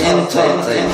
Entertainment.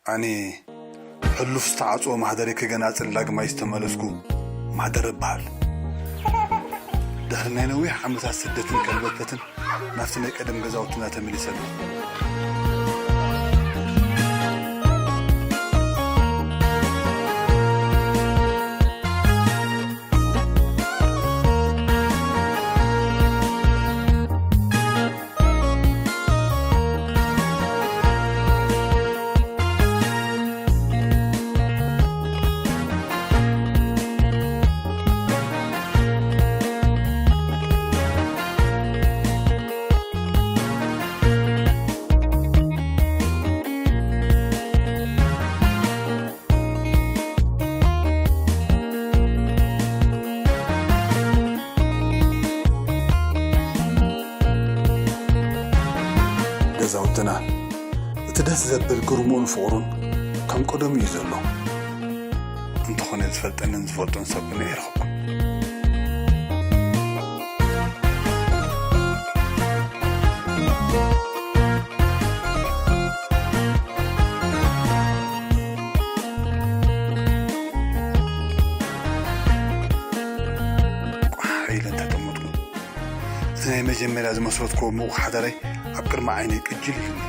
ኣነ ሕሉፍ ዝተዓጽወ ማህደረይ ክገናጽል ዳግማይ ዝተመለስኩ ማህደረ እበሃል። ድሕሪ ናይ ነዊሕ ዓመታት ስደትን ከልበትበትን ናብቲ ናይ ቀደም ገዛውትና ተመሊሰ ኣለኹ። ገዛውትና እቲ ደስ ዘብል ግርምኡን ፍቕሩን ከም ቀደሙ እዩ ዘሎ። እንተኾነ ዝፈልጠንን ዝፈልጦን ሰብ ግን ኣይረኸብኩን። ቋሕ ኢለ እንተጠመጥኩ፣ እቲ ናይ መጀመርያ ዝመስረትክዎ ምዉቕ ሓዳረይ ኣብ ቅድሚ ዓይነይ ቅጅል ኢሉኒ።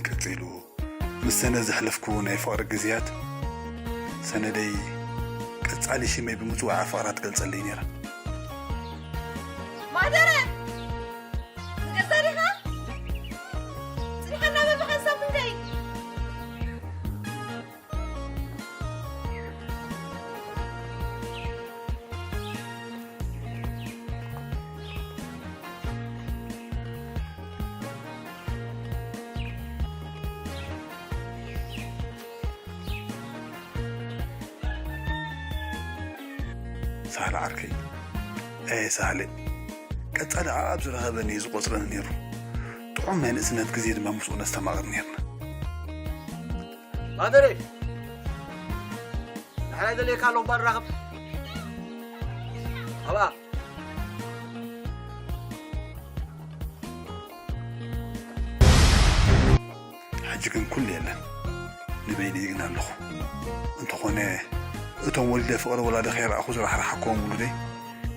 ቀጺሉ፣ ምስ ሰነ ዘሕለፍኩዎ ናይ ፍቕሪ ግዜያት፣ ሰነደይ ቀጻሊ ሽመይ ብምጽዋዓ ፍቕራ ትገልጸለይ ነይራ። ማህደረ! ንገዛ ዲኻ? ጽኒሓና በብኻ ክሳብ ክንደይ? ሳህለ ዓርከይ፣ ኤ ሳህለ፣ ቀጻሊ ዓኣብ ዝረኸበኒ እዩ ዝቖጽረኒ ነይሩ። ጥዑም ናይ ንእስነት ግዜ ድማ ምስኡ ነስተማቕር ነይርና። ማህደረ፣ ንዓይ ደልየካ ኣለኹ፣ እባ ንራኸብ። ኣብኣ። ሕጂ ግን ኩሉ የለን። ንበይነይ ግን ኣለኹ። እንተኾነ፣ እቶም ወሊደ ፍቕሪ ወላዲ ከይረኣኹ ዝራሕረሓክዎም ውሉደይ፣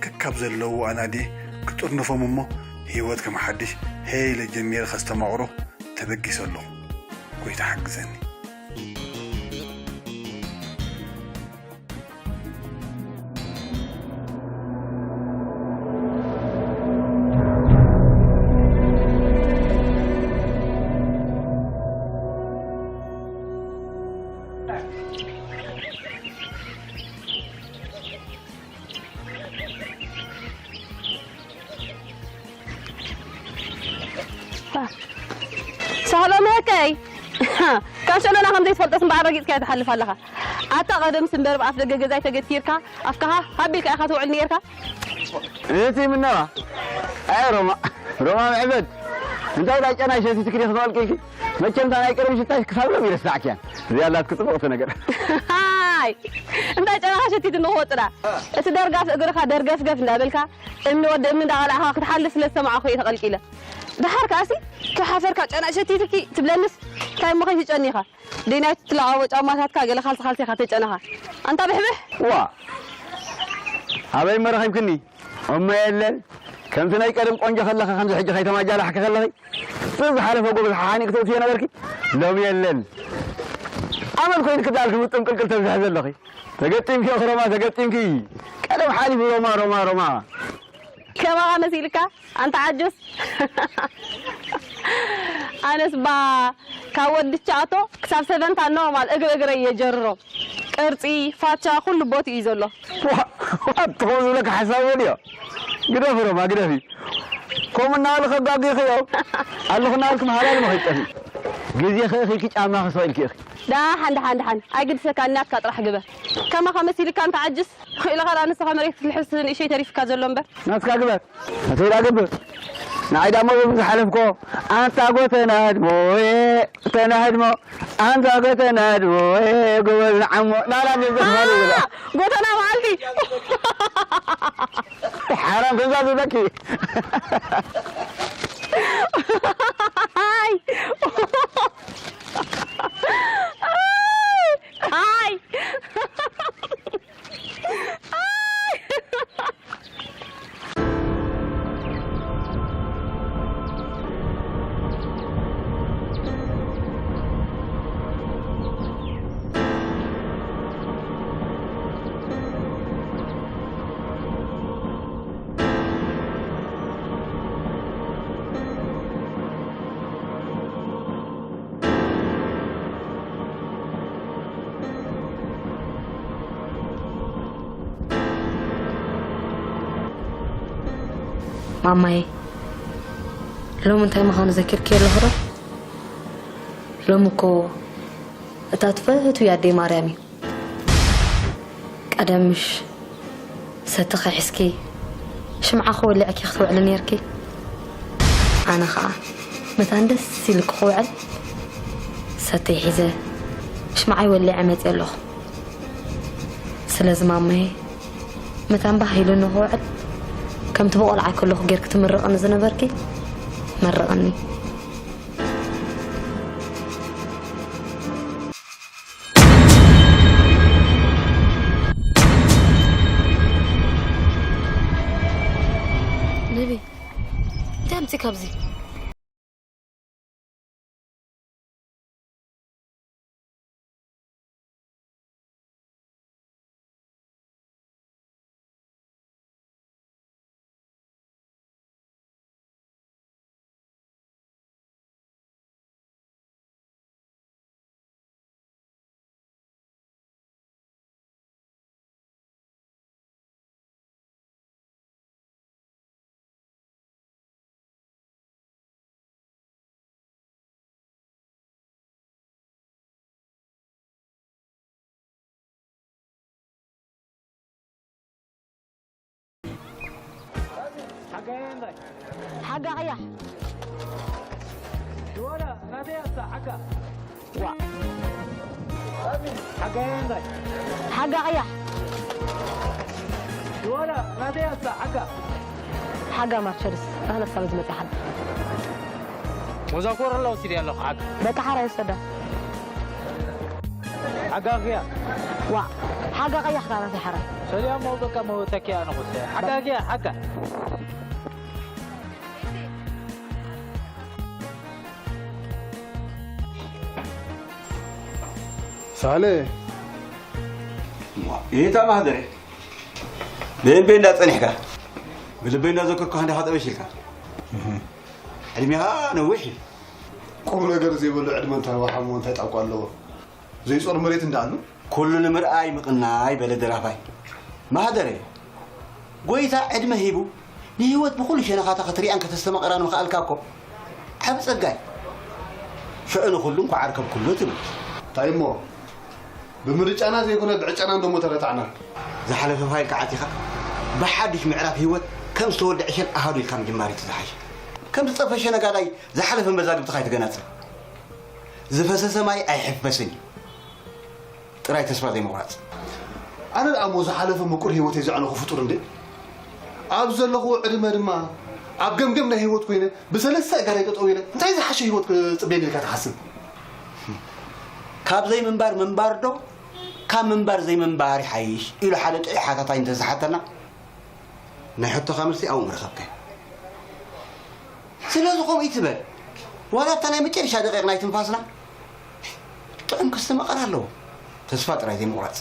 ከካብ ዘለዉ ኣናድየ ክጥርንፎም እሞ፣ ህይወት ከም ሓድሽ ሄ ኢለ ጀሚረ ከስተማቕሮ ተበጊሰ ኣለኹ። ጎይታ ሓግዘኒ። ሳህለ መለከይ፣ ካብ ሸነና ከም ዘይትፈልጦስ እምበኣር ረጊጽካዮ ትሓልፍ ኣለኻ። ኣታ ቀደምስ እምበር ብኣፍ ደገ ገዛይ ተገቲርካ፣ ኣፍካኻ ሃብ ኢልካ ኢኻ ትውዕል ነይርካ። እቲ ምነዋ? ኣይ ሮማ፣ ሮማ ምዕበድ፣ እንታይ ዳጨና ሸቲትኪ ክትበልቂ ኢልኪ? መቸም እታ ናይ ቀደም ሽታሽ ክሳብ ሎም ይረሳዕክያን። እዚኣ ኣላትኪ ጽብቕቲ ነገር። ሃይ! እንታይ ጨናኻ ሸቲት እንኾ ጥራ። እቲ ደርጋፍ እግርኻ ደርገፍገፍ እንዳበልካ፣ እምኒ ወዲ እምኒ እንዳቐላዕኻ ክትሓልፍ ስለ ዝሰማዕኹ እየ ተቐልቂለ። ደሓር ከኣሲ፣ ከይሓፈርካ ጨና ሸቲትኪ ትብለንስ፣ እንታይ እሞ ከይትጨኒኻ? ደይናይ ትለዓቦ ጫማታትካ ገለ ካልሲ ካልሲ ኢኻ ተጨነኻ። ኣንታ ብሕብሕ! ዋ! ኣበይ እሞ ረኺብክኒ? እሞ የለን። ከምቲ ናይ ቀደም ቆንጆ ከለኺ ከምዚ ሕጂ ከይተማጃላሕኪ ከለኺ፣ ዝሓለፈ ጎበዝ ሓኒቕ ተውፅዮ ነበርኪ፣ ሎሚ የለን። ኣመል ኮይኑ ክዳልኪ ምጥም ቅልቅል ተብዝሐ ዘለኺ። ተገጢምኪ እኽ ሮማ፣ ተገጢምኪ። ቀደም ሓሊፉ ሮማ፣ ሮማ፣ ሮማ። ከማኻ መሲልካ ኣንታ ዓጁስ። ኣነስ ባ ካብ ወዲ ቻቶ ክሳብ ሰቨንታ ኖርማል እግር እግረይ እየ ጀርሮ። ቅርጺ፣ ፋቻ፣ ኩሉ ቦቲ እዩ ዘሎ። ዋ፣ ዋ፣ ትኾኑ ዝብለካ ሓሳብ ወዲዮ። ግደፊ ሮማ፣ ግደፊ። ከምኡ እናበሉ ከጋግዩኺ እዮም። ኣለኹ እናበልኩም ሃላል መኺድ ጠፊ። ግዜ ኸእኺ ጫማ ክሰቕ ኢልኪ ኢኺ። ደሓን፣ ደሓን፣ ደሓን። ኣይግድሰካ፣ ናትካ ጥራሕ ግበር። ከማኻ መሲልካ ኣንታ ዓጅስ። ኽኢልኻ ደኣ ንስኻ መሬት ክትልሕስ ንእሸይ ተሪፍካ ዘሎ እምበር። ናትካ ግበር። ኣተይ ደኣ ግበር። ንዓይ ደኣ እሞ ዝሓለፍኮ ኣንታ ጎተና ህድሞ፣ እ፣ ተና ህድሞ፣ ኣንታ ጎተና ህድሞ፣ እ፣ ጎበዝ ንዓሞ። ናላ እንደ ዘኽባሉ ይብላ። ኣ፣ ጎተና መዓልቲ። ሓራም ከምዛ ዝብለኪ። ኣይ። ኣይ። ማማዬ፣ ሎሚ እንታይ ምዃኑ ዘኪርክዮ ኣለኹ ዶ? ሎሚ እኮ እታ ትፈትውያ ኣደይ ማርያም እዩ። ቀደም ምሽ ሰትኺ ሒዝኪ ሽምዓኺ ወሊዕኪ ክትውዕሊ ኔርኪ። ኣነ ኸኣ መታን ደስ ኢልኪ ክውዕል ሰተይ ሒዘ ሽምዓይ ወሊዐ መፅየ ኣለኹ። ስለዚ ማማዬ፣ መታን ባህ ኢሉኒ ክውዕል፣ ከምቲ ብቆልዓ ከለኹ ጌርኪ ትምርቕኒ ዝነበርኪ መርቕኒ። ነቢ፣ እንታይ ኣምጺእካ ኣብዚ? ሓጋ ቀያሕ። ሽወዳ፣ ናተይ ኣሳ፣ ሓጋ። ዋ። ሓጋ ቀያሕ። ሽወዳ፣ ናተይ ኣሳ፣ ሓጋ። ሓጋ ማርቸልስ፣ ኣህለ ሳብ ዝመጽእ ሓድ። ወዛ ኮረላ ወሲደ ኣለኹ፣ ሓጋ። በቃ ሓራይ ወሰዳ። ሓጋግያ። ዋ፣ ሓጋ ቀያሕ ካላት ሓራ። ሰሊያ ሞ በቃ ሞ ተኪያ ንኹስ። ሓጋግያ፣ ሓጋ። ሳለ። ዋ፣ ይታ ማህደረ። በየን በየን እንዳጸኒሕካ? ብልበይ እንዳዘከርኩ እንዲኻ ጠበሽ ኢልካ። እህ። ዕድሜኻ ነዊሕ እዩ። ቁም ነገር ዘይብሉ ዕድመ እንታይ ዋሓሞ እንታይ ጣቋ ኣለዎ? ዘይጾር መሬት እንዳኣሉ? ኩሉ ንምርኣይ ምቕናይ በለ ደራፋይ። ማህደረ፣ ጎይታ ዕድመ ሂቡ ንህይወት ብኹሉ ሸነኻታ ክትሪኣን ከተስተማቕራን ምኽኣልካ እኮ ዓቢ ጸጋ እዩ። ሽዑ ንኹሉ እንኳዕ ኣርከብኩሉ ትብል። እንታይ እሞ? ብምርጫና ዘይኮነ ብዕጫና እንዶ እሞ ተረታዕና። ዝሓለፈ ፋይል ክዓት ኢኻ። ብሓድሽ ምዕራፍ ህይወት ከም ዝተወድዐ ሸን ኣሃዱ ኢልካ ምጅማር እዩ እቲ ዝሓሸ። ከም ዝጠፈሸ ነጋዳይ ዝሓለፈ መዛግብትኻ ኣይትገናጽል። ዝፈሰሰ ማይ ኣይሕፈስን እዩ። ጥራይ ተስፋ ዘይምቑራጽ። ኣነ ደኣ እሞ ዝሓለፈ ምቁር ህይወተይ ዘዕነኹ ፍጡር እንዴ? ኣብ ዘለኹዎ ዕድመ ድማ ኣብ ገምገም ናይ ህይወት ኮይነ ብሰለስተ ኣእጋረይ ጠጠው ኢለ እንታይ ዝሓሸ ህይወት ክጽበየኒ ኢልካ ትሓስብ? ካብ ዘይምንባር ምንባር ዶ ካብ ምንባር ዘይምንባር ይሓይሽ? ኢሉ ሓደ ጥዑይ ሓታታይ እንተዝሓተና፣ ናይ ሕቶኻ መልሲ ኣብኡ ምረኸብካዮ። ስለዚ ከምኡ ይትበል። ዋላ ኣብታ ናይ መጨረሻ ደቂቕ ናይ ትንፋስና ጥዑም ክስተ መቐር ኣለዎ። ተስፋ ጥራይ ዘይምቑራጽ።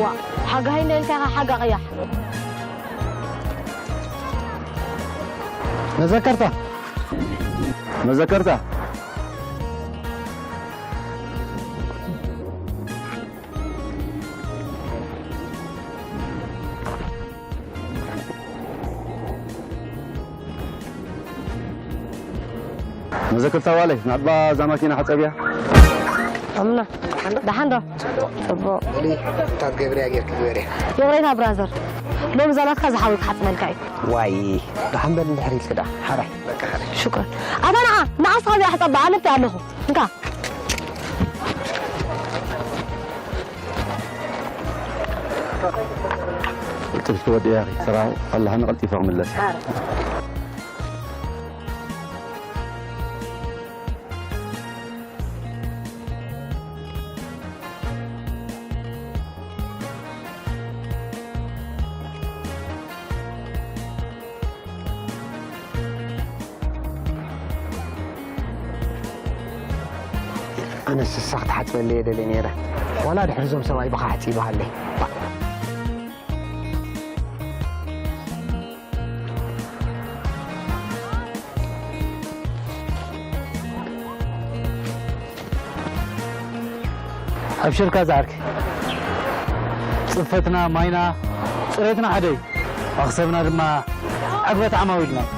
ዋ ሓጋይ እንደ ኢልካ ኢኻ ሓጋ ቀያሕ። መዘከርታ መዘከርታ መዘከርታ ዋለይ ናባ እዛ ማኪና ሓፀብያ ኣምና ደሓን ዶ? ፅቡቕ። እታ ትገብርያ ጌርኪ ግበርያ። ይቕሬታ ብራዘር፣ ሎሚ እዛ ናትካ ዝሓወይ ክሓፅበልካ እዩ። ዋይ ደሓን በል እንድሕር ኢልኪ ደኣ ሓራይ። ሽኩር። ኣታ ንዓ ንዓስ ኸዚኣ ሕፀባ ኣነ ብታይ ኣለኹ እንካ። ቅልጥፍቲ ወዲ ያኺ ስራ ኣላህ ንቀልጢፈ ክምለስ። ኣነስ እሳ ክትሓፅበለይ እየ ደልየ ነይረ። ዋላ ድሕሪ እዞም ሰብኣይ ብኻ ኣሕፂበሃለይ። ኣብሽርካ ዝዓርከይ ፅፈትና ማይና ፅሬትና ሓደ እዩ። መኽሰብና ድማ ዕግበት ዓማዊልና እዩ።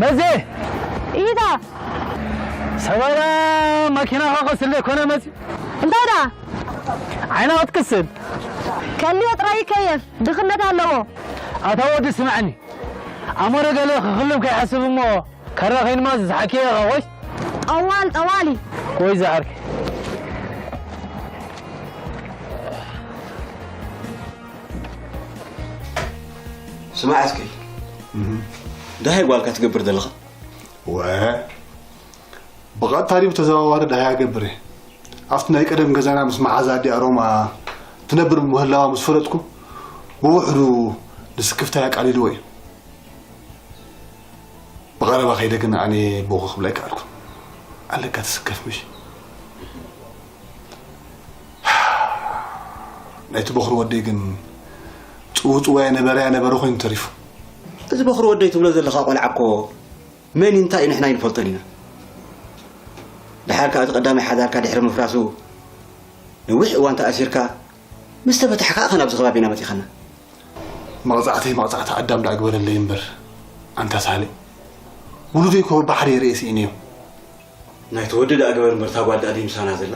መዜ ኢዳ ሰባራ ማኪና ኸኸስለ ኮነ መዚ እንታይ ዳ ዓይና ክትክስል ከልዮ ጥራይ ይከየፍ ድኽነት ኣለዎ። ኣታ ወዲ ስምዐኒ ኣሞረ ገለ ክኽልም ከይሓስብ እሞ ከረ ኸይንማ ዝዝሓኪ ኢኻ ወይስ ጠዋል ጠዋሊ ወይ ዝዓርኪ ስማዕ እስኪ ደሃይ ጓልካ ትገብር ዘለኻ ወ ብቐጥታ ድዩ ብተዘዋዋሪ ደሃይ ኣገብር እየ ኣብቲ ናይ ቀደም ገዛና ምስ መሓዛ ኣዲኣ ሮማ ትነብር ምህላዋ ምስ ፈለጥኩ ብውሕዱ ንስክፍታይ ኣቃሊልዎ እዩ ብቐረባ ከይደ ግን ኣነ ቦኺ ክብላ ኣይከኣልኩን ኣለካ ትስከፍ ምሽ ናይቲ ቦኽሪ ወደይ ግን ጽውጽዋይ ነበረ ያነበረ ኮይኑ ተሪፉ። እዚ ቦኽሪ ወደይ ትብሎ ዘለኻ ቆልዓ እኮ መን እንታይ ንሕና ኣይንፈልጦን ኢና። ድሓር ከኣ እቲ ቀዳማይ ሓዳርካ ድሕሪ ምፍራሱ ነዊሕ እዋን ተኣሲርካ ምስ ተፈታሕካ እኻ ናብዚ ከባቢና መጺኻና። መቕጻዕተይ መቕጻዕቲ ኣዳም ደኣ ግበረለይ እምበር ኣንታ ሳሌ ውሉደይ እኮ ባሕሪ የርእየ ስኢነዮ። ናይ ተወዲ ደኣ ግበር እምበር እታ ጓል ደኣ ድዩ ምሳና ዘላ?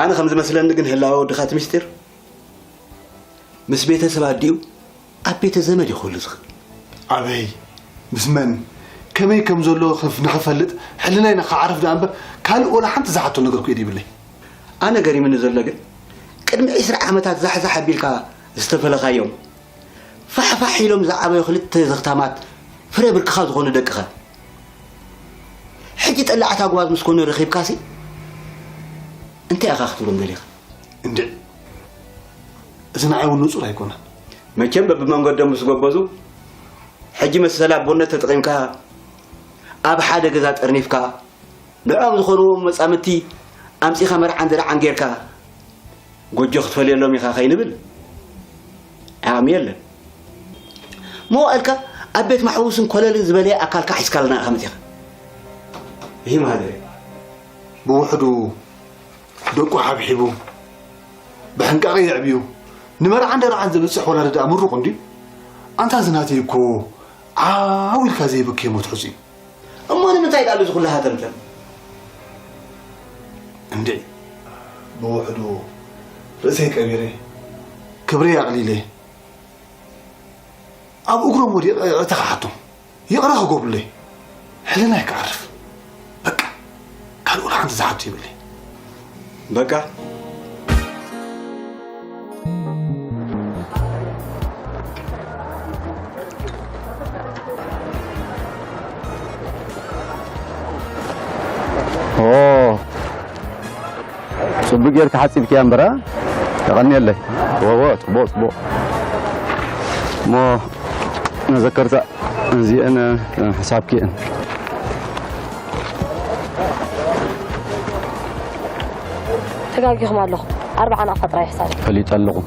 ኣነ ከም ዝመስለኒ ግን ህላወ ወድኻ እቲ ምስጢር ምስ ቤተሰብ ኣዲኡ ኣብ ቤተ ዘመድ እዩ ክህሉ ዝኽእል። ኣበይ ምስ መን ከመይ ከም ዘሎ ንኽፈልጥ ሕልናይ ንኽዓርፍ ደኣ እምበር ካልእ ወላ ሓንቲ ዝሓቶ ነገር ኩኢድ ይብለይ። ኣነ ገሪምኒ ዘሎ ግን ቅድሚ ዒስራ ዓመታት ዛሕዛሕ ኣቢልካ ዝተፈለኻዮም ፋሕፋሕ ኢሎም ዝዓበዩ ክልተ ዘኽታማት ፍረ ብርክኻ ዝኾኑ ደቅኻ ሕጂ ጠላዕታ ጓዝ ምስ ኮኑ ረኺብካሲ እንታይ ኢኻ ክትብሎም ደሊኻ? እንድዒ እዚ ንዓይ እውን ንጹር ኣይኮነን። መቸም በብመንገዶም ምስ ጎበዙ ሕጂ መሰል ኣቦነት ተጠቒምካ ኣብ ሓደ ገዛ ጠርኒፍካ ንዕኦም ዝኾንዎም መጻምድቲ ኣምጺኻ መርዓን ድርዓን ጌርካ ጎጆ ክትፈልየሎም ኢኻ ከይንብል ዓቕሚ የለን። መዋእልካ ኣብ ቤት ማሕቡስን ኮለልን ዝበለየ ኣካልካ ሒዝካልና ኢኻ መጺኻ። ይህ ማህደረ ብውሕዱ ደቁ ሓብሒቡ ብሕንቃቐ የዕብዩ ንመርዓን ደርዓን ዘብጽሕ ወላዲ ደኣ ምሩቕ እንድዩ። ኣንታ እዚ ናተይ እኮ ዓው ኢልካ ዘይብክዮ መትሑዝ እዩ። እሞ ንምንታይ ደኣ እዚ ኩሉ ሃተምተም? እንድዒ ብውሕዱ ርእሰይ ቀቢረ፣ ክብረይ ኣቕሊለ፣ ኣብ እግሮም ወዲቐ ይቕሬታ ክሓቶም፣ ይቕረ ክገብሩለይ፣ ሕልናይ ክዓርፍ። በቃ፣ ካልእ ወላ ሓንቲ ዝሓቶ የብለይ። በቃ። ኦ፣ ጽቡቅ ጌርካ ሓጺብክያ እምበራ። የቐንየለይ። ወዎ፣ ጽቡቅ፣ ጽቡቅ። እሞ መዘከርታ እዚአን፣ እ፣ ሕሳብኪ እን። ተጋጊኹም ኣለኹም። ኣርብዓ ናቕፋ ጥራይ ሕሳብ። ፈሊጠ ኣለኹ።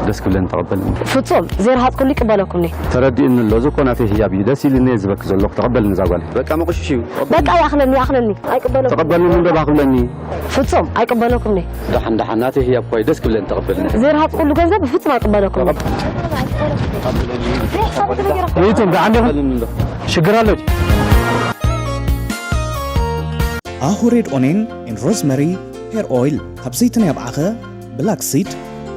ደስ ክብለኒ ተቐበልኒ። ፍጹም፣ ዘይረሃጽኩሉ ይቅበለኩም እየ። ተረዲእኒ ኣሎ። እዚ እኮ ናተይ ህያብ እዩ። ደስ ኢሉኒ እየ ዝበኪ ዘለኹ። ተቐበልኒ እዛ ጓለይ። በቃ መቑሽሽ እዩ። በቃ ይኣኽለኒ፣ ይኣኽለኒ። ኣይቅበለኩም። ተቐበልኒ እንዶ ባኽብለኒ። ፍጹም፣ ኣይቅበለኩም እየ። ደሓን፣ ደሓን፣ ናተይ ህያብ እኮ እዩ። ደስ ክብለኒ ተቐበልኒ። ዘይረሃጽኩሉ ገንዘብ ፍጹም ኣይቅበለኩም እየ። ተቐበልኒ። ዘይሕሳብ ተነገረኩም። ይትም፣ ደሓን ዲኹም? ተቐበልኒ እንዶ። ሽግር ኣሎ ድዩ? ኣሁ ሬድ ኦኔን ኤን ሮዝመሪ ሄር ኦይል፣ ካብ ዘይቲ ናይ ኣብዓኸ፣ ብላክ ሲድ፣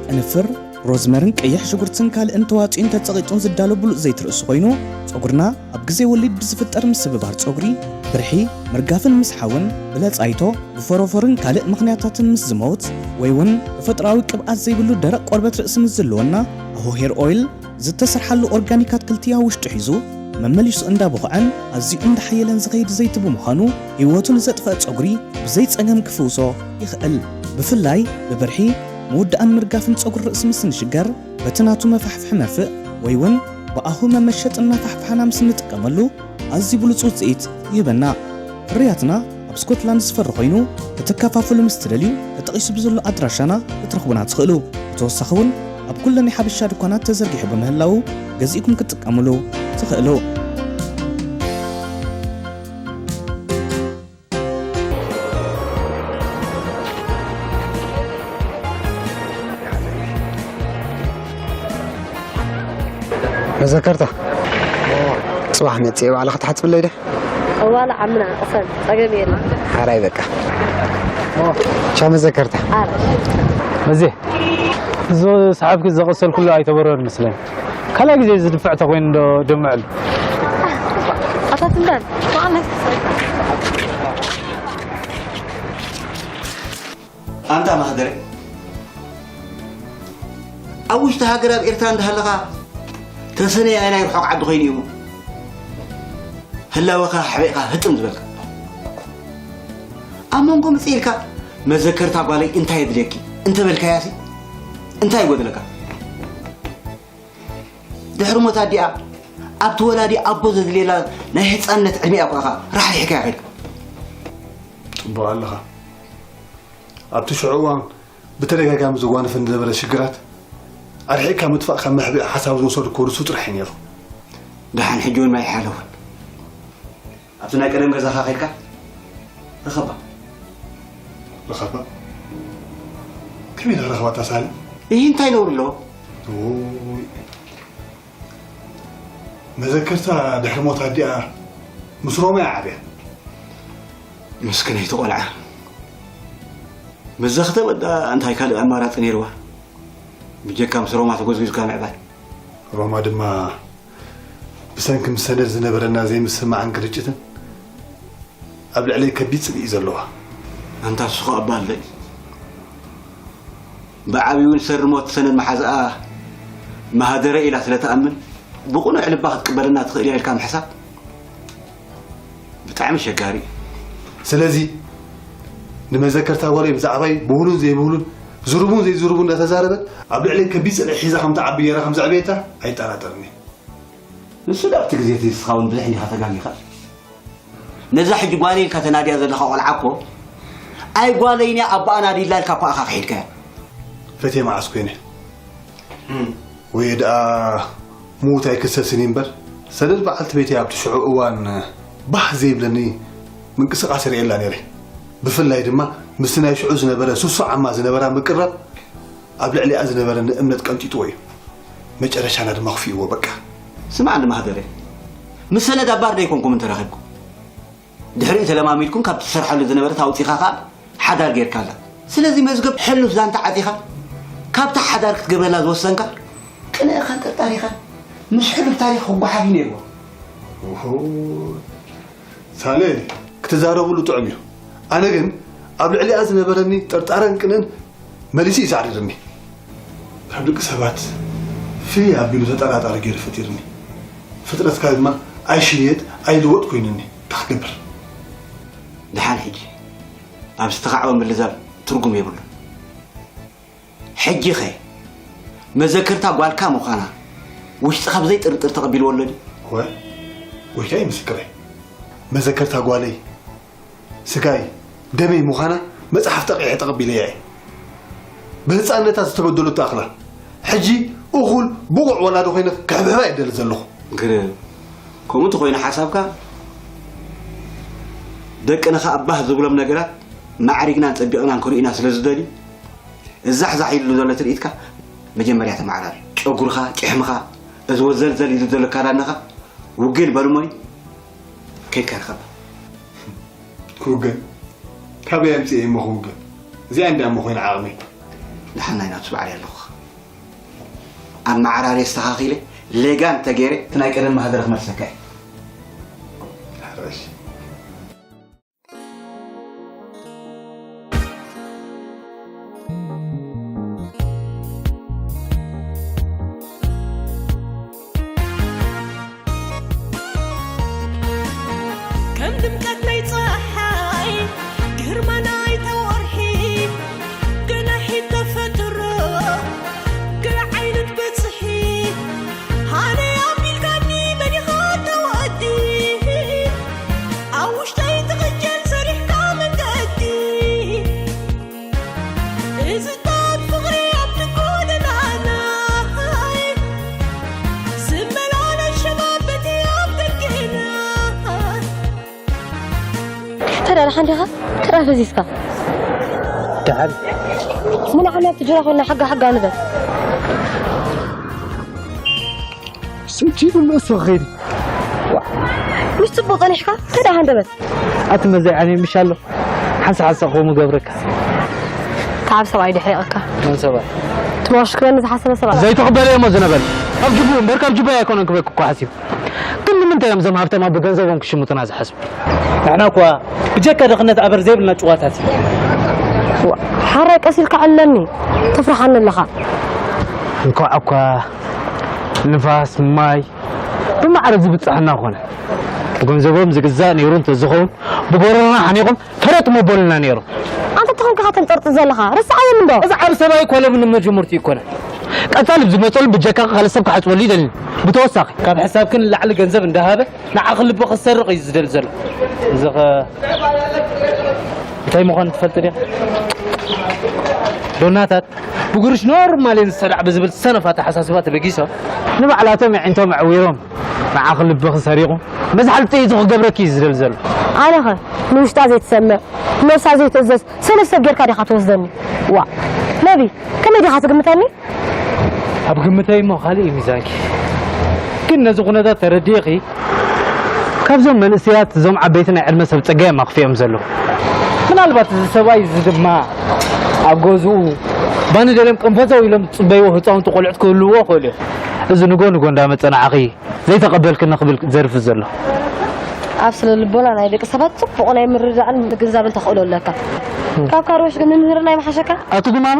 ቅንፍር፣ ሮዝመርን ቀይሕ ሽጉርትን ካልእን ተዋጽኡን ተጸቒጡን ዝዳሎ ብሉጽ ዘይቲ ርእሲ ኮይኑ፣ ጸጉርና ኣብ ግዜ ወሊድ ብዝፍጠር ምስብባር ጸጉሪ፣ ብርሒ፣ ምርጋፍን ምስሓውን፣ ብለጻይቶ፣ ብፎሮፎርን ካልእ ምኽንያታትን ምስ ዝመውት፣ ወይ እውን ተፈጥሮኣዊ ቅብኣት ዘይብሉ ደረቕ ቆርበት ርእሲ ምስ ዝህልወና፣ ኣሁ ሄር ኦይል ዝተሰርሓሉ ኦርጋኒክ ኣትክልቲ ኣብ ውሽጡ ሒዙ፣ መመሊሱ እንዳቦኽዐን ኣዝዩ እንዳሓየለን ዝኸይድ ዘይቲ ብምዃኑ፣ ህይወቱ ንዘጥፍአ ጸጉሪ ብዘይ ጸገም ክፍውሶ ይኽእል። ብፍላይ ብብርሒ፣ ምውዳእን ምርጋፍን ጸጉሪ ርእሲ ምስ ንሽገር፣ በቲ ናቱ መፋሕፍሒ መርፍእ ወይ እውን ብኣሁ መመሸጥ እናፋሕፋሕና ምስ እንጥቀመሉ፣ ኣዝዩ ብሉጽ ውጽኢት ይህበና። ፍርያትና ኣብ ስኮትላንድ ዝፈሪ ኮይኑ፣ ክትከፋፈሉ ምስ ትደልዩ፣ ተጠቒሱ ብዘሎ ኣድራሻና ክትረኽቡና ትኽእሉ። ብተወሳኺ እውን ኣብ ኩለን ናይ ሓበሻ ድኳናት ተዘርጊሑ ብምህላዉ፣ ገዚእኩም ክትጥቀሙሉ ትኽእሉ። መዘከርታ። ጽባሕ መጽእ ባዕልኻ ትሓጽብለይ ዶ? ዋላ ዓምና ቅሰን ጸገም የለን። ሓራይ በቃ። ቻው መዘከርታ። ኣረ። መዜ፣ እዚ ሰሓብኪ ዘቐሰልኩሉ ኣይተበረን መስለኒ። ካልኣይ ግዜ ዝድፍዕ ተኾይኑ ዶ ድምዕሉ? ኣታ ትንዳን። ኣንታ ማህደረ፣ ኣብ ውሽጢ ሃገር ኣብ ኤርትራ እንዳሃለኻ ተሰነይ ኣየናይ ርሑቕ ዓዲ ኮይኑ እዩ ህላወኻ ሓቢእካ ህጥም ዝበልካ? ኣብ መንጎ ምጽእ ኢልካ መዘከርታ ጓለይ እንታይ የድልየኪ እንተበልካያሲ እንታይ ይጎድለካ? ድሕሪ ሞት ኣዲኣ ኣብቲ ወላዲ ኣቦ ዘድልየላ ናይ ህጻንነት ዕድሚኣ እኳ ኢኻ ራሕሪሕካያ ከድካ። ጽቡቕ ኣለኻ። ኣብቲ ሽዑ እዋን ብተደጋጋሚ ዘጓንፈኒ ዝነበረ ሽግራት ኣርሒቕካ ምጥፋእ ካብ መሕብኢ ሓሳብ ዝወሰድኩ ንሱ ጥራሕ እዩ ነይሩ። ደሓን ሕጂ እውን ማይ ሓለውን ኣብቲ ናይ ቀደም ገዛኻ ከድካ ርኸባ። ርኸባ? ከመይ ኢለ ክረኽባ እታ ሳሊ? እሂ እንታይ ነውሪ ኣለዎ? ውይ። መዘከርታ ድሕሪ ሞት ኣዲኣ ምስ ሮማ እያ ዓብያ። ምስክነይቲ ቆልዓ። ምስ ዘኽተመት ደኣ እንታይ ካልእ ኣማራጺ ነይርዋ? ብጀካ ምስ ሮማ ተጎዝጒዝካ ምዕባይ። ሮማ ድማ ብሰንኪ ምስ ሰነድ ዝነበረና ዘይምስምማዕን ግርጭትን ኣብ ልዕለይ ከቢድ ጽልኢ እዩ ዘለዋ። ኣንታ ንሱ ኸኣ እባ ኣለኒ። ብዓብዩ ንሰሪ ሞት ሰነድ መሓዝኣ ማህደረ ኢላ ስለ ትኣምን ብቕኑዕ ልባ ክትቅበለና ትኽእል እያ ኢልካ ምሕሳብ ብጣዕሚ ኣሸጋሪ እዩ። ስለዚ ንመዘከርታ ጓለይ ብዛዕባይ ብሁሉን ዘይብሁሉን ዝሩቡን ዘይዝሩቡን እንዳተዛረበት ኣብ ልዕለይ ከቢድ ጽልኢ ሒዛ ከም ትዓቢ ገይራ ከም ዘዕበየታ ኣይጠራጠርን እየ። ንሱ ዶ ኣብቲ ግዜ እቲ ንስኻ እውን ብዙሕ እንዲኻ ተጋጊኻ? ነዛ ሕጂ ጓለይ ኢልካ ተናድያ ዘለኻ ቆልዓ እኮ ኣይ ጓለይን እያ ኣቦኣ ናዲላ ኢልካ እኮ ኢኻ ከሒድካያ። ፈትየ መዓስ ኮይነ? ወይ ደኣ ምዉት ኣይክሰስን እዩ እምበር፣ ሰደድ በዓልቲ ቤተይ ኣብቲ ሽዑ እዋን ባህ ዘይብለኒ ምንቅስቓስ ርእየላ ነይረ። ብፍላይ ድማ ምስቲ ናይ ሽዑ ዝነበረ ስሱዕ ዓማ ዝነበራ ምቅርራብ ኣብ ልዕሊኣ ዝነበረኒ እምነት ቀንጢጥዎ እዩ። መጨረሻና ድማ ክፊእዎ በቃ። ስማዕኒ ማህደረ፣ ምስ ሰነድ ኣባር ዶ ኣይኮንኩምን ተራኺብኩም? ድሕሪኡ ተለማሚድኩም ካብ ትሰርሓሉ ዝነበረት ኣውጺኻ ኸኣ ሓዳር ጌርካላ። ስለዚ መዝገብ ሕሉፍ ዛንታ ዓጺኻ ካብታ ሓዳር ክትገብረላ ዝወሰንካ ቅንእኻን ጥርጣሬኻን ምስ ሕሉፍ ታሪኽ ክጓሓፍ እዩ ነይርዎ። ኦሆ፣ ሳሌ፣ ክትዛረብሉ ጥዑም እዩ። ኣነ ግን ኣብ ልዕሊኣ ዝነበረኒ ጥርጣረን ቅንእን መሊሱ እዩ ሳዕሪርኒ። ካብ ደቂ ሰባት ፍልይ ኣቢሉ ተጠራጣሪ ገይሩ ፈጢርኒ። ፍጥረትካ ድማ ኣይሽየጥ ኣይልወጥ ኮይኑኒ። እንታይ ክገብር? ደሓን ሕጂ ኣብ ዝተኻዕወ ምልዛብ ትርጉም የብሉን። ሕጂኸ መዘክርታ ጓልካ ምዃና ውሽጥኻ ብዘይ ጥርጥር ተቐቢልዎ ኣሎ ድዩ? እወ፣ ጎይታይ ምስክረይ፣ መዘክርታ ጓለይ፣ ስጋይ፣ ደመይ ምዃና መጽሓፍ ጠቒዐ ተቐቢለያ እየ። ብህፃንነታ ዝተበደለቶ ኣኽላ ሕጂ እኹል ብቑዕ ወላዲ ኮይነ ክሕብሕባ እየ ደሊ ዘለኹ። ግርም። ከምኡ እንተኾይኑ ሓሳብካ፣ ደቅና ኸኣ ባህ ዝብሎም ነገራት ማዕሪግናን ጸቢቕናን ክርእዩና ስለ ዝደልዩ፣ እዛሕዛሕ ኢሉ ዘሎ ትርኢትካ መጀመርያ ተመዓራሪ። ጨጉርኻ፣ ጭሕምኻ፣ እዚ ወዘልዘል ኢሉ ዘሎ ኣካዳድናኻ ውግን በሉ እሞኒ፣ ከይድካ ርኸባ። ክውገን? ካበይ ኣምፅኤ እሞ ክውገን? እዚኣ እንድያ እሞ ኮይና ዓቕመይ። ደሓን ናይ ናብቲ ባዕለይ ኣለኹ። ኣመዓራሪ ኣስተኻኺለ፣ ሌጋ እንተገይረ፣ እቲ ናይ ቀደም ማህደረ ክመልሰካ እየ። ሕረሽ። ከም ድምቀት ናይ ጸሓይ፣ ግርማ ናይታ ወርሒ፣ ገናሒት ተፈጥሮ፣ ገለ ዓይነት በጽሒ፣ ሃነይ ኣቢልካኒ መን ኢኻ ተወዲ? ኣብ ውሽጠይ ትቕጀል ሰሪሕካ መንገዲ። እዚ ጣብ ፍቕሪ ኣብቲ ጎደናና ዝመልኣና ሸባብ በቲ ኣብ ደገና። ተዳ ደሓን ዲኻ? ተዳ ፈዚዝካ? ደሓን። ምን ዓመት ትጅራ ኮይና ሓጋ ሓጋ ንበል። ስንቺ ብልእሱ ኸይድ። ምስ ጽቡቕ ጸኒሕካ፣ ተዳ ሃንደበት። ኣቲ መዘይ ዓይነይ ምሽ ኣሎ። ሓንሳ ሓንሳ ከምኡ ገብረካ። ካብ ሰብኣይ ድሕሪቕካ። መን ሰብኣይ? ትመሽክረኒ ዝሓሰበ ሰብኣይ። ዘይተቕበለ እሞ ዝነበል። ካብ ጅቡ እምበር ካብ ጅባይ ኣይኮነን ክበክ እኮ ሓሲብ። ግን ንምንታይ እዮም እዞም ሃብታም ኣቦ ገንዘቦም ክሽምጡና ዝሓስቡ? ንሕና እኳ ብጀካ ድኽነት ኣበር ዘይብልና ጭዋታት እዩ። ዋ፣ ሓራይ ቀስ ኢልካ ዕለኒ። ተፍርሓኒ ኣለኻ። እንኳዕ እኳ ንፋስ፣ ማይ ብማዕረ ዝብጽሐና ኾነ። ብገንዘቦም ዝግዛእ ነይሩ እንተዝኸውን፣ ብጎረሮና ሓኒቖም ፈረጥ መበሉና ነይሩ። ኣንተ ተኾንካ ተንጠርጥር ዘለኻ፣ ረስዓዮም እንዶ። እዚ ዓብ ሰብኣይ እኳ ሎሚ ንመጀመርቱ ይኮነ። ቀጻሊ ብዝመጸሉ ብጀካ ካልእ ሰብ ክሓጽበሉ ይደሊ። ብተወሳኺ። ካብ ሕሳብክን ንላዕሊ ገንዘብ እንዳሃበ ንዓኺ ልቢ ክሰርቕ እዩ ዝደሊ ዘሎ። እዚ ኸ እንታይ ምዃኑ ትፈልጥ ዲኻ? ዶናታት ብጉርሽ ኖርማል እየን ዝሰራዕ ብዝብል ሰነፍ ኣተሓሳስባ ተበጊሶም። ንባዕላቶም የዒንቶም ኣዕዊሮም ንዓኺ ልብኺ ሰሪቑ መዝሓል ጥይቱ ክገብረኪ እዩ ዝደሊ ዘሎ። ኣነኸ ንውሽጣ ዘይትሰምዕ፣ ነብሳ ዘይትእዘዝ ሰነፍ ሰብ ጌርካ ዲኻ ትወስደኒ? ዋ፣ ነቢ፣ ከመይ ዲኻ ትግምተኒ? ኣብ ግምተይ እሞ ካልእ እዩ ሚዛንኪ። ግን ነዚ ኩነታት ተረዲእኺ፣ ካብዞም መንእሰያት እዞም ዓበይቲ ናይ ዕድመ ሰብ ጸጋ እዮም ኣኽፊኦም ዘለዉ። ምናልባት እዚ ሰብኣይ እዚ ድማ ኣብ ገዝኡ ባኒ ደልዮም ቅንፈዘው ኢሎም ዝጽበይዎ ህጻውንቲ ቆልዑት ክህልውዎ ይኽእሉ እዮም። እዚ ንጎ ንጎ እንዳመጸ ንዓኺ ዘይተቐበልክኒ ክብል ዘርፍ ዘሎ። ኣብ ስነ ልቦና ናይ ደቂ ሰባት ጽቡቕ ናይ ምርዳእን ምግንዛብን ተኽእሎ ኣለካ። ካብ ካርዮሽ ግን ምምህርና ይምሓሸካ። ኣቲ ጉማማ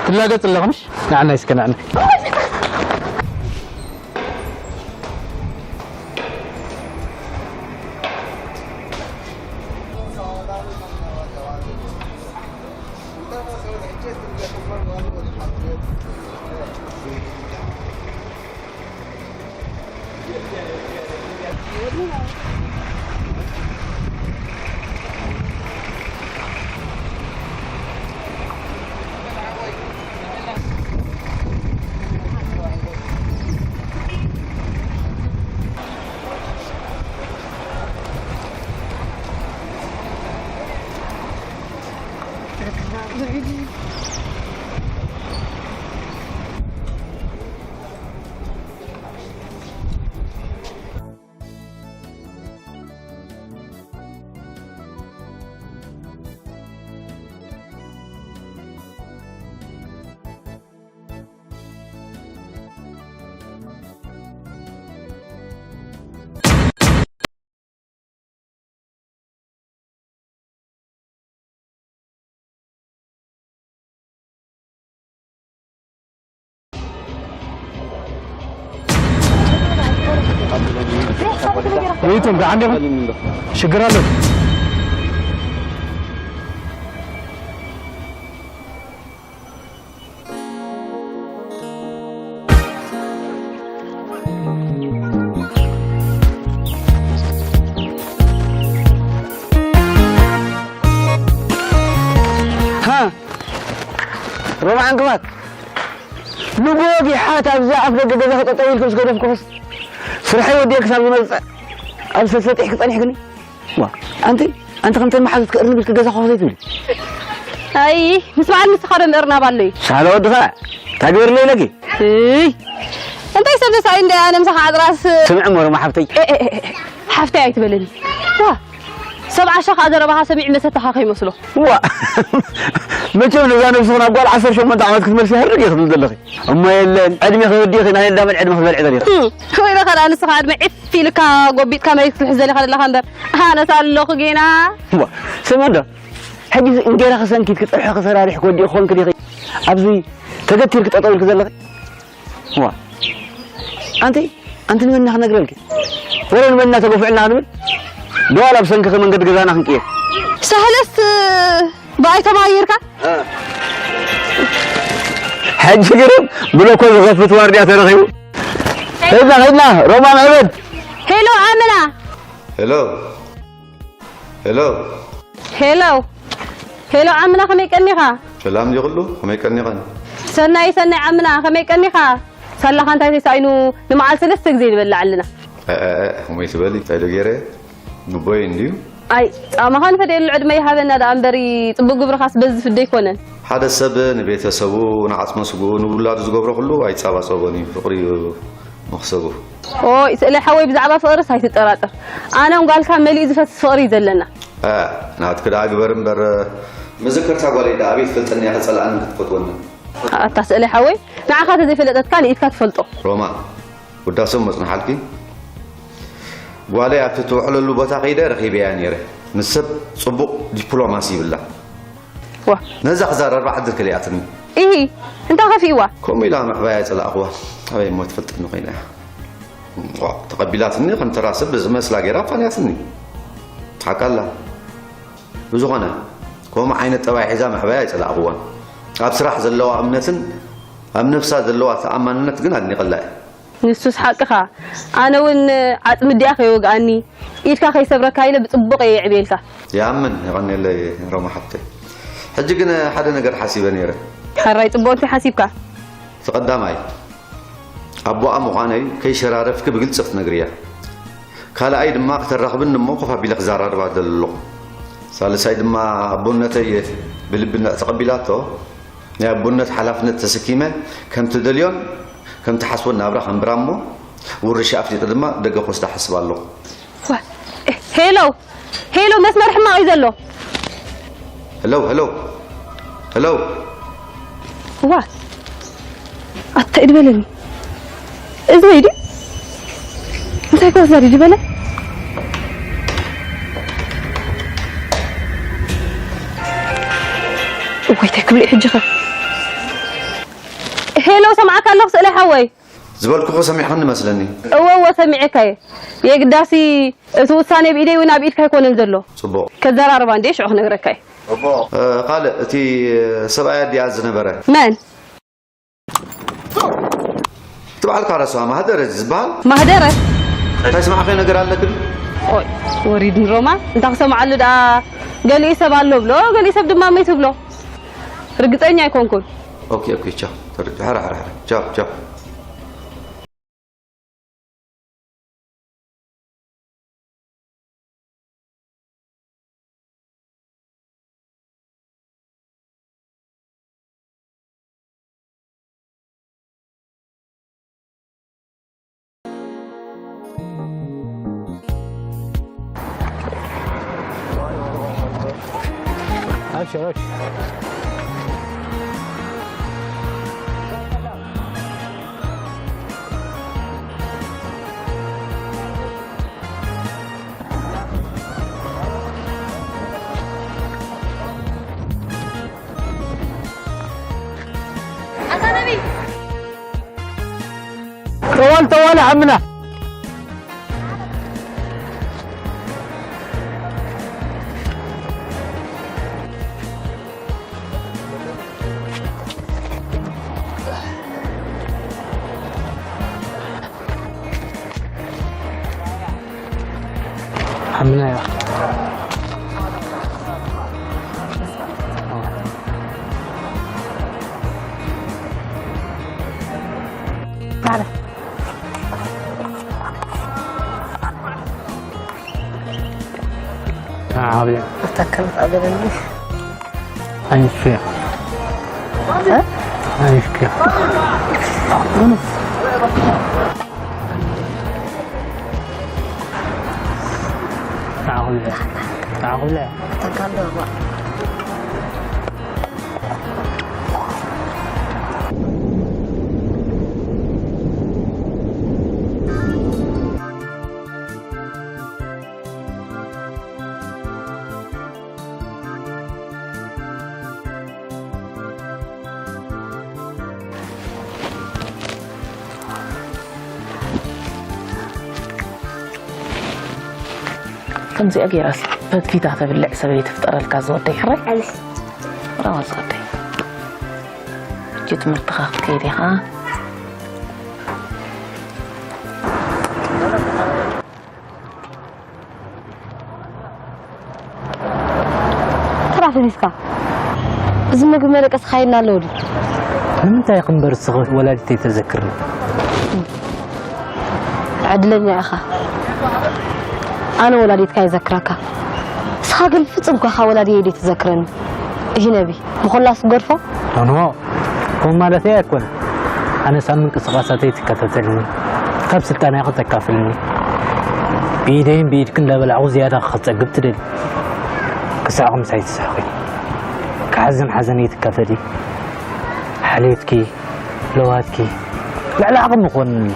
ትላገጽ ኣለኻ ምሽ? ንዓናይ እስከ ንዓናይ። ወይቶም ደሓን ዲኹም? ሽግር ኣሎ? ሃ፣ ሮማ ዕንቅፋት፣ ንጎጊሓት ኣብዚ ኣፍ ደገ ገዛ ክጠጠው ኢልኩም ዝገደፍኩምስ፣ ስርሐይ ወዲኤ ክሳብ ዝመጽእ ኣብ ሰሰጢሕ ክጸኒሕ ግን፣ ዋ፣ ኣንቲ፣ ኣንቲ ከምተን መሓዙት ክእርንብ ኢልኪ ገዛ ኮኾ ዘይትብሊ። ኣይ፣ ምስ በዓል ንስኻ ዶ ምእርናብ ኣሎ እዩ? ሳለ ወድኻ፣ እንታይ ግበርለይ ኢለኪ? እይ፣ እንታይ ሰብ ተሳእዩ እንደ ኣነ ምሳኻ ዓጥራስ? ስምዒ እሞ ሮማ ሓፍተይ። ኤ፣ ኤ፣ ኤ፣ ኤ፣ ሓፍተይ ኣይትበለኒ። ዋ፣ ሰብ ዓሻ ኸኣ ዘረባኻ ሰሚዑ መሰታኻ ከይመስሎ። ዋ፣ መቸም ነዛ ነብስኽን ኣብ ጓል ዓሰርተ ሸሞንተ ዓመት ክትመልሲ ይሕርግ እየ ክትብል ዘለኺ። እሞ የለን፣ ዕድሜ ክወዲእኺ፣ ናይ ኣዳምን ዕድመ ክትበልዒ ደሊኺ። እም፣ ወይለኻ ደኣ ንስኻ ዕድመ ዒፍ ኢልካ ጎቢጥካ መሬት ክትሕዝ ደሊኻ ዘለኻ እምበር፣ ኣነስ ኣለኹ ጌና። እሞ፣ ስምዒ ዶ? ሕጂ እዚ እንጌራ ክሰንኪት ክጸብሒ ክሰራሪሕ ክወዲእ ክኾንክ ዲኺ? ኣብዚ ተገቲርክ ጠጠው ኢልክ ዘለኺ? ዋ። ኣንቲ፣ ኣንቲ ንመና ክነግረልኪ? ወረ ንመና ተገፍዕና ክንብል? ዶ ዋላ ብሰንክኺ መንገዲ ገዛና ክንቅየር? ሳህለስ ብኣይ ተማሂርካ? ሕጂ ግርም ብሎኮ ዝኸፍት ዋርድያ ተረኺቡ። ሄድና፣ ሄድና፣ ሮማ ምዕበድ። ሄሎ፣ ኣመና። ሄሎ። ሄሎ። ሄሎ። ሄሎ፣ ዓምና ከመይ ቀኒኻ? ሰላም ድዩ ኩሉ? ከመይ ቀኒኸን? ሰናይ፣ ሰናይ ዓምና ከመይ ቀኒኻ? ሳላኻ እንታይ ተሳኢኑ ንመዓል ሰለስተ ግዜ ንበልዕ ኣለና። እ፣ እ፣ እ፣ ከመይ ትበሊ? እንታይ ዶ ገይረ? ንቦይ እንድዩ? ኣይ፣ ጻማኻ ንፈደየሉ ዕድመ ይሃበና ደኣ እምበሪ፣ ጽቡቕ ግብርኻስ በዝፍ ዶ ኣይኮነን? ሓደ ሰብ ንቤተሰቡ፣ ንዓጽመ ስግኡ፣ ንውላዱ ዝገብሮ ኩሉ ኣይጻባጸቦን እዩ። ፍቕሪ እዩ መኽሰቡ። ኦይ፣ ስእለ ሓወይ፣ ብዛዕባ ፍቕርስ ኣይትጠራጠር። ኣነን ጓልካ መሊኡ ዝፈስስ ፍቕሪ እዩ ዘለና። እ፣ ናትኪ ደኣ ግበር እምበር፣ መዘከርታ ጓለይ ደኣ ኣበይ ትፈልጠኒ እያ፣ ከጸልኣንን ክትፈትወንን? ኣታ ስእለ ሓወይ፣ ንዓኻ ተዘይፈለጠትካ ንኢድካ ትፈልጦ። ሮማ፣ ውዳሰ መጽንሓልኪ። ጓለይ ኣብቲ ትውዕለሉ ቦታ ከይደ ረኺበያ ነይረ። ምስ ሰብ ጽቡቕ ዲፕሎማሲ ይብላ። ዋ። ነዛ ክዛረባ ዕድል ከሊኣትኒ። ኢሂ፣ እንታይ ከፊእዋ? ከምኡ ኢላ ምዕባያ ኣይጸላእኽዋ። ኣበይ እሞ ትፈልጠኒ ኮይና እያ። ዋ፣ ተቐቢላትኒ ከም ተራ ሰብ ዝመስላ ገይራ ኣፋንያትኒ። ሓቃላ። ብዝኾነ፣ ከምኡ ዓይነት ጠባይ ሒዛ ምዕባያ ኣይጸላእኽዋን። ኣብ ስራሕ ዘለዋ እምነትን ኣብ ነብሳ ዘለዋ ተኣማንነት ግን ኣድኒቐላ እየ። ንሱስ ሓቅኻ። ኣነ እውን ዓጽሚ ኣዲኣ ከይወግኣኒ፣ ኢድካ ከይሰብረካ ኢለ ብጽቡቕ እየ የዕብየልካ። ይኣምን፣ የቐንየለይ ሮማ ሓፍተይ። ሕጂ ግን ሓደ ነገር ሓሲበ ነይረ። ሕራይ ጽቡቕ እንታይ ሓሲብካ? እቲ ቀዳማይ፣ ኣቦኣ ምዃነይ ከይሸራረፍኪ ብግልጺ ክትነግርያ። ካልኣይ ድማ፣ ክተራኽብኒ እሞ ኮፍ ኣቢለ ክዘራረባ እደሊ ኣለኹ። ሳልሳይ ድማ፣ ኣቦነተይ ብልቢ እንድሕር ተቐቢላቶ፣ ናይ ኣቦነት ሓላፍነት ተሰኪመ፣ ከም ትደልዮን ከም ትሓስቦን ናብራ ከንብራ እሞ፣ ውርሻ ኣፍሊጠ ድማ ደገ ክወስዳ እሓስብ ኣለኹ። ዋ፣ ሄሎ፣ ሄሎ፣ መስመር ሕማቕ እዩ ዘሎ። ሄሎ፣ ሄሎ፣ ሄሎ። ዋ፣ ኣታ ኢድ በለኒ። እዚ ወይ ድዩ? እንታይ ኮ ዘሪ ድበለ? ወይ እንታይ ክብል እዩ ሕጂ ኸ? ሄሎ፣ ሰምዓካ ኣለኹ ስእለ ሓወይ። ዝበልኩኹ ሰሚዕኽኒ መስለኒ። እወ፣ እወ፣ ሰሚዐካ እየ። የግዳሲ እቲ ውሳኔ ብኢደይ እውን ኣብ ኢድካ ኣይኮነን ዘሎ። ጽቡቕ። ከዘራርባ እንድየ ሽዑ ክነግረካ እየ። ጽቡቕ። እ፣ ካልእ እቲ ሰብኣይ ኣዲኣ ዝነበረ። መን? እቲ በዓል ካራስዋ ማህደረ ዝበሃል። ማህደረ? እንታይ ስማዕካዮ ነገር ኣለክን? ኦይ፣ ወሪድኒ ሮማ። እንታ ክሰምዓሉ ደኣ ገሊኡ ሰብ ኣሎ ብሎ፣ ገሊኡ ሰብ ድማ መይቱ ብሎ። ርግጸኛ ኣይኮንኩን። ኦኬ፣ ኦኬ፣ ቻው። ተረዲኡ። ሕራ፣ ሕራ፣ ሕራ። ቻው፣ ቻው። ኣብሽር፣ ኣብሽር። ጠዋል ጠዋል ዓምና። تعالي. أتذكر الأبد. أنشكي. ها؟ أنشكي. تعالي. تعالي. ከምዚኣ ገይራስ ፈትፊታ ተብልዕ ሰበይቲ ትፍጠረልካ ዝወደይ ሕራይ። ኣነ። ራዋ ዝወደይ። ሕጂ ትምህርትኻ ክትከይድ ኢኻ። ተራፊ ሒዝካ። እዚ ምግቢ መደቀስኻ ኢልና ኣለዎ ድዩ? ንምንታይ ኢኺ እምበር እስኺ ወላዲተይ ተዘክርኒ? ዕድለኛ ኢኻ። ኣነ ወላዲትካ ይዘክረካ። ንስኻ ግን ፍጹም እኳ ኢኻ ወላዲየይ ዘይትዘክረኒ። እሂ ነቢ፣ ብኹላስ ትገድፎ? ኖ፣ ኖ። ከምኡ ማለተይ ኣይኮነን። ኣነስ ኣብ ምንቅስቓሳተይ ትከታተልኒ፣ ካብ ስልጣነይ ከተካፍልኒ፣ ብኢደይን ብኢድክን እንዳበላዕኹ ዝያዳ ክጸግብ ትደሊ። ክስሕቕ ምሳይ ትስሕቒ፣ ክሓዝን ሓዘነይ ትካፈሊ። ሓልዮትኪ፣ ለውሃትኪ፣ ልዕሊ ዓቕሚ ክኾንኒ።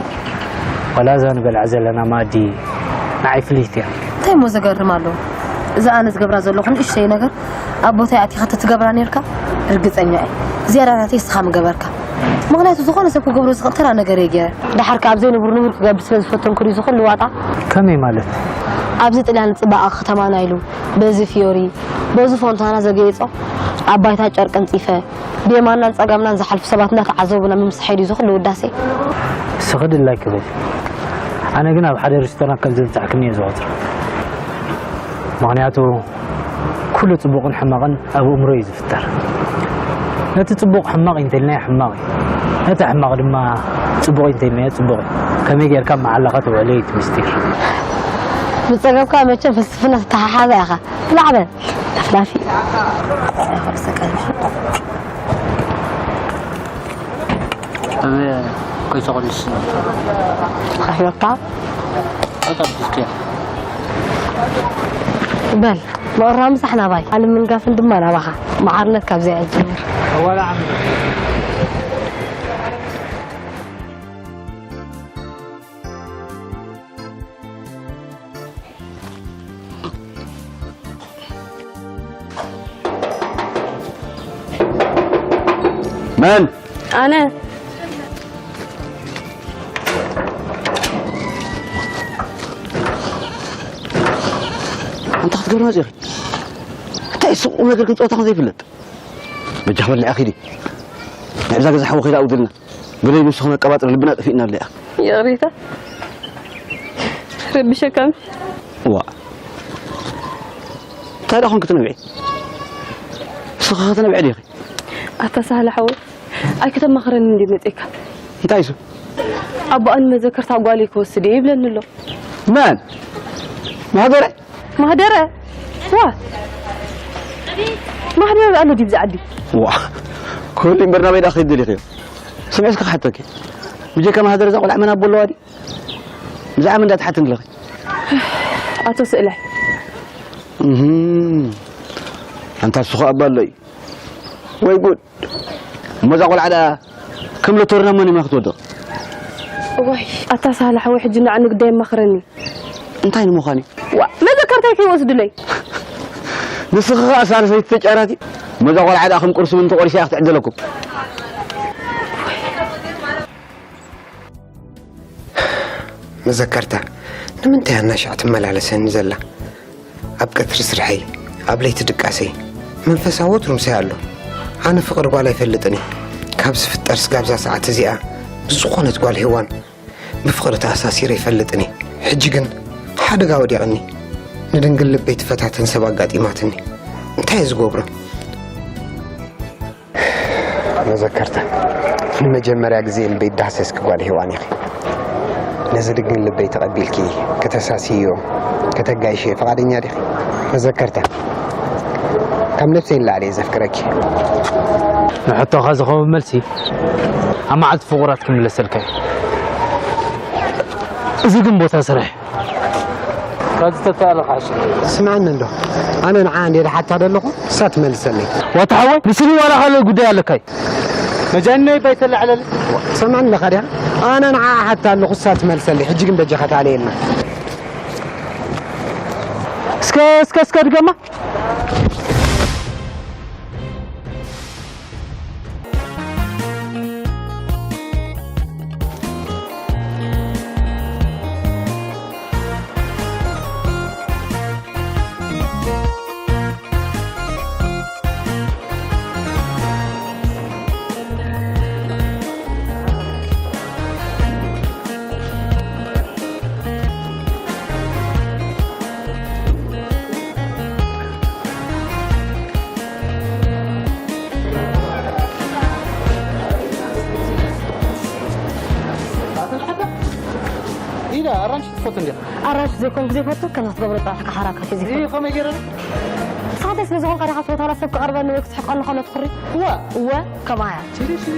ዋላ እዛ ንበልዓ ዘለና መኣዲ ንዓይ ፍልይቲ እያ። እንታይ እሞ ዘገርም ኣለዎ? እዛ ኣነ ዝገብራ ዘለኹ ንእሽተይ ነገር ኣብ ቦታይ ኣቲኻ ተትገብራ ነርካ፣ ርግጸኛ እየ ዝያዳ ናተይ ንስኻ ምገበርካ። ምኽንያቱ ዝኾነ ሰብ ክገብሮ ዝኽእል ተራ ነገር እየ ገይረ። ደሓር ከኣ ኣብ ዘይንቡር ንቡር ክገብር ስለ ዝፈተንኩ ድዩ ዝኹሉ ዋጣ? ከመይ ማለት? ኣብዚ ጥልያን ጽባቐ ከተማና ኢሉ፣ በዚ ፊዮሪ፣ በዚ ፎንታና ዘገየጾ፣ ኣብ ባይታ ጨርቂ ኣንጺፈ፣ ብየማንናን ጸጋምናን ዝሓልፉ ሰባት እናተዓዘቡና ምምስሓይ ድዩ ዝኹሉ ውዳሴ? ንስኺ ድላይኪ በሊ። ኣነ ግን ኣብ ሓደ ሪስቶራንት ከም ዘብጻሕክኒ እየ ዝቖጽሮ። ምኽንያቱ ኩሉ ጽቡቕን ሕማቕን ኣብ ኣእምሮ እዩ ዝፍጠር። ነቲ ጽቡቕ ሕማቕ እንተልናዮ ሕማቕ እዩ። ነቲ ሕማቕ ድማ ጽቡቕ እንተልናዮ ጽቡቕ እዩ። ከመይ ጌርካ መዓላኻ ተውዕሎ እዩ እቲ ምስጢር። ብጸገብካ መቸም ፍልስፍና ተተሓሓዛ ኢኻ። ብላዕ በል። ለፍላፊ። ኣብ ኮይሶ ቅዱስ። ከፊልካ? ኣታ ብስኪ። በል፣ ምቕራብ ምሳሕ ናባይ፣ ኣለም ምንጋፍን ድማ ናባኻ። መዓርነት ካብዚኣ እያ ትጅምር። ወላ ዓሚ። መን? ኣነ። ኣንታ ክትገብር መፂኺ? እንታይ እሱ ቁም ነገር ግን ፀወታ ዘይፍለጥ? በጃ ክበልዕ ኪዲ። ንዕዛ ገዛ ሓዊ ኪዳ ኣውድልና። ብለይ ንሱ ክነቀባጥር ልብና ጠፊእና ኣለያ። ይቕሬታ። ረቢሸካ ምሽ? ዋ። እንታይ ደኣ ኮንክ ትነብዒ? ንስኺ ከተነብዒ ዲኺ? ኣታ ሳህለ ሓወይ፣ ኣይክተማኽረኒ እንዲ መጺእካ። እንታይ እሱ? ኣቦኣ ንመዘከርታ ጓለይ ክወስድ እየ ይብለኒ ኣሎ። መን? ማህደረ? ማህደረ? ዋ! ማህደረ ኣሎ ድዩ ብዛ ዓዲ? ዋ! ክህሉ እምበር ናበይ ደኣ ክኸይድ ደሊኽዮ? ስምዒ እስከ ክሓተኪ። ብጀካ ማህደረ እዛ ቆልዓ መን ኣቦ ኣለዋ ድዩ? ብዛዕባ መን እንዳትሓትኒ ኣለኺ? ኣቶ ስእላይ። እህም። ኣንታ እሱ ኸኣ ኣባ ኣሎ እዩ። ወይ ጉድ። እሞ እዛ ቆልዓ ደኣ ከም ሎቶሪ ናብ መን እያ ክትወድቕ? እዋይ፣ ኣታ ሳህለ ሓወይ፣ ሕጂ ንዓ ንግዳይ የማኽረኒ። እንታይ ንምዃን እዩ? ዋ፣ መዘከርታይ ከይወስዱለይ። ንስኺ ኸኣ ሳልሰይቲ ተጫራቲ። እሞ እዛ ቆልዓ ደኣ ከም ቁርሲ ምን ተቖሪሳ እያ ክትዕደለኩም። መዘከርታ፣ ንምንታይ ኣናሻዕ ትመላለሰኒ ዘላ? ኣብ ቀትሪ ስርሐይ፣ ኣብ ለይቲ ድቃሰይ፣ መንፈሳ ወትሩ ምሳይ ኣሎ። ኣነ ፍቕሪ ጓል ኣይፈልጥን እየ። ካብ ዝፍጠር ስጋብ እዛ ሰዓት እዚኣ፣ ብዝኾነት ጓል ሄዋን ብፍቕሪ ተኣሳሲረ ኣይፈልጥን እየ። ሕጂ ግን ሓደጋ ወዲቕኒ። ንድንግል ልበይ ትፈታተን ሰብ ኣጋጢማትኒ። እንታይ እየ ዝገብሮ? መዘከርታ፣ ንመጀመርያ ግዜ ልበይ ዳህሰስኪ ጓል ሄዋን ኢኺ። ነዚ ድንግል ልበይ ተቐቢልኪ ከተሳስይዮ፣ ከተጋይሽዮ ፍቓደኛ ዲኺ? መዘከርታ፣ ካብ ነብሰይ ንላዕሊ እየ ዘፍቅረኪ። ንሕቶኻ ዝኸውን መልሲ ኣብ መዓልቲ ፍቑራት ክምለሰልካ እዩ። እዚ ግን ቦታ ስራሕ እዩ። ካብ ዝተተኣለ ክዓሽ። ስምዓኒ እንዶ፣ ኣነ ንዓ እንደ ሓታ ደለኹ፣ እሳ ትመልሰለይ። ዋታ ሓወይ፣ ንስኒ ዋላ ካልእ ጉዳይ ኣለካይ? መጃነይ ባይተላዕለል። ሰምዓኒ ኣለኻ ዲኻ? ኣነ ንዓ ሓታ ኣለኹ፣ እሳ ትመልሰለይ። ሕጂ ግን በጃኻ ተኣለየልና። እስከ፣ እስከ፣ እስከ ድገማ። ኢዳ ኣራንሺ ትፈቱ እንዲኻ? ኣራንሺ ዘይኮንኩ ዘይፈቱ፣ ከም ክትገብሮ ጥራሕ ኢኻ ሓራካት እዩ ዘይፈቱ። ይህ ከመይ ገይረ? ንስኻ እንታይ ስለ ዝኾንካ ዲኻ ትፈትዋ? ሰብ ክቐርበኒ ወይ ክትሕቀኒ ከሎ ትኹሪ? እዋ። እወ፣ ከምኣ እያ። ሽሪ፣ ሽሪ።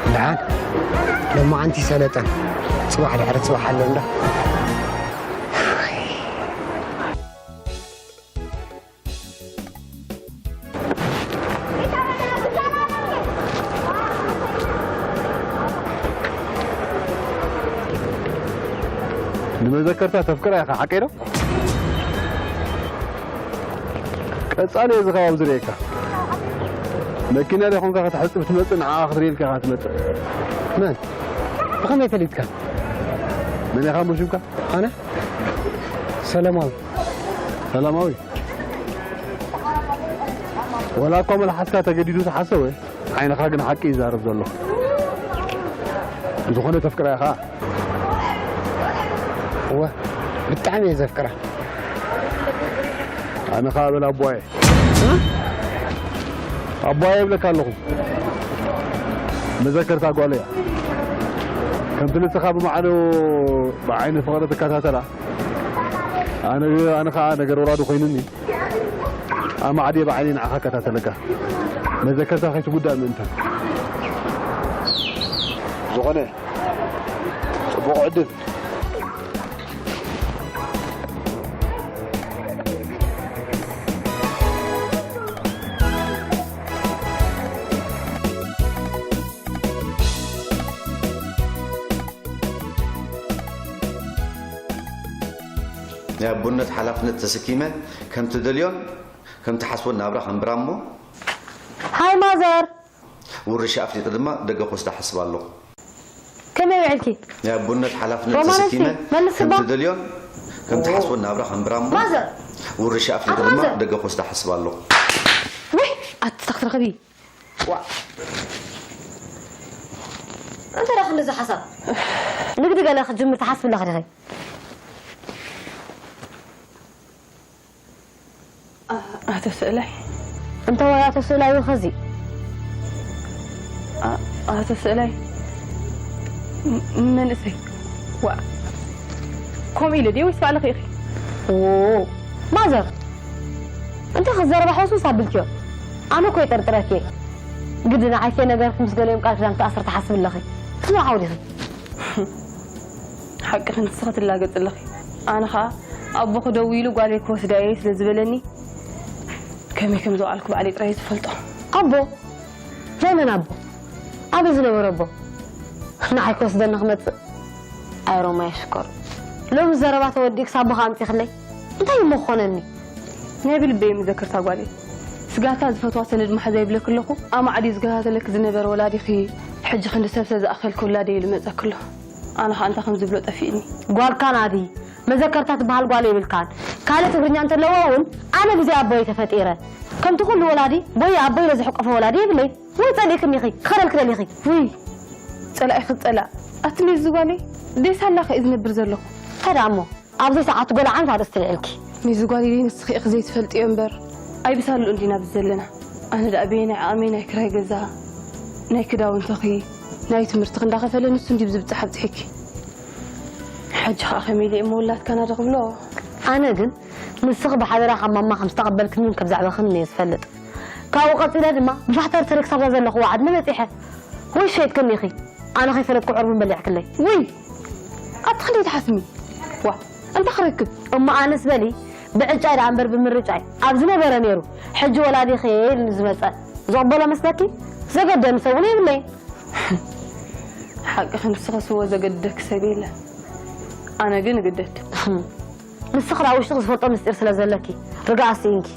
ደሓን ሎማዓንቲ ሰለጠን፣ ጽባሕ ድሕሪ ጽባሕ ኣሎ እንዳ። ንመዘከርታ ተፍቅራ ኢኻ፣ ሓቀይ ዶ? ቀጻሊ እዚ ከባቢ ዝርእየካ። መኪና ዶ ኾንካ ክትሕጽብ ትመጽእ፣ ንዓኻ ክትርእየልካ ኢኻ ትመጽእ። መን? ብኸመይ ፈሊጥካ? መን ኢኻ እሞ ሽምካ? ኣነ? ሰላማዊ። ሰላማዊ? ወላ እኳ መልሓስካ ተገዲዱ ተሓሰወ፣ ዓይንኻ ግን ሓቂ ይዛረብ ዘሎ። ዝኾነ ተፍቅራ ኢኻ? እወ፣ ብጣዕሚ እየ ዘፍቅራ። ኣነ ኸኣ በል ኣቦየ። ኣቦየ እብለካ ኣለኹ። መዘከርታ ጓለይ እያ። ከምቲ ንስኻ ብማዕዶ ብዓይኒ ፍቕሪ ትከታተላ፣ ኣነ፣ ኣነ ኸኣ ነገር ወራዲ ኮይኑኒ፣ ኣማዕድየ ብዓይኒ ንዓኻ እከታተለካ። መዘከርታ ከይትጉዳእ ምእንታን። ዝኾነ፣ ጽቡቕ ዕድል። ናይ ኣቦነት ሓላፍነት ተሰኪመ ከም ትደልዮን ከም ትሓስቦን ናብራ ከንብራ እሞ። ሃይ ማዘር! ውርሻ ኣፍሊጠ ድማ ደገ ክወስዳ ሓስብ ኣለኹ። ከመይ ውዒልኪ? ናይ ኣቦነት ሓላፍነት ሮማን፣ ተሰኪመ እስኪ መልስ ከም እባ። ትደልዮን ከም ትሓስቦን ናብራ ከንብራ እሞ። ማዘር! ውርሻ ኣፍሊጠ ኣቶ ድማ ማዘር! ደገ ክወስዳ ሓስብ ኣለኹ። ወይ! ኣቲ ተኽትረኽቢ። ዋ። እንታይ ደኣ ክንድዚ ሓሳብ? ንግዲ ገለ ክትጅምር ትሓስቢ ኣለኺ ዲኺ? ኣ-፣ ኣቶ ስእላይ። እንተ ወይ ኣቶ ስእላይ ወይ ኸዚ? ኣ-፣ ኣቶ ስእላይ። ም-፣ መንእሰይ። ዋ። ከምኡ ኢለ ድየ ወይስ ባዕልኺ ኢኺ? ዎ። ማዘር፣ እንታይ ክዘረባ ሕውስውስ ኣቢልክዮ? ኣነ እኮ ይጥርጥረኪ እየ። ግዲ ንዓይ ከይነገርኪ ምስ ገሊኦም ቃል ኪዳን ክትኣስሪ ትሓስቢ ኣለኺ። ትስምዒ ሓው ዲኺ? ሓቅኺ ንስኺ ትላገጺ ኣለኺ። ኣነ ኸኣ ኣቦኺ ደዊሉ ጓለይ ክወስዳ እየ ስለ ዝበለኒ፣ ከመይ ከም ዝወዓልኩ ባዕለይ ጥራይ እየ ዝፈልጦ። ኣቦ? ናይ መን ኣቦ? ኣበይ ዝነበረ ኣቦ? ንዓይ ክወስደኒ ክመጽእ ኣይሮማ የሽኮር። ሎሚ ዘረባ ተወዲእ ክሳብ ኣቦኻ ኣምጺኽለይ እንታይ እሞ ክኾነኒ? ናይ ብልበይ መዘከርታ ጓለይ። ስጋታ ዝፈትዋ ሰነድ መሓዛ ይብለክ ኣለኹ። ኣማዕድዩ ዝከታተለክ ዝነበረ ወላዲኺ ሕጂ ክንዲ ሰብሰ ዝኣኸልክ ውላደይ ኢሉ መጸክ ኣሎ። ኣነ ኸኣ እንታይ ከም ዝብሎ ጠፊእኒ። ጓልካ ናዲ መዘከርታ ትበሃል ጓል የብልካን። ካልእ ትግርኛ እንተለዎ እውን ኣነ ብዘይ ኣቦይ ተፈጢረ። ከምቲ ኩሉ ወላዲ ቦይ ኣቦይ ኢለ ዝሕቀፎ ወላዲ የብለይ። ወይ ጸሊእክኒ ኢኺ፣ ክኸደልክ ደሊኺ። ውይ፣ ጸላኢ ክጸላእ። ኣቲ ሜዚ ጓለይ፣ ደይ ሳላኸ እዩ ዝነብር ዘለኹ። እንታይ ደኣ እሞ፣ ኣብ ዘይሰዓቱ ገለ ዓይነት ኣርእስቲ ልዕልኪ። ሜዚ ጓለይ፣ ንስኺ ኢኺ ዘይትፈልጥዮ እምበር፣ ኣይብሳሉ እንዲና ብዚ ዘለና። ኣነ ደኣ በየናይ ዓቕመይ ናይ ክራይ ገዛ፣ ናይ ክዳውንትኺ፣ ናይ ትምህርትኺ እንዳኸፈለ ንሱ እንዲዩ ብዝብጻሕ ኣብጺሑኪ። ሕጂ ኸኣ ከመይ ኢለ እሞ ውላድካ ናዲ ክብሎ? ኣነ ግን ንስኺ ብሓደራ ካብ ማማ ከም ዝተቐበልክንን ከም ዘዕበኽንን እየ ዝፈልጥ። ካብኡ ቀጺለ ድማ ብፋሕተር ተረክ ሳብዛ ዘለኽዋ ዓድሚ በጺሐ። ወይ ሸይጥክኒ ኢኺ። ኣነ ከይፈለጥኩ ዕርቡን በሊዕክለይ። ውይ! ኣቲ ክንደይ ትሓስሚ? ዋ፣ እንታይ ክረክብ? እሞ ኣነስ በሊ፣ ብዕጫይ ደኣ እምበር ብምርጫይ ኣብ ዝነበረ ነይሩ። ሕጂ ወላዲኺ እየ ኢሉኒ ዝመጸ። ዝቕበሎ መስለኪ? ዘገደኒ ሰብ እውን የብለይን። ሓቂ ክንስኸስዎ ዘገድደኪ ሰብ የለን። ኣነ ግን እግደድ። ንስኺ ደኣ ውሽጥኺ ዝፈልጦ ምስጢር ስለ ዘለኪ ርግኣት ስኢንኪ።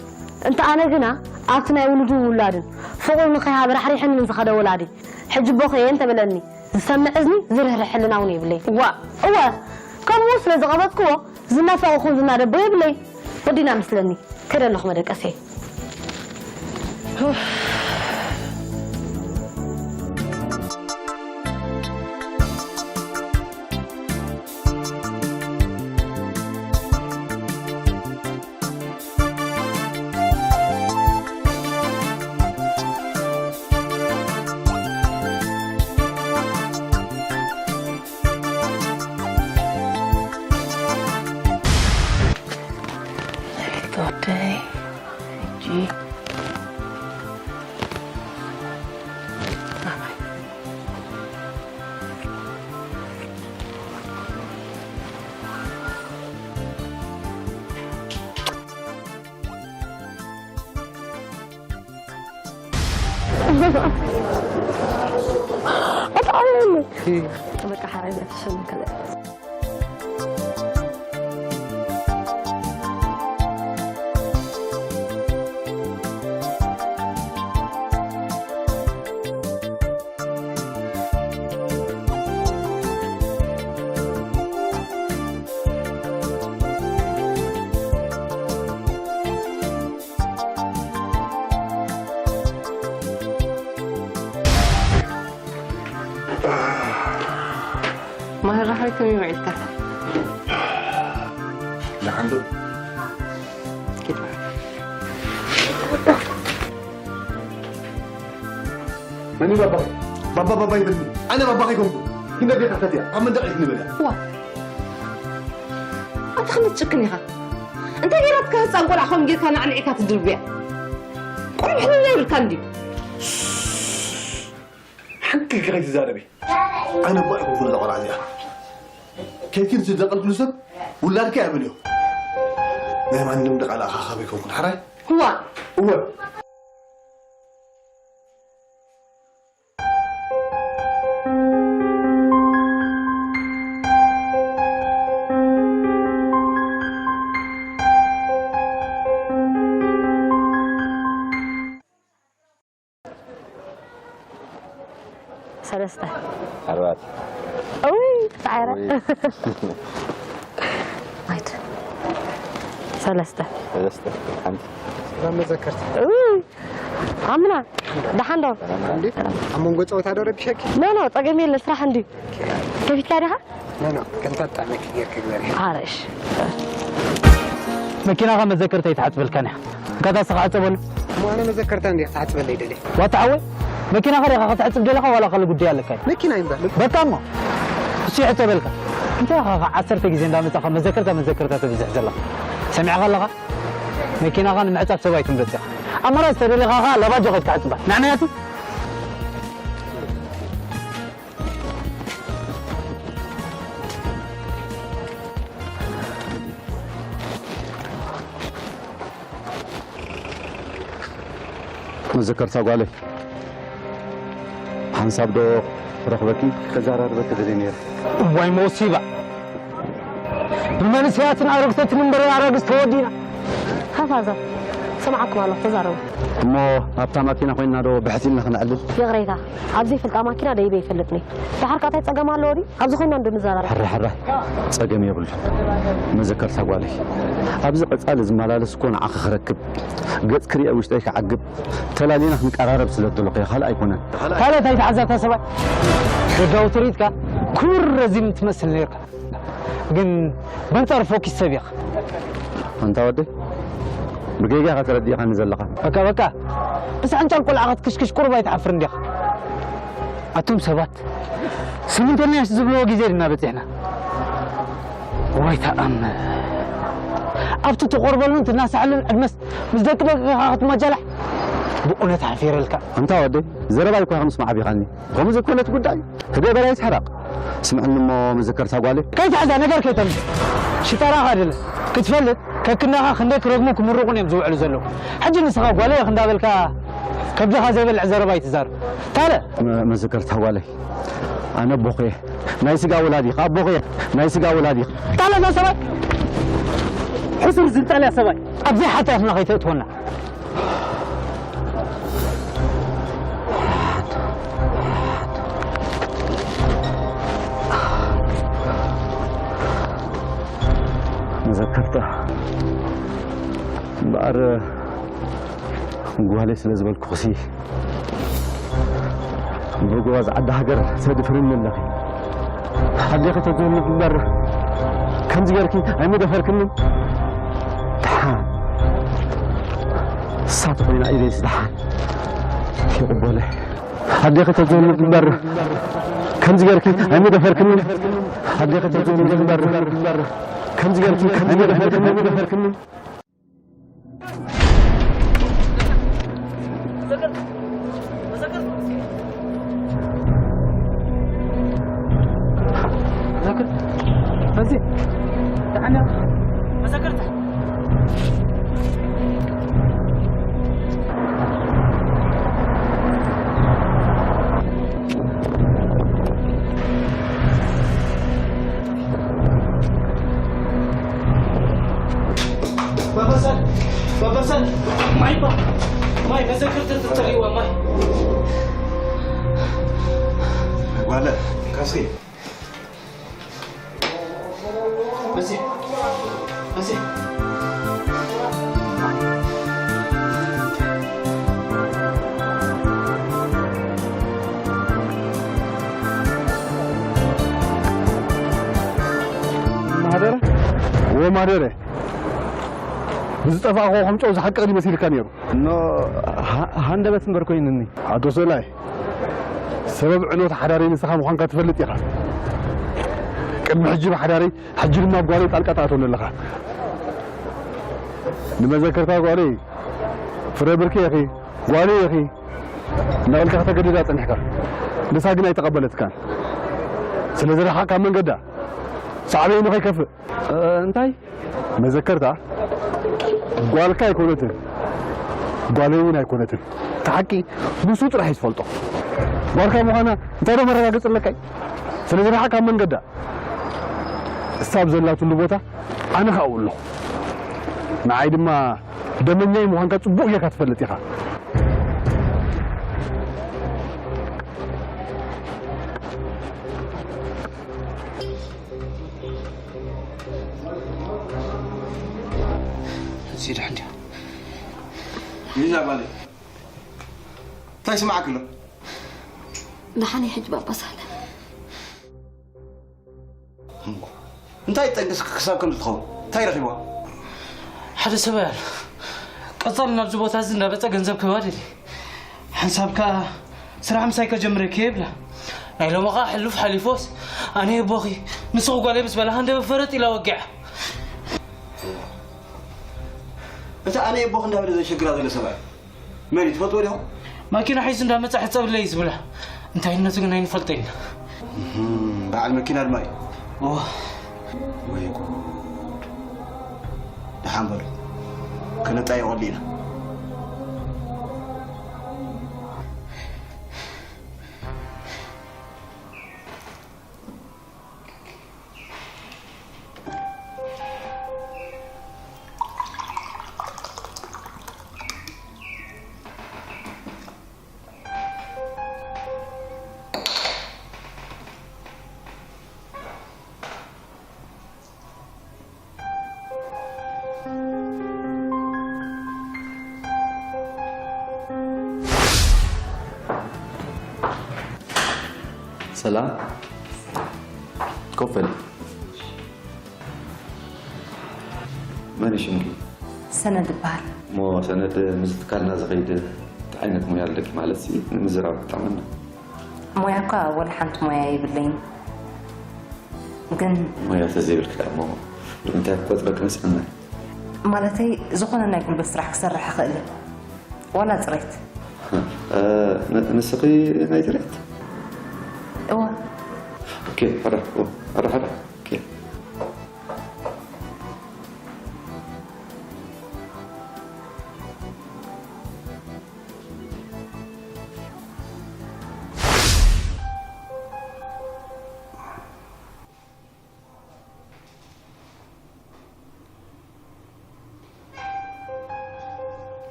እንተ ኣነ ግና ኣብቲ ናይ ውሉድን ውላድን ፍቕሩ ንኸይሃብ ራሕሪሕኒ ንዝኸደ ወላዲ ሕጂ ቦኸየ እንተበለኒ ዝሰምዕ እዝኒ ዝርህርሕ ሕልና እውን የብለይ። እዋ እወ ከምኡ ስለ ዝቐበጽክዎ ዝናፈቐኹን ዝናደቦ የብለይ። ወዲና መስለኒ። ከይደ ኣለኹ መደቀሰይ። ተወደይ ሕጂ በቃ ሓራይ ዘተሸምከለ ማህራ ሓወይ ከመይ ውዒልካ? ደሓን ዶ? ኪድ በል። መን እዩ ባባኺ? ባባ ባባ ይበልኒ። ኣነ ባባኺ ኣይኮንኩን። ክንደይ ቤት ኣፈትያ? ኣብ መንደቕ እዩ ክንበል እያ። ዋ። ኣታ ክንደይ ትጭክን ኢኻ? እንታይ ገይራትካ ህፃን ቆልዓ ከምኡ ጌርካ ናዕንዒካ ትድርብያ? ቆልዓ ሕልና ይብልካ እንድዩ። ሓንቲ ኢልኪ ከይትዛረቢ። ኣነ እባ ኣይኮንኩን እዛ ቆልዓ እዚኣ። ኬድኪ ንስደቐልክሉ ሰብ ውላድኪ ኣይበልዮ። ናይ ማንም ድቓላ ኣኻኻቢ ኣይኮንኩን። ሓራይ? እዋ። እወ። ሰለስተ። ኣርባዕተ። እውይ፣ ተጻዒረ። እውይ። ማይት። ሰለስተ። ሰለስተ። ሓንቲ። መዘከርታ። እውይ። ኣምና፣ ደሓን ዶ? እንዴ? ኣብ መንጎ ጸወታ ዶ ረቢሸኪ? ኖ፣ ኖ፣ ጸገም የለን፣ ስራሕ እንድዩ። ከፊትካ ዲኻ? ኖ፣ ኖ፣ ከምታ ትጣዕመኪ ጌርኪ ግበሪ። ኣረ፣ እሺ። መኪናኻ መዘከርታ ኣይትሓጽበልካን እያ። እንካታ ስኻ ሕጸበሉ። እሞ ኣነ መዘከርታ እንድያ ክትሓጽበለይ ደልየ። ዋታ ሓወይ፣ መኪናኻ ዲኻ ክትሕጽብ ደለኻ ዋላ ካልእ ጉዳይ ኣለካ? መኪና እዩ እምበር። በቃ እሞ፣ እሱ ይሕጸበልካ። እንታይ ኢኻ ኸዓ ዓሰርተ ግዜ እንዳመጻኻ መዘከርታ፣ መዘከርታ ተብዝሕ ዘለኻ? ሰሚዕኻ ኣለኻ? መኪናኻ ንምዕጻፍ ሰብ ኣይትምረጽ ኢኻ። ኣማራጺ ተደሊኻ ኸዓ ላባጆ ከይድካ ሕጽባ። ንዕናያቱ። መዘከርታ ጓለይ፣ ሓንሳብ ዶ ክረኽበኪ፣ ከዘራርበኪ ደልየ ነይረ። እዋይ መሲባ! ብመንእሰያትን ኣረግቶትን እምበር ኣራግዝ ተወዲና። ሃፋዘር፣ ሰምዓኩም ኣለኹ፣ ተዛረቡ። እሞ ኣብታ ማኪና ኮይንና ዶ ብሕት ኢልና ክነዕልል? ይቕሬታ፣ ኣብ ዘይፈልጣ ማኪና ደይበ ይፈልጥኒ። ደሓር ከ እንታይ ጸገም ኣለዎ ድዩ? ኣብዚ ኮይንና እንዶ ንዘራረብ። ሕራይ፣ ሕራይ፣ ጸገም የብሉን። መዘከርታ ጓለይ፣ ኣብዚ ቀጻሊ ዝመላለስ እኮ ንዓኺ ክረክብ፣ ገጽ ክሪኦ ውሽጠይ ክዓግብ፣ ተላሊና ክንቀራረብ ስለ ዝደለኹ እየ፣ ካልእ ኣይኮነን። ካልእ እንታይ ተዓዘብካ ሰብኣይ? ደጋዊ ትርኢትካ ክቡር ረዚን ትመስል ነይርካ። ግን በንጻር ፎኪስ ሰብ ኢኻ። ኣንታ ወደይ፣ ብጌጋ ኢኻ ተረዲእካኒ ዘለኻ። በቃ፣ በቃ። ምስ ዓንጫል ቆልዓ ክትክሽክሽ ቁሩብ ኣይትሓፍርን ዲኻ? ኣቱም ሰባት፣ ስምንተኛሽ ዝብልዎ ግዜ ድና በጺሕና። ወይ ተኣምር። ኣብቲ ትቆርበሉን ትናሳሕሉን ዕድመስ ምስ ደቂ ደቅኻ ክትማጃላሕ ብእውነት ሓፊረልካ። ኣንታ ወደይ፣ ዘረባ እኳ ከምስማዕ ኣቢኻኒ። ከምኡ ዘይኮነት ጉዳይ፣ ህደ በላይ ትሕረቕ። ስምዕኒ እሞ መዘከርታ ጓለይ። ከይትሕዛ ነገር ከይተምጽእ። ሽጣራኻ ድለ ክትፈልጥ ከክንዳኻ ክንደይ ክረግሙ ክምርቑን እዮም ዝውዕሉ ዘለዉ። ሕጂ ንስኻ ጓለይ ኢኽ እንዳበልካ ከብድኻ ዘይበልዕ ዘረባ ኣይትዛረብ። ታለ። መ-፣ መዘከርታ ጓለይ። ኣነ ኣቦኺ እየ። ናይ ስጋ ወላዲኻ ኣቦኺ እየ። ናይ ስጋ ወላዲኻ። ታለ እዛ ሰብኣይ። ሕሱር ዝንጣልያ ሰብኣይ። ኣብ ዘይሓጢኣትና ከይተእትወና። መዘከርታ እምበኣር ጓለይ ስለ ዝበልኩኽሲ ብጎባዝ ዓዲ ሃገር ተድፍርኒ ኣለኺ። ኣዴኺ ተትህሉ እምበር ከምዚ ጌርኪ ኣይምደፈርክንን። ደሓን እሳ ተኾይና ኢደይስ ደሓን ይቕበለ። ኣዴኺ ተትህሉ እምበር ከምዚ ጌርኪ ኣይምደፈርክንን። ኣዴኺ ተትህሉ እምበር ከምዚ ጌርኪ ኣይምደፈርክንን። ባባሳል፣ ባባሳል፣ ማይ ባ፣ ማይ መዘከርታ ተተሪዋ ማይ። ጓለ፣ ካስሪ። መሲ፣ መሲ። ማህደረ? እዎ ማህደረ። ብዝጠፋእክዎ ከም ጨው ዝሓቅቕ ድዩ መሲልካ ነይሩ? እኖ፣ ሃ-፣ ሃንደበት እምበር ኮይኑኒ። ኣቶ ሰላይ፣ ሰበብ ዕንወት ሓዳረይ ንስኻ ምዃንካ ትፈልጥ ኢኻ። ቅድሚ ሕጂ ብሓዳረይ፣ ሕጂ ድማ ጓለይ ጣልቃ ትኣትወኒ ኣለኻ። ንመዘከርታ ጓለይ፣ ፍረ ብርኪ ኢኺ፣ ጓለይ ኢኺ፣ እናበልካ ከተገድዳ ጸኒሕካ። ንሳ ግን ኣይተቐበለትካን። ስለ ዝረሓቕካ መንገዳ፣ ሳዕቤኑ ከይከፍእ። እ፣ እንታይ? መዘከርታ ጓልካ ኣይኮነትን፣ ጓለይ እውን ኣይኮነትን። እቲ ሓቂ ንሱ ጥራሕ እዩ ዝፈልጦ። ጓልካ ምዃና እንታይ ዶ መረጋገጺ ኣለካ? ስለ ዝረሓቕካ መንገዳ፣ እሳ ኣብ ዘላትሉ ቦታ ኣነ ኸኣ ኣለኹ። ንዓይ ድማ ደመኛይ ምዃንካ ጽቡቕ ጌርካ ትፈልጥ ኢኻ። እዚ ደሓን ድያ? ይዛ ጓለይ፣ እንታይ ስማዕክ ኣሎ? ደሓን እየ ሕጂ ባባ ሳለ። እንታይ ጠንቅስ ክሳብ ከም ትኸውን? እንታይ ረኺብዋ? ሓደ ሰብኣይ ኣሎ። ቀጻሊ ናብዚ ቦታ እዚ እንዳመጸ ገንዘብ ክህባ ደልየ። ሓንሳብ ከኣ ስራሕ ምሳይ ከጀምረኪ እየ ይብላ። ናይ ሎሚ ከኣ ሕሉፍ ሓሊፎስ፣ ኣነ የቦኺ፣ ንስኺ ጓለይ ምስ በላ ሃንደበት ፈረጥ ኢላ ወጊዓ። እቲ ኣነ የቦኺ እንዳበለ ዘሸግራ ዘሎ ሰብኣይ መን እዩ ትፈልጥዎ ዲኹም? ማኪና ሒዙ እንዳመጸ ሕጸብለይ እዩ ዝብላ። እንታይነቱ ግን ኣይንፈልጦ ኢና። እህም፣ በዓል መኪና ድማ እዩ። እወ። ወይ ጉድ። ደሓን በሉ። ከነጣይቐሉ ኢና። ሰላም። ኮፍ በሊ። መን እዩ ሽምኪ? ሰነድ እበሃል። እሞ ሰነድ፣ ምስዚ ትካልና ዝኸይድ እንታይ ዓይነት ሞያ ኣለኪ? ማለት ሲ ንምዝራብ ክጠቕመና። ሞያ እኳ ወላ ሓንቲ ሞያ የብለይን። ግን ሞያ ተዘይብልኪ ደኣ እሞ እንታይ ክቆጽረኪ መሲሉኒ? ማለተይ፣ ዝኾነ ናይ ጉልበት ስራሕ ክሰርሕ እኽእል እየ። ዋላ ጽሬት። እ፣ ን-፣ ንስኺ ናይ ጽሬት? እወ። ኦኬ፣ ሕራ፣ እወ፣ ሕራ፣ ሕራ። ኦኬ።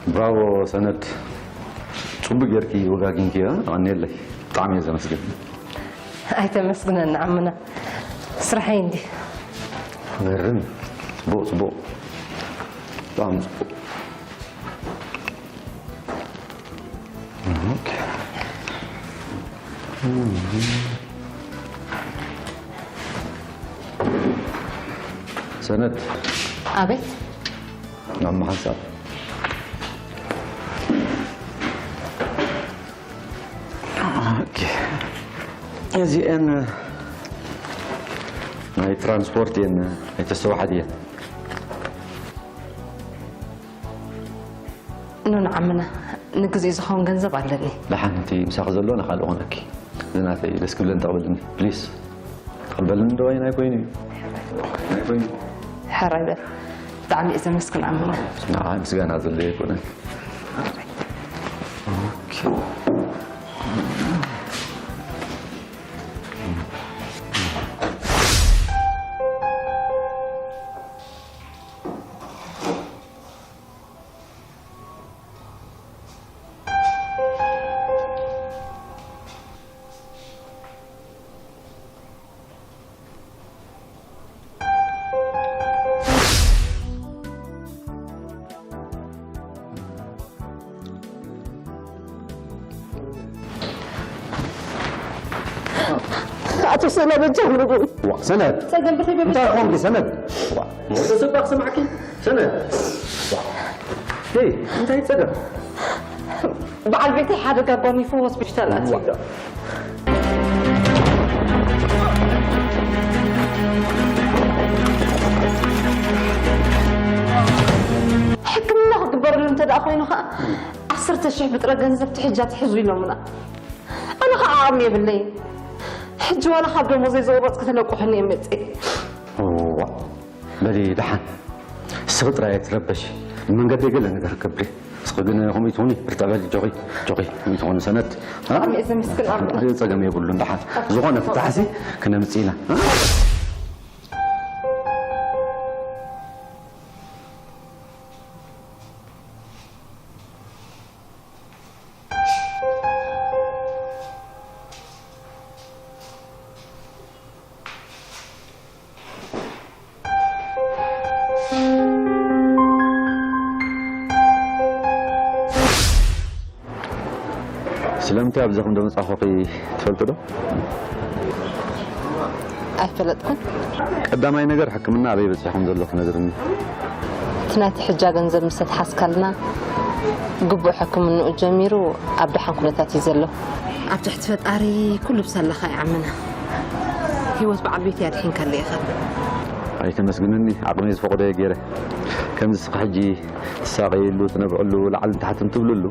ብራቮ ሰነድ፣ ጽቡቅ ጌርኪ ወጋጊንኪ። ኣቐንየለይ። ብጣዕሚ እየ ዘመስግን። ኣይተመስግነኒ ዓምና፣ ስራሐይ እንዲ። ገርም። ጽቡቅ፣ ጽቡቅ። ብጣዕሚ ጽቡቅ። ኦኬ። ሰነድ። ኣቤት። ናብ መሓንሳብ። ኦኬ። እዚኤን ናይ ትራንስፖርት እየን፣ ኣይተስተውዓል እየን። ኖ ንዓምና፣ ንግዜኡ ዝኸውን ገንዘብ ኣለኒ። ደሓን፣ እቲ ምሳኺ ዘሎ ንኻልእ ኾነኪ። እዚ ናተይ ደስ ክብለኒ ተቕበልኒ፣ ፕሊስ። ተቐበልኒ ዶ ወይ ናይ ኮይኑ እዩ? ናይ ኮይኑ። ሕራይ በል። ብጣዕሚ እየ ዘመስግን ዓምና። ንዓ ምስጋና ዘድልዮ ኣይኮነን። ኦኬ። ኣቶ ስእለ በጃ ምርጉም። ዋ፣ ሰነድ። ጸገም ብኸይ በጃ። እንታይ ኾንኪ ሰነድ? ዋ፣ ወዲ ጽባቕ ስማዕኪ ሰነድ። ዋ። ሄይ፣ እንታይ ጸገም? በዓል ቤተይ ሓደጋ ኣጓኒፉ ሆስፒታል ኣትዩ ኣሎ። ሕክምና ክግበረሉ እንተ ደኣ ኮይኑ ኸኣ፣ ዓሰርተ ሽሕ ብጥረ ገንዘብ ትሕጃ ትሕዙ ኢሎምና። ኣነ ኸዓ ዓቕሚ የብለይን። ሕጂ ዋላ ካብ ደሞዘይ ዝቑረጽ ክትለቁሑኒ እየ መጽእ። እዋ፣ በሊ ደሓን። እስኺ ጥራይ ኣይትረበሺ። መንገደይ ገለ ነገር ክገብር እየ። እስኺ ግን ከምኡ ይትኹኒ፣ ርጥዕ በሊ፣ ጆኺ፣ ጆኺ፣ ከምኡ ይትኹኒ ሰነድ። አ? ብጣዕሚ እየ ዘመስግን ኣምላኽ። ጸገም የብሉን፣ ደሓን። ዝኾነ ፍታሕሲ ክነምጽእ ኢና። አ? ስለምንታይ ኣብዚ ከም ደመጻኹኺ ትፈልጢ ዶ? ኣይፈለጥኩን። ቀዳማይ ነገር ሕክምና ኣበይ በጺሕኩም ዘለኹ ነግርኒ። እቲ ናይ ትሕጃ ገንዘብ ምስ ኣትሓዝካልና ግቡእ ሕክምንኡ ጀሚሩ ኣብ ደሓን ኩነታት እዩ ዘሎ። ኣብ ትሕቲ ፈጣሪ ኩሉ ብሳላኻ ይዓምና። ህይወት በዓል ቤት ኣድሒንካለይ ኢኻ። ኣይተመስግንኒ፣ ዓቕመይ ዝፈቕዶ እየ ገይረ። ከምዚ እስኺ ሕጂ ትሳቐይሉ፣ ትነብዕሉ፣ ላዕልን ታሕትን ትብልሉ፣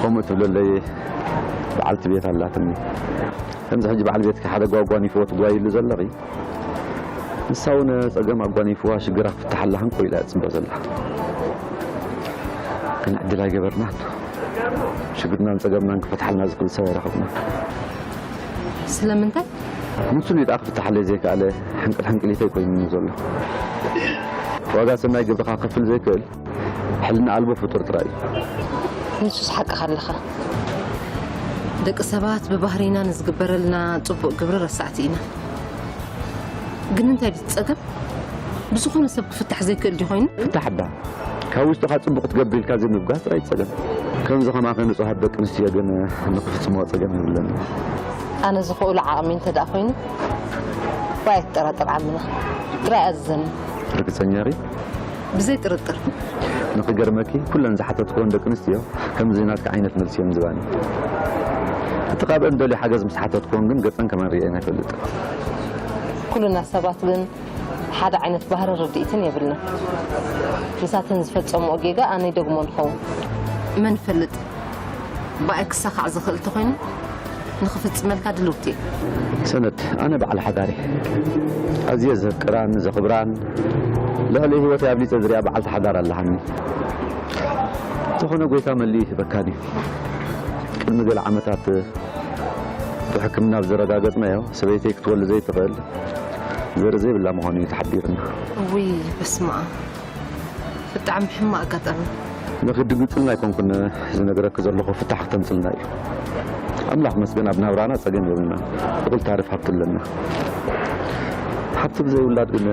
ከምኡ ትብለለይ በዓልቲ ቤት ኣላትኒ። ከምዚ ሕጂ በዓል ቤትኪ ሓደ ጓጓኒፍዎ ትጓይሉ ዘለኺ፣ ንሳ እውን ጸገም ኣጓኒፍዋ ሽግራ ክፍታሓላ ህንቆ ኢላ እያ ትጽበ ዘላ። ግን ዕድል ኣይገበርናን። ሽግርናን ጸገምናን ክፈትሓልና ዝኽእል ሰብ ኣይረኸብና። ስለምንታይ? ንሱ ሊጣ ክፍታሓለይ ዘይከኣለ ሕንቅል ሕንቅሊተይ ኮይኑኒ ዘሎ። ዋጋ ሰናይ ግብርኻ ክፍል ዘይክእል ሕልና ኣልቦ ፍጡር ጥራይ እዩ። ንሱስ ሓቅኻ ኣለኻ። ደቂ ሰባት ብባህሪና ንዝግበረልና ጽቡቕ ግብሪ ረሳዕቲ ኢና። ግን እንታይ ድዩ እቲ ጸገም? ብዝኾነ ሰብ ክፍታሕ ዘይክእል ድዩ ኮይኑ? ፍታሕ እባ። ካብ ውሽጥኻ ጽቡቕ ክትገብር ኢልካ ዘይምብጋስ ጥራይ ጸገም። ከምዚ ከማኸ ንጹሃት ደቂ ኣንስትዮ ግን ንኽፍጽምዎ ጸገም የብለንን። ኣነ ዝኽእሎ ዓቕሚ እንተ ደኣ ኮይኑ፣ ባ ኣይትጠራጠር ዓምና። ጥራይ ኣዝዘኒ። ርግጸኛ ኢኺ? ብዘይ ጥርጥር። ንኽገርመኪ፣ ኩለን ዝሓተትክወን ደቂ ኣንስትዮ ከምዚ ናትኪ ዓይነት መልሲ እየን ዝባኒ። እቲ ካብአን ደልዩ ሓገዝ ምስ ሓተትክወን ግን ገጸን ከማን ርእየን ኣይፈልጥን። ኩልና ሰባት ግን ሓደ ዓይነት ባህርን ርድኢትን የብልናን። ንሳተን ዝፈጸምኦ ጌጋ ኣነ ይደግሞ ንኸውን። መን ይፈልጥ? ብኣይ ክሳኻዕ ዝኽእል እንተኾይኑ ንኽፍጽመልካ ድልውቲ እየ። ሰነድ፣ ኣነ በዓል ሓዳር እየ። ኣዝየ ዘፍቅራን ዘኽብራን፣ ልዕሊ ህይወተይ ኣብሊጸ ዝሪኣ በዓልቲ ሓዳር ኣለሃኒ። እንተኾነ ጎይታ መሊኡ ይህበካን እዩ። ቅድሚ ገለ ዓመታት ብሕክምና ብዘረጋገጽናዮ፣ ሰበይተይ ክትወልድ ዘይትኽእል፣ ዘርኢ ዘይብላ ምዃኑ እዩ ተሓቢርና። እውይ፣ በስመ ኣብ። ብጣዕሚ ሕማቕ ኣጋጣሚ። ንኽድንግጽልና ኣይኮንኩን ዝነግረኪ ዘለኹ፣ ፍታሕ ክተምጽልና እዩ። ኣምላኽ መስገን ኣብ ናብራና ጸገም የብልና። እኹል ታሪፍ ሃብቲ ኣለና። ሃብቲ ብዘይ ውላድ ግን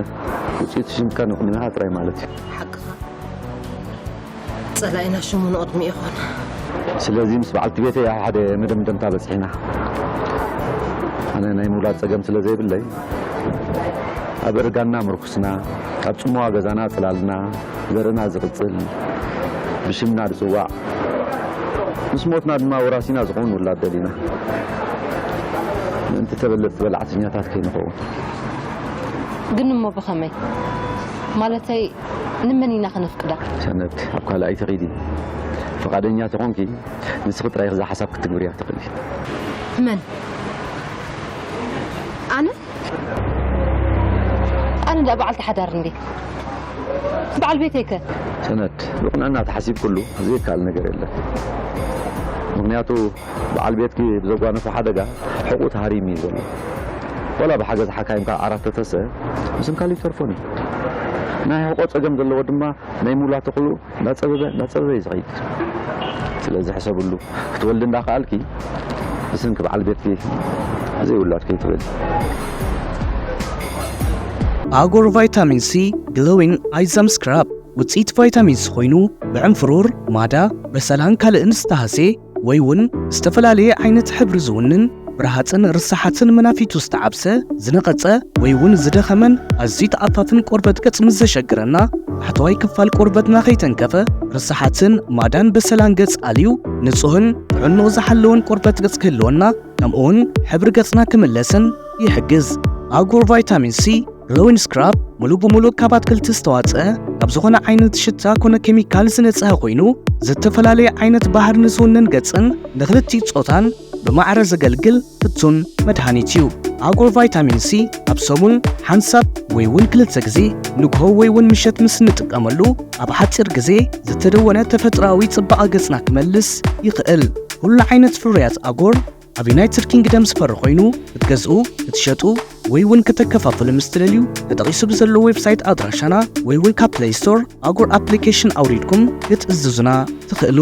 ውጽኢት ሽምካ ንቕድሚኻ ጥራይ ማለት እዩ። ሓቅኻ። ጸላኢና ሽሙ ንቕድሚ ይኹን። ስለዚ ምስ በዓልቲ ቤተይ ኣብ ሓደ መደምደምታ በጺሕና። ኣነ ናይ ምውላድ ጸገም ስለ ዘይብለይ፣ ኣብ እርጋንና ምርኩስና፣ ኣብ ጽምዋ ገዛና ጽላልና፣ ዘርእና ዝቕጽል፣ ብሽምና ዝጽዋዕ፣ ምስ ሞትና ድማ ወራሲና ዝኸውን ውላድ ደሊና። ምእንቲ ተበለጽቲ በላዕተኛታት ከይንኸውን። ግን እሞ ብኸመይ? ማለተይ፣ ንመን ኢና ከነፍቅዳ? ሰነድ፣ ኣብ ካልኣይቲ ኺዲ። ፍቓደኛ ተኾንኪ፣ ንስኺ ጥራይ እዛ ሓሳብ ክትግብርያ ትኽእሊ። መን? ኣነ? ኣነ ደኣ በዓልቲ ሓዳር እንዴ? በዓል ቤተይ ከ? ሰነድ፣ ብቕንዕና ተሓሲብክሉ ዘይከኣል ነገር የለን። ምኽንያቱ፣ በዓል ቤትኪ ብዘጓነፎ ሓደጋ ሕቑኡ ተሃሪሙ እዩ ዘሎ። ዋላ ብሓገዝ ሓካይም ከዓ ዓራት ተተስአ፣ ምስንካሉ ይተርፎን እዩ። ናይ ሕቖ ጸገም ዘለዎ ድማ ናይ ምውላድ ተኽእልኡ እናጸበበ፣ እናጸበበ እዩ ዝኸይድ። ስለዚ ሕሰብሉ፣ ክትወልዲ እንዳኸኣልኪ፣ ብስንኪ በዓል ቤትኪ ዘይውላድ ከይትበሊ። ኣጎር ቫይታሚን ሲ ግሎዊንግ ኣይዘም ስክራብ ውፅኢት ቫይታሚን ሲ ኮይኑ፣ ብዕንፍሩር፣ ማዳ፣ በሰላን ካልእን ዝተሃሴ ወይ እውን ዝተፈላለየ ዓይነት ሕብሪ ዝውንን፣ ብረሃፅን ርሳሓትን መናፊቱ ዝተዓብሰ፣ ዝነቐፀ ወይ እውን ዝደኸመን ኣዝዩ ተኣፋፍን ቆርበት ገፅ ምስ ዘሸግረና፣ ታሕተዋይ ክፋል ቆርበትና ከይተንከፈ፣ ርሳሓትን ማዳን በሰላን ገፅ ኣልዩ፣ ንፁህን ጥዕንኡ ዝሓለወን ቆርበት ገፅ ክህልወና፣ ከምኡውን ሕብሪ ገፅና ክምለስን ይሕግዝ። ኣጎር ቫይታሚን ሲ ግሎዊን ስክራብ ሙሉእ ብሙሉእ ካብ ኣትክልቲ ዝተዋፅአ፣ ካብ ዝኾነ ዓይነት ሽታ ኮነ ኬሚካል ዝነፅሀ ኮይኑ፣ ዝተፈላለየ ዓይነት ባህሪ ንዝውንን ገፅን ንክልቲኡ ፆታን ብማዕረ ዘገልግል ፍቱን መድሃኒት እዩ። ኣጎር ቫይታሚን ሲ ኣብ ሰሙን ሓንሳብ ወይ እውን ክልተ ግዜ ንግሆ ወይ እውን ምሸት ምስ እንጥቀመሉ፣ ኣብ ሓፂር ግዜ ዝተደወነ ተፈጥሮኣዊ ፅባቐ ገፅና ክመልስ ይኽእል። ኩሉ ዓይነት ፍርያት ኣጎር ኣብ ዩናይትድ ኪንግደም ዝፈሪ ኮይኑ ክትገዝኡ፣ ክትሸጡ ወይ እውን ከተከፋፍሉ ምስ ትደልዩ፣ ተጠቒሱ ብዘሎ ዌብሳይት ኣድራሻና ወይ እውን ካብ ፕለይ ስቶር ኣጎር ኣፕሊኬሽን ኣውሪድኩም ክትእዝዙና ትኽእሉ።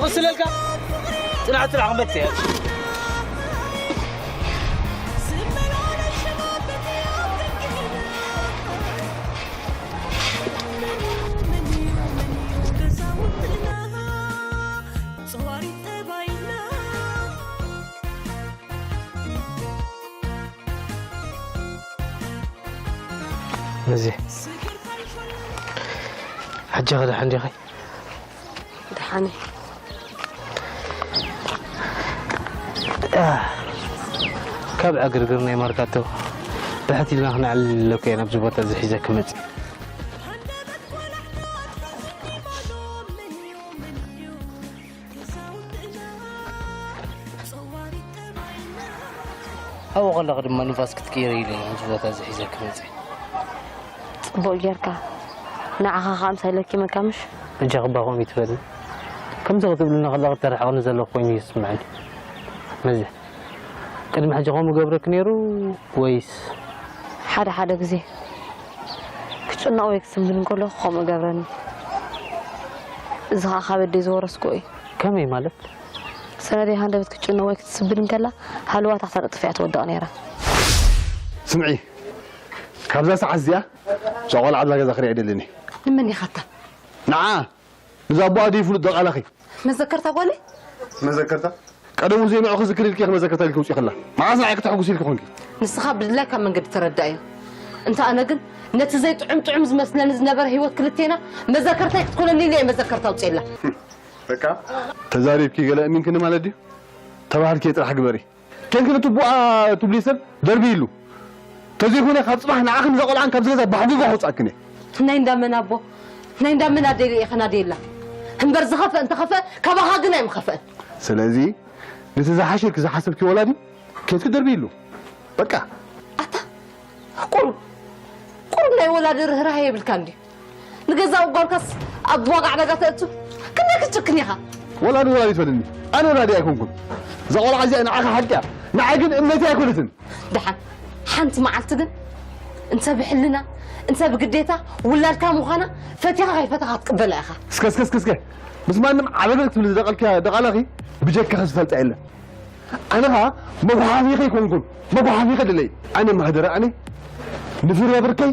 ወስለልካ ጽናሕ ጽናሕ ክንበት እያ። እዚ ሕጂ ክደሓን ዲኺ? ደሓነ። ካብ ዕግርግር ናይ መርካቶ ብሕት ኢልና ክነዕልለኩ እየ ናብዚ ቦታ እዚ ሒዘ ክመጽእ። ኣብኡ ከለኺ ድማ ንፋስ ክትቅይሪ ኢለ እየ ናብዚ ቦታ እዚ ሒዘ ክመጽእ። ጽቡቕ ጌርካ። ንዓኻ ኸኣ ምሳይ ለኪመካ ምሽ? እጃኺ እባ ከምኡ ይትበሊ። ከምዚ ክትብልኒ ከለኺ ተርሕቕኒ ዘለኺ ኮይኑ እዩ ዝስምዐኒ። መዚ፣ ቅድሚ ሕጂ ከምኡ ገብረኪ ነይሩ ወይስ? ሓደ ሓደ ግዜ ክጭነቕ ወይ ክስንብድ እንከለኹ ከምኡ እገብረኒ። እዚ ኸኣ ካብ ኣደይ ዝወረስክዎ እዩ። ከመይ ማለት? ሰነደይ ሃንደበት ክትጭነቕ ወይ ክትስንብድ እንከላ ሃለዋታ ክሳብ ተጥፍኣ ትወድቕ ነይራ። ስምዒ፣ ካብዛ ሰዓት እዚኣ እዛ ቆልዓ ኣብዛ ገዛ ክሪኣ ኣይደልን እየ። ንመን ኢኻታ? ንዓ፣ ንዛ ኣቦኣ ደይፍሉጥ ደቓላኺ። መዘከርታ ጓለይ? መዘከርታ? ቀደሙ ዘይንዑ ክዝክር ኢልኪ ኢኺ መዘከርታ ኢልኪ ውፂእኽላ። መዓስ ንዓይ ክተሐጉሲ ኢልኪ ኮንኪ? ንስኻ ብድላይካ መንገዲ ተረዳእዮ። እንተ ኣነ ግን ነቲ ዘይጥዑም ጥዑም ዝመስለኒ ዝነበረ ህይወት ክልቴና መዘከርታይ ክትኮነኒ ኢለ እየ መዘከርታ ውፅኤላ። በቃ። ተዛሪብኪ ገለ እሚንክኒ ማለት ድዩ? ተባህልኪ ጥራሕ ግበሪ። ኬንክን እቲ ቡኣ ትብሊ ሰብ ደርቢ ኢሉ። ተዘይኮነ ካብ ጽባሕ ንዓኽን እዛ ቆልዓን ካብዚ ገዛ ባሕጊጎ ከውጻእክን እየ። ናይ እንዳመን ኣቦ፣ ናይ እንዳመን ኣደይ ኢኸ ናደየላ? እምበር ዝኸፍአ እንተኸፍአ ካባኻ ግን ኣይምኸፍአን። ስለዚ ነቲ ዝሓሸ ኢልኪ ዝሓሰብኪ ወላዲ ኬንኪ ደርቢ ኢሉ። በቃ። ኣታ ቁሩብ፣ ቁሩብ ናይ ወላዲ ርህራሄ የብልካን ድዩ? ንገዛእ ጓልካስ ኣብ ዋጋ ዕዳጋ ተእቱ? ክንደይ ክትጭክን ኢኻ? ወላዲ ወላዲ ትበልኒ። ኣነ ወላዲ ኣይኮንኩን። እዛ ቆልዓ እዚኣ ንዓኻ ሓቂ እያ። ንዓይ ግን እምነተይ ኣይኮነትን። ደሓን፣ ሓንቲ መዓልቲ ግን እንተ ብሕልና፣ እንተ ብግዴታ ውላድካ ምዃና ፈቲኻ ከይፈተኻ ክትቅበላ ኢኻ። እስከ፣ እስከ፣ እስከ፣ እስከ። ምስ ማንም ዓበበት ክትብሊ ዝደቐልክያ ደቓላኺ ብጀካኺ ዝፈልጣ የለን። ኣነ ኸኣ መጉሓፊኺ ኣይኮንኩን። መጉሓፊኺ ድለይ። ኣነ ማህደረ ኣነ ንፍረ ብርከይ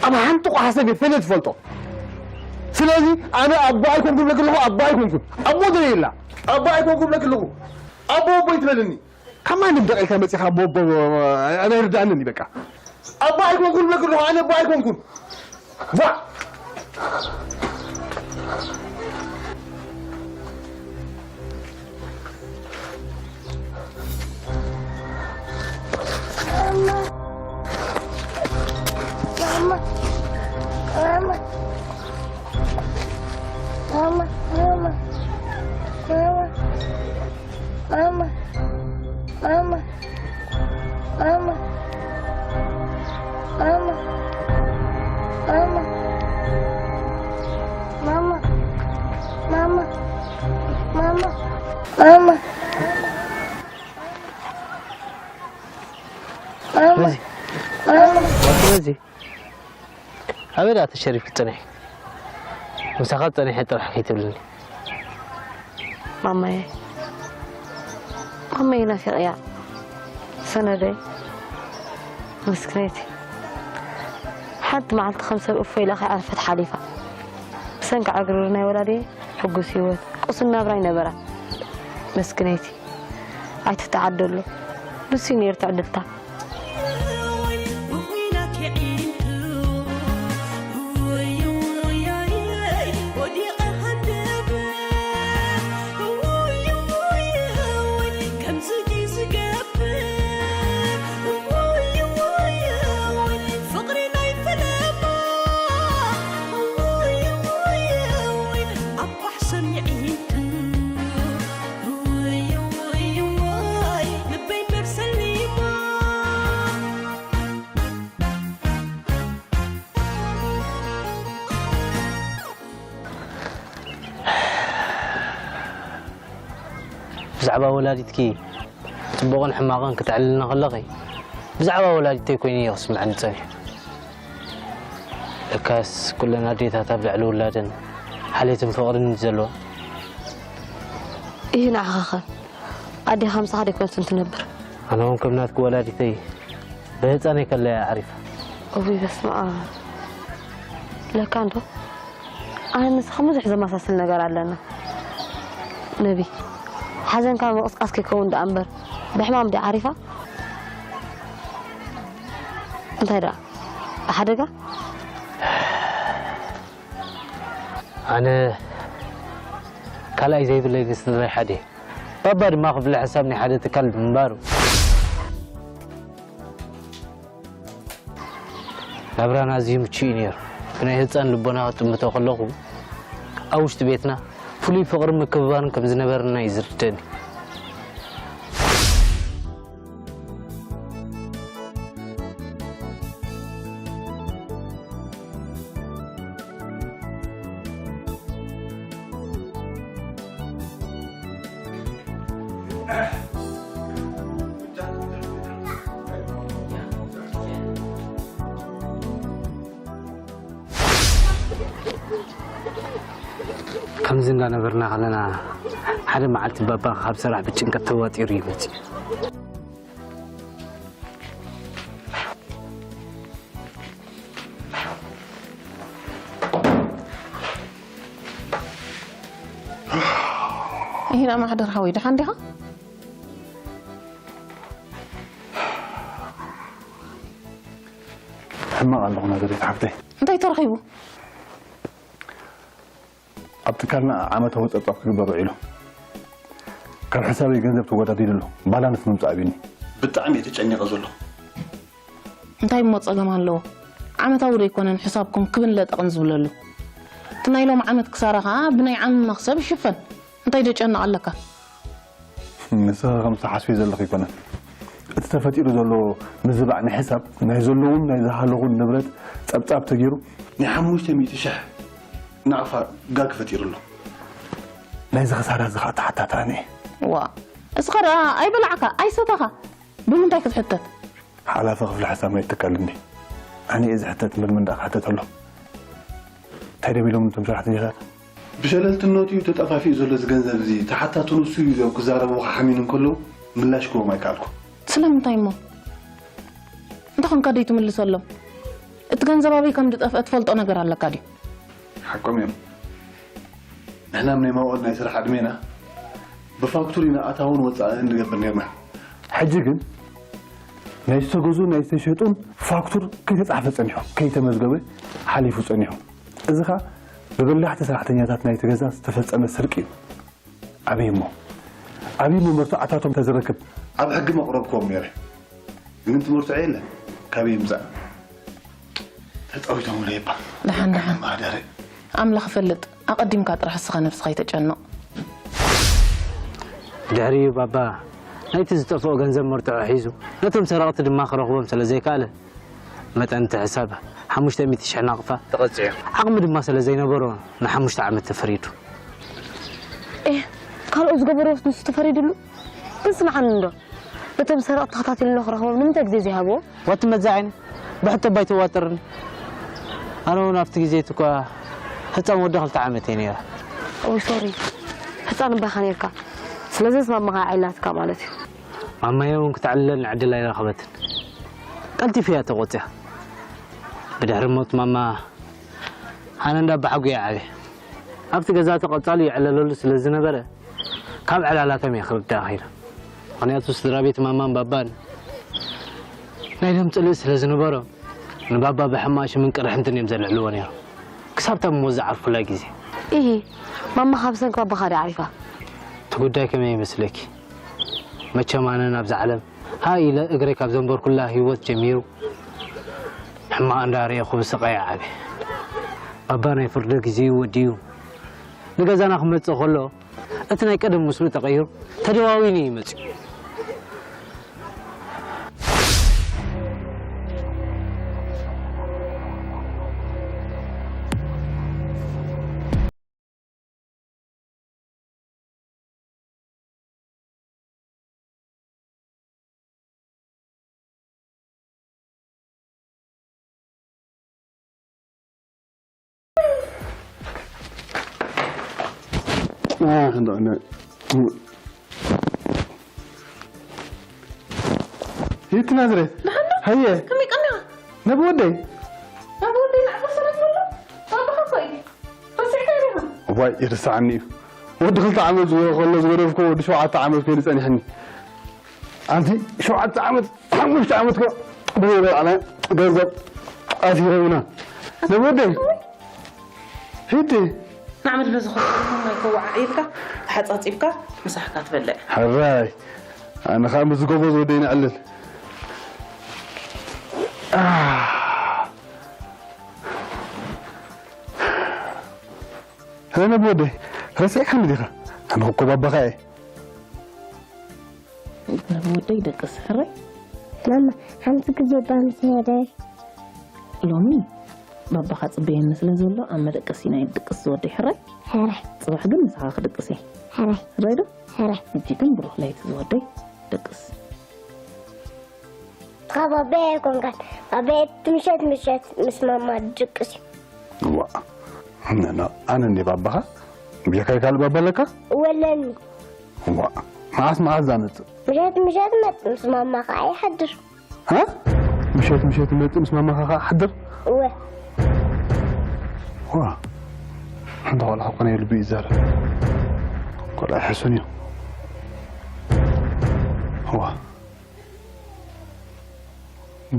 ኣብ ሓንቲ ቋሕ ሰብ እየ ፈለ ትፈልጦ። ስለዚ ኣነ ኣቦ ኣይኮንኩን ብለኪ ኣለኹ፣ ኣቦ ኣይኮንኩን። ኣቦ ደለየላ። ኣቦ ኣይኮንኩን ብለኪ ኣለኹ። ኣቦ ኣቦ ይትበልኒ። ካብ ማንም ደቂልካ መጺኻ ኣቦ ኣቦ ኣነ ኣይርድኣንን እዩ በቃ። ኣቦ ኣይኮንኩን ብለኪ ኣለኹ፣ ኣነ ኣቦ ኣይኮንኩን። ዋ! መዚ፣ መዚ፣ ኣበይ ደኣ ተሸሪፍኪ ትጸንሒ? ምሳኻ ጸኒሐ ጥራሕ ከይትብልኒ። ማማየ፣ ማማየ ናፊቐያ። ሰነደይ፣ ምስክነይቲ። ሓንቲ መዓልቲ ከም ሰብ እፎይ ኢላ ከይዓረፈት ሓሊፋ። ብሰንኪ ዕግርግር ናይ ወላዲየ ሕጉስ ህይወት፣ ቅሱን ናብራ ኣይነበራን። መስክነይቲ። ኣይትተዓደሉ። ንሱ እዩ ነይሩ ትዕድልታ። ብዛዕባ ወላዲትኪ ጽቡቕን ሕማቕን ክተዕልልና ከለኺ፣ ብዛዕባ ወላዲተይ ኮይኑ እየ ክስምዐኒ ጸኒሑ። ለካስ ኩለን ኣዴታት ኣብ ልዕሊ ውላደን ሓልዮትን ፍቕርን እዩ ዘለወን። ይህ ንዓኻ ኸ ኣዴኻ ምሳኻ ደይኮነትን ትነብር? ኣነ እውን ከም ናትኪ ወላዲተይ ብህፃነይ ከለያ ዓሪፋ። እውይ በስመ ኣብ። ለካ እንዶ ኣነ ንስኻ ብዙሕ ዘመሳስል ነገር ኣለና። ነቢ ሓዘንካ ምቕስቃስ ከይከውን ደኣ እምበር ብሕማም ድያ ዓሪፋ? እንታይ ደኣ ብሓደጋ? ኣነ ካልኣይ ዘይብለይ ግን ስድራይ ሓደ እዩ። ባባ ድማ ክፍሊ ሕሳብ ናይ ሓደ ትካል ብምንባሩ ናብራና ኣዝዩ ምቹእ እዩ ነይሩ። ብናይ ህፃን ልቦና ክጥምቶ ከለኹ ኣብ ውሽጢ ቤትና ፍሉይ ፍቕርን ምክብባርን ከም ዝነበረና እዩ ዝርደኒ። ከምዚ እንዳነበርና ከለና ሓደ መዓልቲ ባባ ካብ ስራሕ ብጭንቀት ተዋጢሩ እዩ መፂኡ። ይህና ማሕደር ሓወይ፣ ደሓን ዲኻ? ሕማቕ ኣለኹ ናዝሬት ሓፍተይ። እንታይ ተረኺቡ? ኣብ ትካልና ዓመታዊ ጸብጻብ ክግበር ውዒሉ። ካብ ሕሳበይ ገንዘብ ተወዳዲሉ ኣሎ። ባላንስ ምምጻእ ኣብዩኒ። ብጣዕሚ እየ ተጨኒቐ ዘለኹ። እንታይ እሞ ጸገም ኣለዎ? ዓመታዊ ዶ ኣይኮነን ሕሳብኩም ክብን ለጠቕን ዝብለሉ? እቲ ናይ ሎም ዓመት ክሳራ ኸኣ ብናይ ዓሚ መኽሰብ ይሽፈን። እንታይ ደጨንቕ ኣለካ? ንስኺ ከም ትሓስቢ ዘለኺ ኣይኮነን። እቲ ተፈጢሩ ዘሎ ምዝባዕ ናይ ሕሳብ ናይ ዘለውን ናይ ዝሃለኹን ንብረት ጸብጻብ ተገይሩ ናይ ሓሙሽተ ሚእቲ ሽሕ ናቕፋ ጋግ ፈጢሩ ኣሎ። ናይዚ ክሳራ እዚ ኸኣ ተሓታቲ ኣነ እየ። ዋ፣ እስኻ ደኣ ኣይበላዕካ ኣይሰተኻ ብምንታይ ክትሕተት? ሓላፊ ክፍሊ ሕሳብ ናይ ትካል እንዲ ኣነ እየ ዝሕተት እምበር መን ደኣ ክሕተት ኣሎ? እንታይ ደም ኢሎም እቶም ሰራሕተኛታት? ብሸለልትነቱ እዩ ተጠፋፊኡ ዘሎ እዚ ገንዘብ እዚ። ተሓታቱ ንሱ እዩ ኢሎም ክዛረቡ ሓሚኑ እንከለዉ ምላሽ ክህቦም ኣይከኣልኩ። ስለምንታይ እሞ? እንተኾንካ ደይ ትምልሰሎም? እቲ ገንዘብ ኣበይ ከም ዝጠፍአ ትፈልጦ ነገር ኣለካ ድዩ? ሓቆም እዮም። ንሕና ናይ መዋእል ናይ ስራሕ ዕድሜና ብፋክቱር ኢና ኣታውን ወጻእን ንገብር ነርና። ሕጂ ግን ናይ ዝተገዙ ናይ ዝተሸጡን ፋክቱር ከይተጻሕፈ ጸኒሑ፣ ከይተመዝገበ ሓሊፉ ጸኒሑ። እዚ ኸኣ ብበላሕቲ ሰራሕተኛታት ናይቲ ገዛ ዝተፈጸመ ስርቂ እዩ። ኣብይ እሞ፣ ኣብይ እሞ መርትዖታቶም ተዝረክብ ኣብ ሕጊ መቕረብክዎም ነይረ። ግን እቲ መርትዖ የለን። ካበይ ይምጻእ? ተጻዊቶምሉ ይባ። ደሓን፣ ደሓን። ማህደረ። ኣምላኽ ይፈልጥ። ኣቐዲምካ ጥራሕ እስኻ ነብስኻ ኣይተጨንቕ። ድሕሪኡ ባባ ናይቲ ዝጠፍኦ ገንዘብ መርትዖ ሒዙ ነቶም ሰረቕቲ ድማ ክረኽቦም ስለ ዘይከኣለ መጠን እቲ ሕሳብ ሓሙሽተ ሚእቲ ሽሕ ናቕፋ ተቐጺዑ። ዓቕሚ ድማ ስለ ዘይነበሮ ንሓሙሽተ ዓመት ተፈሪዱ። ኤህ፣ ካልኦት ዝገበርዎስ ንሱ ተፈሪድሉ? ግን ስምዓኒ እንዶ፣ ነቶም ሰረቕቲ ተኸታቲሉ ንኽረኽቦም ንምንታይ ግዜ ዘይሃብዎ? ዋቲ መዛ ዓይነ፣ ብሕቶ ባይተዋጥርኒ። ኣነ እውን ኣብቲ ግዜ እቲ እኳ ህፃን ወዲ ክልተ ዓመት እየ ነይረ። ኦይ፣ ሶሪ። ህፃን እባ ኢኻ ነይርካ። ስለዚ ማማኻ ኣዕላትካ ማለት እዩ። ማማየ እውን ክተዕልለኒ ዕድል ኣይረኸበትን። ቀልጢፈ እያ ተቖፅያ። ብድሕሪ ሞት ማማ ኣነ እንዳ ኣባሓጉ እየ ዓብየ። ኣብቲ ገዛ እቲ ቀፃሊ ይዕለለሉ ስለ ዝነበረ ካብ ዕላላቶም እየ ክርዳእ ኸይነ። ምኽንያቱ ስድራ ቤት ማማን ባባን ናይ ደም ፅልኢ ስለ ዝነበሮም ንባባ ብሕማቕ ሽምን ቅርሕንትን እዮም ዘልዕልዎ ነይሮም። ክሳብ እታ ብሞት ዝዓርፉላ ግዜ። ኢሂ፣ ማማ ካብ ሰንኪ ባባኻ ድያ ዓሪፋ? እቲ ጉዳይ ከመይ ይመስለኪ? መቸም ኣነ ናብዛ ዓለም ሃ ኢለ እግረይ ካብ ዘንበርኩላ ህይወት ጀሚሩ ሕማቕ እንዳረኤኹ ብስቓይ ዓብየ። ባባ ናይ ፍርዲ ግዜኡ ወዲኡ ንገዛና ክመጽእ ከሎ እቲ ናይ ቀደም ምስሉ ተቐይሩ ተደዋዊኑ እዩ መጺኡ። ሂቲ ናዝሬት። ደሓን ዶ? ሃየ። ከመይ ቀኒኻ? ናብ ወደይ። ናብ ወደይ ንዓኹም ሰላም ዘሎ? ባባኻ እኮ እዩ። ረሲዕካ ኢኻ። እዋይ፣ ይርስዓኒ እዩ። ወዲ ክልተ ዓመት ዝወ-፣ ከሎ ዝገደፍኩ ወዲ ሸውዓተ ዓመት ኮይኑ ጸኒሕኒ። ኣንቲ ሸውዓተ ዓመት፣ ሓሙሽተ ዓመት ከ ብዘይበላዕና ገንዘብ ኣሲሮምና። ናብ ወደይ። ሂዲ። ንዓመት ዶ ዝኾነ ማይ ከወዓዒርካ፣ ተሓጻጺብካ፣ ምሳሕካ ትበልዕ። ሕራይ። ኣነ ኸኣ ምስ ጎበዝ ወደይ ነዕልል። ኣህ። ኣነ ብወደይ፣ ረሲዕካኒ ዲኻ? ኣነ እኮ ባባኻ እየ። ነብ ወደይ ደቅስ ሕራይ። ማማ፣ ሓንቲ ግዜ እባ ምስ ሄደ። ሎሚ ባባኻ ጽበየኒ ስለ ዘሎ ኣብ መደቀሲ ኢና ድቅስ ዝወደይ ሕራይ። ሕራይ። ጽባሕ ግን ምሳኻ ክድቅስ እየ። ሕራይ። ሕራይ ዶ? ሕራይ። ሕጂ ግን ብሩኽ ለይቲ ዝወደይ ደቅስ። ንስኻ ባባይ ኣይኮንካን። ባባይ እቲ ምሸት ምሸት ምስ ማማ ድቅስ እዩ። ዋ፣ ኣነ፣ ኣነ እንዴ ባባኻ? ብጀካይ ካልእ ባባ ኣለካ? እወ ኣለኒ። ዋ፣ መዓስ መዓስ ዛመጽእ? ምሸት ምሸት መጽእ ምስ ማማ ኸዓ ይሓድር። ሃ? ምሸት ምሸት መጽእ ምስ ማማኻ ኸዓ ሓድር? እወ። ዋ፣ ሓንቲ ቆልዓ እኮ ናይ ልቡ እዩ ዝዛረብ። ቆልዓ ሕሱን እዩ። ዋ።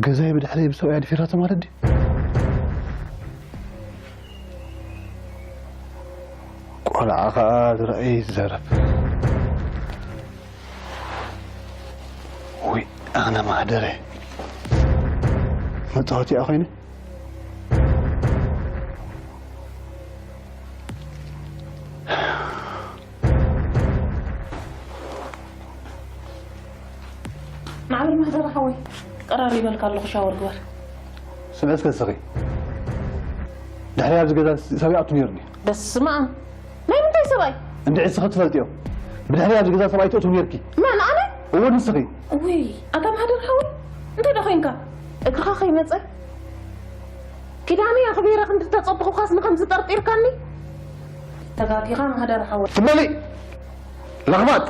ገዛይ ብድሕረይ ብሰብኣይ ኣድፊራቶ ማለት ድዩ? ቆልዓ ኸኣ ዝረኣየ ይዛረብ። ወይ ኣነ ማህደረ መጻወቲኣ ኮይነ። ማዕበል ማህደር ሓወይ፣ ቀራሪበልካ ኣለኹ፣ ሻወር ግበር። ስምዒ እስከ ስኺ። ድሕሪ ኣብዚ ገዛ ሰብኣይ ኣቱ ነይሩ ድዩ? በስመ ኣብ። ናይ ምንታይ ሰብኣይ? እንድዒ እስኺ ትፈልጥዮ። ብድሕሪ ኣብዚ ገዛ ሰብኣይ ትእትው ነይርኪ። መን፣ ኣነ? እወ፣ ንስኺ። ውይ፣ ኣታ ማህደር ሓወይ፣ እንታይ ዶ ኮይንካ? እግርኻ ከይመጸ? ኪዳነይ ኣኽቢረ ክንዲ ተጸበኹኻስ ንኸምዚ ጠርጢርካኒ? ተጋጊኻ ማህደር ሓወይ። ትበሊ ለኽባጥ።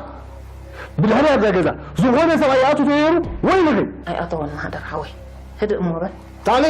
ብድሕሪ ኣብዛ ገዛ ዝኾነ ሰብኣይ ይኣቱ ተነይሩ ወይ ንኺ። ኣይኣተወን ማህደር ሓወይ። ህድእ እሞ በል። ታሊ።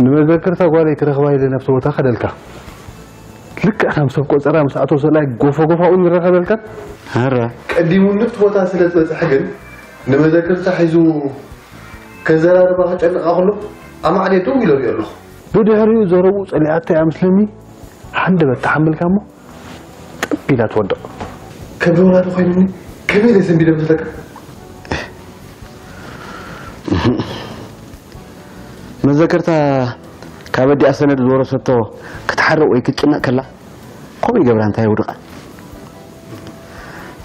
ንመዘክርታ ጓለይ ክረኽባ ኢለ ናብቲ ቦታ ከደልካ። ልክዕ ከም ሰብ ቆጸራ ምስ ኣቶ ሰላይ ጎፈጎፋኡ ንረኸበልካ። ኣረ። ቀዲሙ ንፍቲ ቦታ ስለ ዝበጽሐ ግን ንመዘክርታ ሒዙ ከዘራርባ ከጨንቓ ከሎ ኣማዕድየ ደው ኢለ ሪኦ ኣለኹ። ብድሕሪኡ ዘረብኡ ጸሊኣቶ እያ ምስለኒ። ሃንደበት ተሓመልካ እሞ ጥብ ኢላ ትወድቕ። ከብዲ ወላዲ ኮይኑኒ ከመይ ኢለ ሰንቢደ መስለካ? መዘከርታ ካብ ኣዲኣ ሰነድ ዝወረሰቶ ክትሓርቕ ወይ ክትጭነቕ ከላ ከምኡ ይገብራ እንታይ የውድቓ?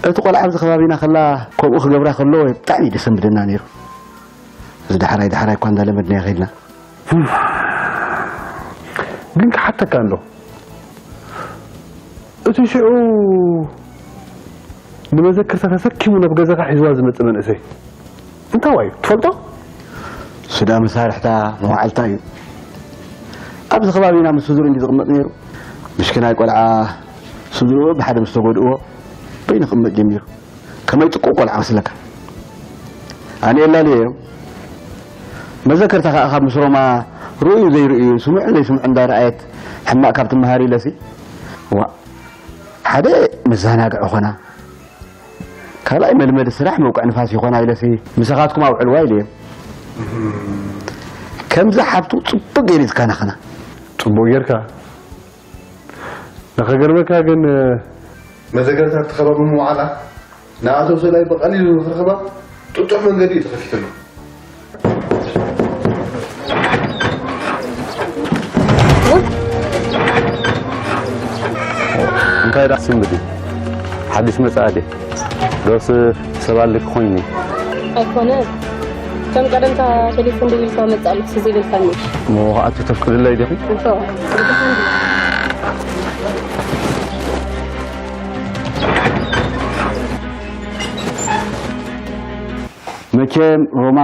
እቲ ቆልዓ ኣብዚ ከባቢና ከላ ከምኡ ክገብራ ከሎ ብጣዕሚ ደሰምብደና ነይሩ። እዚ ዳሕራይ ዳሕራይ እኳ እንዳለመድናዮ ከይድና። ግን ክሓተካ እንዶ እቲ ሽዑ ንመዘክርታ ተሰኪሙ ናብ ገዛኻ ሒዝዋ ዝመጽእ መንእሰይ እንታዋዩ ትፈልጦ? ስዳ መሳርሕታ መዋዕልታ እዩ። ኣብዚ ከባቢና ምስ ስድሩ እንዲ ዝቕመጥ ነይሩ። ምሽክናይ ቆልዓ ስድርኡ ብሓደ ምስ ተጎድእዎ በይኑ ክቕመጥ ጀሚሩ። ከመይ ጥቁ ቆልዓ መስለካ? ኣነ የላልዮ እዮም። መዘከርታ ከዓ ካብ ምስ ሮማ ርእዩ ዘይርእዩ ስምዑ ዘይስምዑ እንዳረኣየት ሕማቕ ካብ ትመሃር ኢለሲ ዋ ሓደ መዘናግዒ ኾና ካልኣይ መልመዲ ስራሕ መውቅዕ ንፋስ ይኾና ኢለሲ ምሳኻትኩም ኣውዕልዋ ኢለ እዮም። ከምዚ ሓብቱ ፅቡቅ ገይሩ ዝከናኸና። ፅቡቅ ጌርካ ንኸገርመካ ግን መዘገርታ እቲ ከባቢ ምውዓላ ንኣቶ ሰላይ ብቐሊሉ ንኽረኽባ ጥጡሕ መንገዲ እዩ ተኸፊትሉ። እንታይ ዳ ስምዲ ሓድሽ መጻእዲ ዶስ ሰብ ኣለኪ ኮይኒ ኣይኮነ ከም ቀደምካ ቴሌፎን ደዊልካ መጻእ ኣለኩ ዘይበልካኒ እሞ ከኣቱ ተፍቅድለይ ዲኺ እንቶ መቸም ሮማ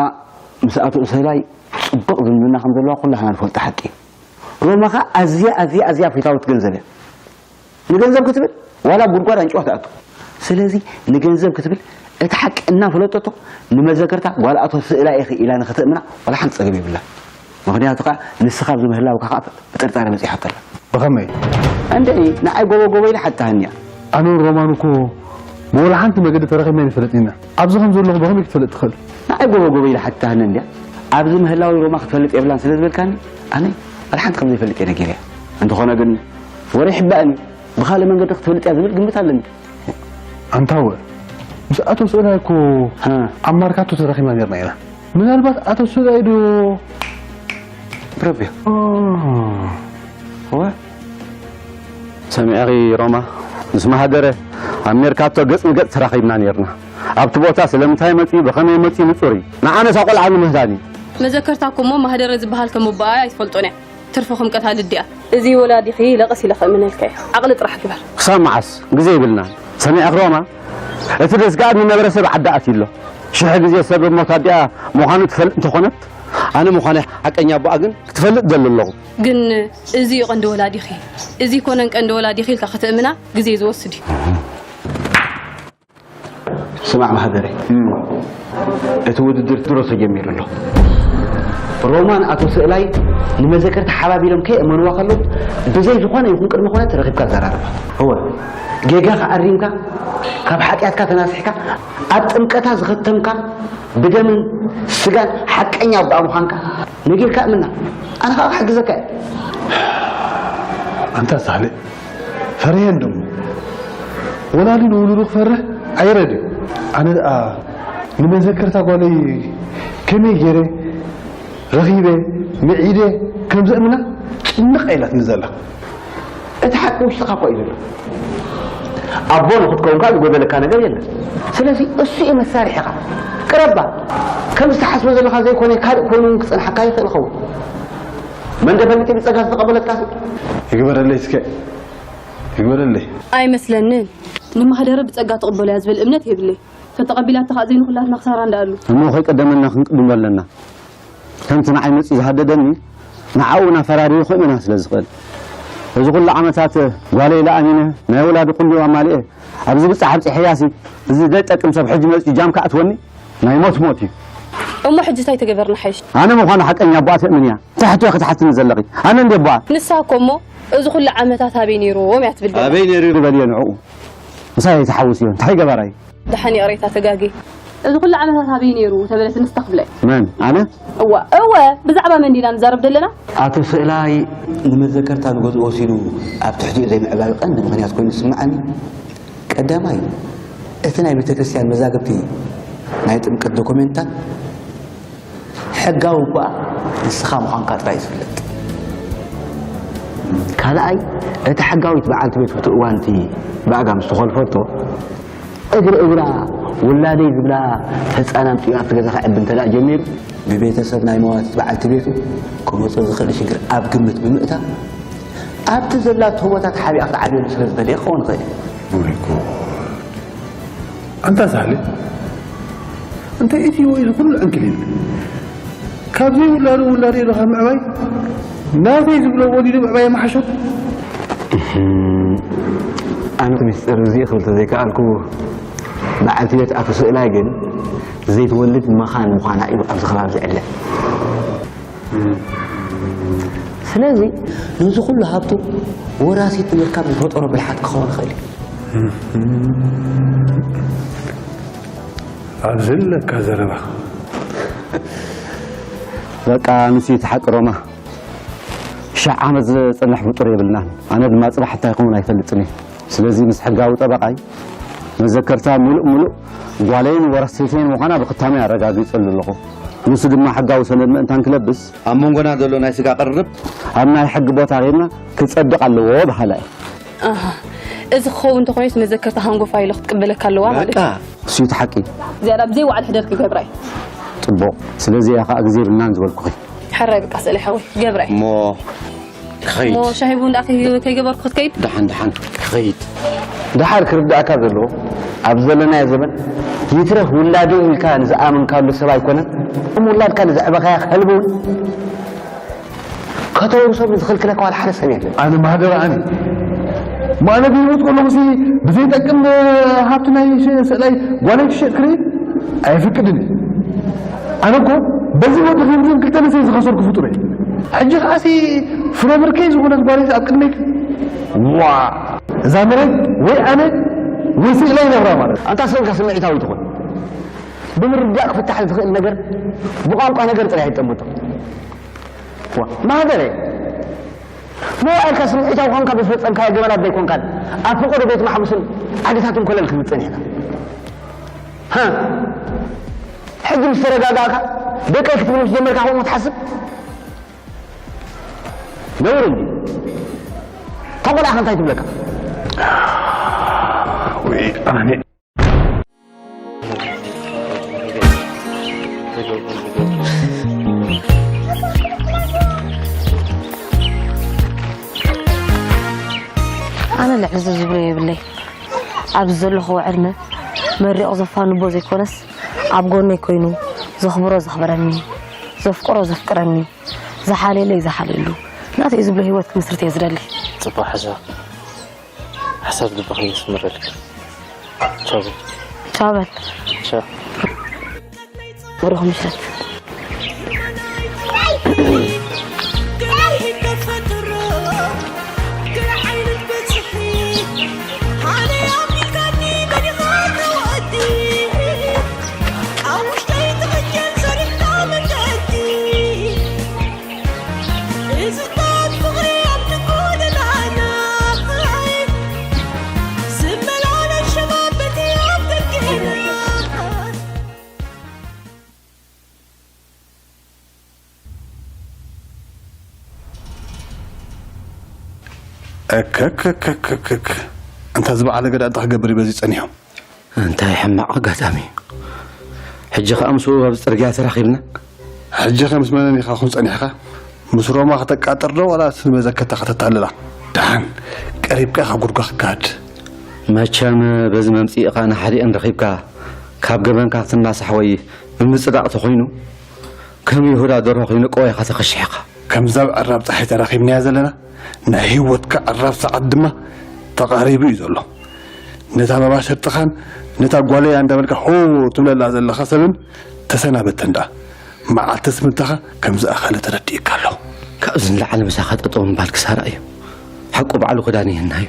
ምስ ኣቶ እሰላይ ፅቡቕ ዝምድና ከም ዘለዋ ኩላህና ንፈልጦ ሓቂ እዩ። ሮማ ኸዓ ኣዝያ ኣዝያ ኣዝያ ኣፍሪካዊት ገንዘብ እያ። ንገንዘብ ክትብል ዋላ ጉድጓድ ኣንጭዋ ትኣቱ። ስለዚ ንገንዘብ ክትብል እቲ ሓቂ እናፈለጠቶ ንመዘከርታ ጓል ኣቶ ስእላ ኢኺ ኢላ ንክትእምና ዋላ ሓንቲ ፀገም የብላ። ምኽንያቱ ከዓ ንስኻ ኣብዚ ምህላውካ ከዓ ብጥርጣረ በፂሓቶ ኣላ። ብኸመይ? እንድዒ ንዓይ ጎቦ ጎቦ ኢላ ሓትታሃኒ እያ። ኣነን ሮማን እኮ ብወላ ሓንቲ መገዲ ተራኺብና ኣይንፈልጥን ኢና። ኣብዚ ከም ዘለኹ ብኸመይ ክትፈልጥ ትኽእል? ንዓይ ጎቦ ጎቦ ኢላ ሓትታሃኒ እንድያ። ኣብዚ ምህላወይ ሮማ ክትፈልጥ የብላን ስለ ዝበልካኒ ኣነ ዋላ ሓንቲ ከም ዘይፈልጥ እየ ነጊረያ። እንተኾነ ግን ወረ ይሕባእን እዩ። ብኻልእ መንገዲ ክትፈልጥ እያ ዝብል ግምት ኣለኒ። ኣንታ እወ ምስ ኣቶ ስእላይ እኮ ኣብ ማርካቶ ተራኺብና ኔርና ኢና። ምናልባት ኣቶ ስእላይ ዶ ብረቢያ እወ ሰሚዕኺ ሮማ ምስ ማህደረ ኣብ ሜርካቶ ገጽ ንገጽ ተራኺብና ኔርና። ኣብቲ ቦታ ስለምንታይ መጺኡ ብኸመይ መጺኡ ንጹር እዩ። ንዓነስ ኣቆልዓ ንምህዳን እዩ። መዘከርታ እኮ እሞ ማህደረ ዝበሃል ከም ኣቦኣ ኣይትፈልጦን እያ። ትርፊ ክምቀት ኣልድያ። እዚ ወላዲኺ ለቐስ ኢለ ከእምነልካ እየ። ዓቕሊ ጥራሕ ግበር። ክሳብ መዓስ? ግዜ የብልናን። ሰሚዕኺ ሮማ? እቲ ደስጋኣት ንነበረ ሰብ ዓዲ ኣትዩ ኣሎ። ሽሕ ግዜ ሰብ ሞት ኣዲኣ ምዃኑ ትፈልጥ እንተኾነት፣ ኣነ ምዃነይ ሓቀኛ ኣቦኣ ግን ክትፈልጥ እደሊ ኣለኹ። ግን እዚ እዩ ቀንዲ ወላዲኺ፣ እዚ ኣይኮነን ቀንዲ ወላዲኺ ኢልካ ከተእምና ግዜ ዝወስድ እዩ። ስማዕ ማህደረ፣ እቲ ውድድር ድሮ ተጀሚሩ ኣሎ። ሮማን ኣቶ ስእላይ ንመዘከርታ ሓባቢሎም ከየእመንዋ ከለዉ ብዘይ ዝኾነ ይኹን ቅድመ ኩነት ረኺብካ ኣዘራርባ። እወ፣ ጌጋኻ ኣሪምካ፣ ካብ ሓጢኣትካ ተናሲሕካ፣ ኣብ ጥምቀታ ዝኸተምካ ብደምን ስጋን ሓቀኛ ኣቦኣ ምዃንካ ነጊርካ እምና። ኣነ ኸኣ ክሕግዘካ እየ። ኣንታ ሳህለ፣ ፈርሄ እንዶ እሞ ወላዲ ንውሉዱ ክፈርህ ኣይረድዩ። ኣነ ደኣ ንመዘከርታ ጓለይ ከመይ ገይረ ረኺበ ምዒደ ከም ዘእምና ጭንቕ ኢላትኒ ዘላ። እቲ ሓቂ ውሽጥኻ እኳ እዩ ዘሎ። ኣቦ ንኽትከውን ከኣ ዝጎደለካ ነገር የለን። ስለዚ እሱ እዩ መሳርሒኻ። ቅረባ። ከምዚ ትሓስቦ ዘለኻ ዘይኮነ ካልእ ኮይኑ እውን ክጸንሓካ ይኽእል ይኸውን። መን ዶ ፈሊጡ ብጸጋ ዝተቐበለትካሲ? ይግበረለይ እስከ። ይግበረለይ። ኣይመስለንን። ንማህደረ ብጸጋ ትቕበሎ እያ ዝብል እምነት የብለይ። ተተቐቢላቶ ከኣ ዘይንኹላትና ክሳራ እንዳኣሉ። እሞ ከይቀደመና ክንቅድም ኣለና። ከምቲ ንዓይ መጺኡ ዝሃደደኒ ንዓኡ እውን ኣፈራርየ ክእመና ስለ ዝኽእል። እዚ ኩሉ ዓመታት ጓለይ ኢለ ኣሚነ ናይ ወላዲ ኩሉ ኣማሊኤ ኣብዚ ብጻሕ ኣብጺሐያሲ እዚ ዘይጠቅም ሰብ ሕጂ መጺኡ ጃም ክኣትወኒ ናይ ሞት ሞት እዩ። እሞ ሕጂ እንታይ ተገበርና ሓይሽ? ኣነ ምዃኑ ሓቀኛ ኣቦኣ ትእምን እያ። እንታይ ሕቶ ኢኺ ትሓትኒ ዘለኺ? ኣነ እንድየ ኣቦኣ። ንሳ እኮ እሞ እዚ ኩሉ ዓመታት ኣበይ ነይርዎም እያ ትብል ዘላ። ኣበይ ነይሩ በልዮ ንዕኡ። ምሳይ ተሓውስ እዮ። እንታይ ገበራ እዩ? ደሓን ይቕሬታ ተጋግየ። እዚ ኩሉ ዓመታት ኣበይ ነይሩ ተበለት ንስታ ክብለ። መን ኣነ? እዋ እወ ብዛዕባ መን ዲና ንዛረብ ዘለና? ኣቶ ስእላይ ንመዘከርታ ንገዝኡ ወሲዱ ኣብ ትሕቲኡ ዘይምዕባዩ ቀንዲ ምኽንያት ኮይኑ ዝስምዓኒ ቀዳማይ እቲ ናይ ቤተክርስትያን መዛግብቲ ናይ ጥምቀት ዶኩሜንታት ሕጋዊ እባ ንስኻ ምዃንካ ጥራይ ዝፍለጥ። ካልኣይ እቲ ሕጋዊት በዓልቲ ቤት ፍትእ እዋንቲ ብኣጋ ምስ ተኾልፈቶ እግሪ እግራ ውላደይ ዝብላ ህፃን ኣምፂኡ ኣብቲ ገዛ ከዕቢ እንተ ደኣ ጀሚሩ፣ ብቤተሰብ ናይ መዋቲት በዓልቲ ቤቱ ክመፆ ዝኽእል ሽግር ኣብ ግምት ብምእታ፣ ኣብቲ ዘላቶ ቦታ ተሓቢኣ ክትዓብየሉ ስለ ዝደለየ ክኸውን ይኽእል እዩ። ወይ ጉድ! ኣንታ ሳህለ፣ እንታይ ኢትዮ እዚ ኩሉ ዕንክሊል? ካብዚ ውላዱ ውላዱ ኢልካ ምዕባይ ናተይ ዝብሎ ወሊዱ ምዕባይ የመሓሾ። ኣነ እቲ ሚስጥር እዚ ክብል ተዘይከኣልኩ፣ በዓልቲ ቤት ኣቶ ስእላይ ግን ዘይትወልድ መኻን ምዃና እዩ ኣብዚ ከባቢ ዝዕለ። ስለዚ ነዚ ኩሉ ሃብቱ ወራሲት ንምርካብ ዝፈጠሮ ብልሓት ክኸውን ይኽእል እዩ። ኣብዚ ኣለካ ዘረባ። በቃ ንሱ ይትሓቅ ሮማ። ሽሕ ዓመት ዝጸንሕ ፍጡር የብልናን። ኣነ ድማ ጽባሕ እንታይ ክኸውን ኣይፈልጥን እየ። ስለዚ ምስ ሕጋዊ ጠበቓይ መዘከርታ ሙሉእ ሙሉእ ጓለይን ወረስቴተይን ምዃና ብክታመይ ኣረጋጊጸሉ ኣለኹ። ንሱ ድማ ሕጋዊ ሰነድ ምእንታን ክለብስ ኣብ መንጎና ዘሎ ናይ ስጋ ቅርርብ ኣብ ናይ ሕጊ ቦታ ኬድና ክጸድቕ ኣለዎ በሃላይ። ኣሃ፣ እዚ ክኸውን እንተኾይኑስ መዘከርታ ሃንጎፋ ኢሎ ክትቅበለካ ኣለዋ ማለት እዩ። እሱ እዩ እቲ ሓቂ። ዝያዳ ብዘይ ዋዕል ሕደር ክገብራ እዩ። ጽቡቕ። ስለዚ እያ ኸዓ ግዜ የብልናን ዝበልኩኺ። ሕራይ በቃ ስእለ ሓወይ፣ ገብራ እዩ። እሞ ክኸይድ። እሞ ሻሂ ቡን ደኣ ከይ- ከይገበርኩ ክትከይድ? ደሓን ደሓን ክኸይድ። ደሓር ክርዳእካ ዘለዎ ኣብዚ ዘለናዮ ዘበን ይትረፍ ውላደይ ኢልካ ንዝኣመንካሉ ሰብ ኣይኮነን እም ውላድካ ንዘዕበኻያ ከልቢ እውን ከተውርሶም ዝኽልክለካ ዋላ ሓደ ሰብ የለን። ኣነ ማህደር ኣነ ማለት ይሞት ከለኹ ሲ ብዘይጠቅም ሃብቲ ናይ ሽ- ስእላይ ጓለይ ክሸጥ ክርኢ ኣይፍቅድን እዩ። ኣነ እኮ በዚ ወዲ ክንድን ክልተ ንሰይ ዝኸሰርኩ ፍጡር እየ። ሕጂ ከዓሲ ፍረ ብርከይ ዝኾነት ጓለይ ኣብ ቅድመይ ዋ እዛ መሬት ወይ ኣነ ወይ ስእላይ ነብራ ማለት ኣንታ ሰብካ ስምዒታዊ ትኾን ብምርዳእ ክፍታሕ ዝኽእል ነገር ብቋንቋ ነገር ጥራይ ኣይጠምቶ ማህደረ መዋእልካ ስምዒታዊ ኮንካ ዝፈፀምካዮ ገበናት ዘይኮንካን ኣብ ፈቐዶ ቤት ማሕቡስን ዓድታትን ኮለል ክንብል ፀኒሕና ሕጂ ምስ ተረጋጋእካ ደቀይ ክትብል ምስ ጀመርካ ከምኡ ትሓስብ ነውር እንዲ እታ ቆልዓ እንታይ ትብለካ ወይ ኣነ ኣነ ልዕሊ እዚ ዝብሎ የብለይ ኣብዚ ዘለኹዎ ዕድመ መሪቑ ዘፋንቦ ዘይኮነስ ኣብ ጎነይ ኮይኑ ዘኽብሮ ዘኽብረኒ ዘፍቅሮ ዘፍቅረኒ ዝሓልየለይ ዝሓልየሉ ናተይ ዝብሎ ህይወት ክምስርት እየ ዝደሊ። ጽቡቕ ሓሳብ። ሓሳብ ልብኺ የስምረልኪ። ቻው በል። ቻው በል። ቻው። ብሩኽ ምሸት። እክክክክክክ እንታ ዝበዓለ ገዳ እንታይ ክገብር እዩ በዚ ጸኒሑ እንታይ ሕማቕ ኣጋጣሚ ሕጂ ከኣ ምስኡ ኣብዚ ጽርግያ ተራኺብና ሕጂ ከ ምስ መነን ኢኻ ኩን ጸኒሕካ ምስ ሮማ ከተቃጥር ዶ ዋላስ ንመዘከርታ ከተታልላ ደሓን ቀሪብካ ኢኻ ጉድጓ ክካድ መቸም በዚ መምጽኢኻ ንሓዲአን ረኺብካ ካብ ገበንካ ክትናሳሕ ወይ ብምጽዳቕ ተኾይኑ ከም ይሁዳ ደርሆ ከይንቀወ ኢኻ ተኸሺሕኻ። ከምዛ ኣብ ዕራብ ጸሓይ ተራኺብናያ ዘለና ናይ ህይወትካ ዕራብ ሰዓት ድማ ተቓሪቡ እዩ ዘሎ። ነታ መባሸርትኻን ነታ ጓለይ ኣንዳበልካ ሆ ትብለላ ዘለኻ ሰብን ተሰናበተን ደኣ። መዓልቲ ስምብትኻ ከም ዝኣኸለ ተረዲእካ ኣሎ። ካብዚ ንላዕሊ ምሳኻ ጠጠው ምባል ክሳራ እዩ። ሓቁ ባዕሉ ክዳን ይህና እዩ።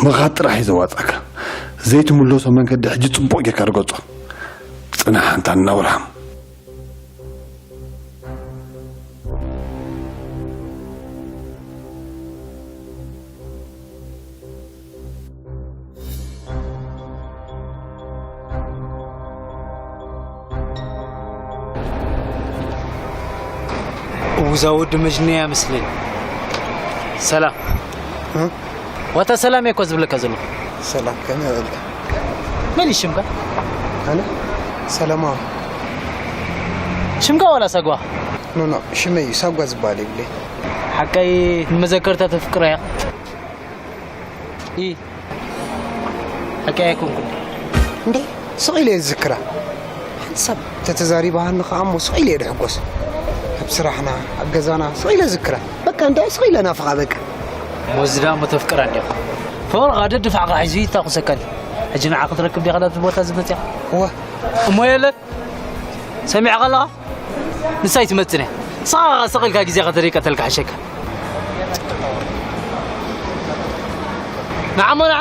ምኻድ ጥራሕ እዩ ዘዋጻካ። ዘይትምለሶ መንገዲ ሕጂ ጽቡቕ ጌርካ ርገጾ። ጽናሕ ኣንታ እናብርሃም። እዛ ወዲ መጅንያ መስለኒ። ሰላም ዋታ ሰላም እየ እኮ ዝብለካ ዘለኹ። ሰላም ከመይ ውዕልካ? መን እዩ ሽምካ? ኣነ ሰላማዊ። ሽምካ ዋላ ሳጓ? ኖ ኖ፣ ሽመይ እዩ፣ ሳጓ ዝበሃል የብለይ። ሓቀይ ንመዘከርታ ተፍቅረያ? ኢ ሓቀይ ኣይኮንኩን። እንዴ፣ ስቕ ኢለ እየ ዝዝክራ። ሓንቲ ሰብ ተተዛሪባሃኒ ከኣ እሞ ስቕ ኢለ እየ ድሕጎስ። ኣብ ስራሕና፣ ኣብ ገዛና ስቕ ኢለ ዝክራ። በቃ እንዳ ስቕ ኢለ ናፍቓ በቃ። ሞዚ ደኣ እሞ ተፍቅራ እንዲኻ። ፍቕርኻ ደድፋዕካ ሒዙ ይታኹሰካኒ። ሕጂ ንዓ ክትረክብ ዲኻ ናብዚ ቦታ እዚ መጺኻ? እወ። እሞ የለን። ሰሚዕካ ኣለኻ? ንሳ ኣይትመጽን እያ። ንስኻ ስቕ ኢልካ ግዜኻ ተደይቀተልካ ሕሸካ። ንዓ እሞ ንዓ።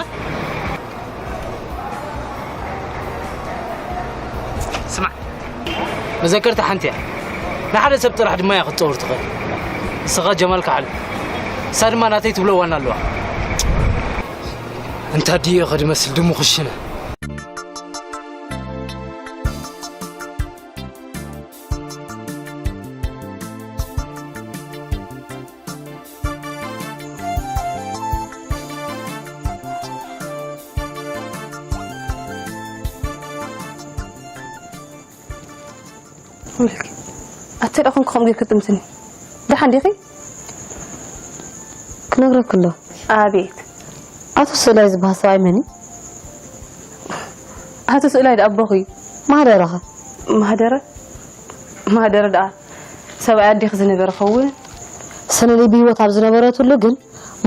ስማዕ፣ መዘከርታ ሓንቲ እያ። ንሓደ ሰብ ጥራሕ ድማ እያ ክትጸውር ትኽእል። ንስኻ ጀማል ካሕሉ፣ ንሳ ድማ ናተይ ትብሎ ዋና ኣለዋ። እንታ ድዮ ኸ ድመስል ድሙ ክሽነ። ኣተ ደኣ ኮንኩ ከምኡ ጌርኪ ትጥምትኒ? ደሓን ዲኺ? ክነግረኪ ኣሎ። ኣቤት። ኣቶ ስእላይ ዝበሃል ሰብኣይ መን እዩ? ኣቶ ስእላይ ደኣ ኣቦኺ እዩ። ማህደረኸ? ማህደረ? ማህደረ ደኣ ሰብኣይ ኣዴኺ ዝነበረ ኸውን? ሰነደይ ብህይወት ኣብ ዝነበረትሉ ግን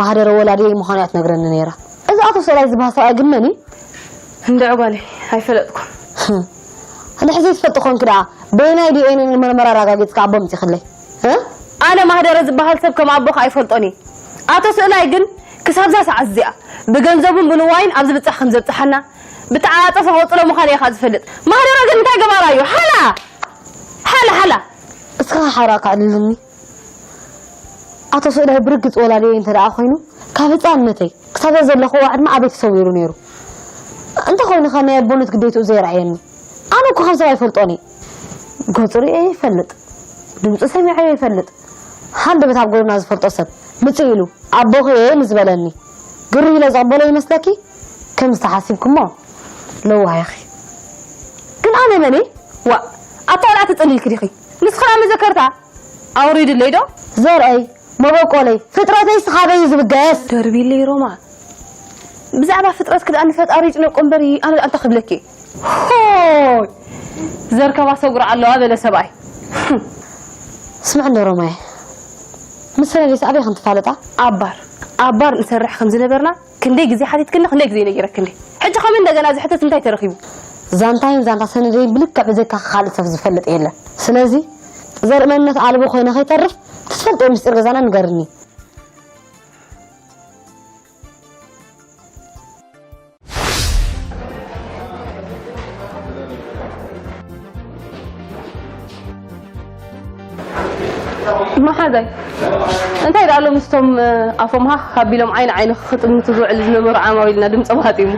ማህደረ ወላዲየይ ምዃኑ እያ ትነግረኒ ነይራ። እዚ ኣቶ ስእላይ ዝበሃል ሰብኣይ ግን መን እዩ? እንድዒ ጓለይ ኣይፈለጥኩን። ንሕዚ ዘይትፈልጢ ኮንኪ ደኣ በየናይ ድዩ ዲኤንኤ ምርመራ ኣረጋጊጽካ ኣቦ ኣምጺኽለይ? እ? ኣነ ማህደረ ዝበሃል ሰብ ከም ኣቦ ከኣ ኣይፈልጦን እየ። ኣቶ ስእላይ ግን ክሳብዛ ሰዓት እዚኣ ብገንዘቡን ብንዋይን ኣብዚ ብጻሕ ከም ዘብጽሓና ብተዓጻጸፈ ክቕጽሎ ምዃኑ እየ ከኣ ዝፈልጥ። ማህደረ ግን እንታይ ገባራ እዩ? ሓላ! ሓላ ሓላ! እስኻ ሓራ ከዕልልኒ። ኣቶ ስእላይ ብርግጽ ወላዲየይ እንተ ደኣ ኮይኑ ካብ ህጻንነተይ ክሳብ ዘለኹዎ ዕድመ ኣበይ ተሰዊሩ ነይሩ? እንተ ኮይኑ ከ ናይ ኣቦነት ግዴትኡ ዘየርኣየኒ? ኣነ እኮ ከም ሰብ ኣይፈልጦን እየ። ገጹ ርእየ ይፈልጥ፣ ድምጹ ሰሚዐዮ ይፈልጥ። ሃንደበት ኣብ ጎደና ዝፈልጦ ሰብ ምጽእ ኢሉ ኣቦኺ እየ ንዝበለኒ ግር ኢለ ዝቕበሎ ይመስለኪ? ከምዚ ተሓሲብክሞ ለዋህ ኢኺ። ግን ኣነ መን እየ? ዋእ ኣታ ቆልዓ ተጸሊልኪ ዲኺ? ንስኺ ደኣ መዘከርታ ኣውሪድለይ ዶ? ዘርእይ፣ መበቆለይ፣ ፍጥረተይ ስኻ በይ እዩ ዝብገስ። ደርቢለይ ሮማ። ብዛዕባ ፍጥረትኪ ደኣ ንፈጣሪ ይጭነቆ እምበሪ ኣነ ደኣ እንታይ ክብለኪ? ሆይ! ዘርከባ ሰጉራ ኣለዋ በለ ሰብኣይ። ስምዕ እንዶ ሮማየ፣ ምስ ሰነዴስ ኣበይ ከም ትፋለጣ? ኣብ ባር፣ ኣብ ባር ንሰርሕ ከም ዝነበርና ክንደይ ግዜ ሓቲትክኒ፣ ክንደይ ግዜ ነጊረክኒ። ሕጂ ከም እንደገና እዚ ሕቶስ እንታይ ተረኺቡ? ዛንታይን ዛንታ ሰነደይን ብልክዕ ብዘይካ ካልእ ሰብ ዝፈልጥ የለን። ስለዚ ዘርኢ መንነት ኣልቦ ኮይነ ከይተርፍ ትፈልጦ ምስጢር ገዛና ንገርኒ። መሓዛይ እንታይ ደኣ ኣሎ ምስቶም ኣፎም ሃኽ ኣቢሎም ዓይኒ ዓይኒ ክጥምቱ ዝውዕሉ ዝነበሩ ዓማዊልና ድምፂ ባጢሙ።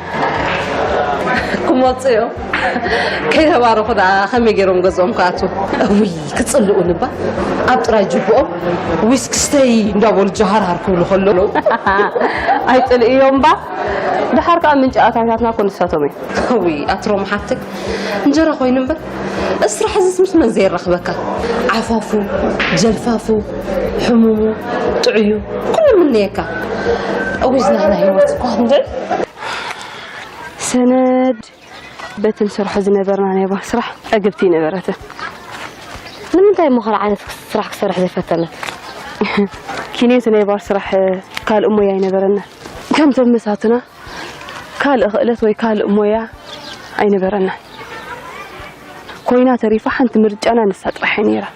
ክመፁ እዮም። ከይተባረኹ ደኣ ከመይ ገይሮም ገዝኦም ክኣትዉ? እውይ ክፅልኡኒ እባ ኣብ ጥራይ ጅብኦም ዊስኪ ስተይ እንዳበሉ ጀሃርሃር ክብሉ ከለዉ። ኣይፅልእዮም እባ። ደሓር ከዓ ምንጪ ኣታዊታትና እኮ ንሳቶም እዮም። እውይ ኣትሮም ሓፍተይ እንጀራ ኮይኑ እምበር እዚ ስራሕ እዚስ ምስ መን ዘየራኽበካ? ዓፋፉ፣ ጀልፋፉ፣ ሕሙሙ፣ ጥዑዩ ኩሉ ምነየካ። እውይ ዝናህና ህይወት እኳ ክንድዒ። ሰነድ በቲ ንሰርሖ ዝነበርና ናይ ባር ስራሕ ዕግብቲ ኣይነበረትን። ንምንታይ እሞ ካልእ ዓይነት ስራሕ ክሰርሕ ዘይፈተነ? ኪንዮቲ ናይ ባር ስራሕ ካልእ ሞያ ኣይነበረና። ከምቶም መሳቱና ካልእ ክእለት ወይ ካልእ ሞያ ኣይነበረናን። ኮይና ተሪፋ ሓንቲ ምርጫና ንሳ ጥራሕ እያ ነይራ።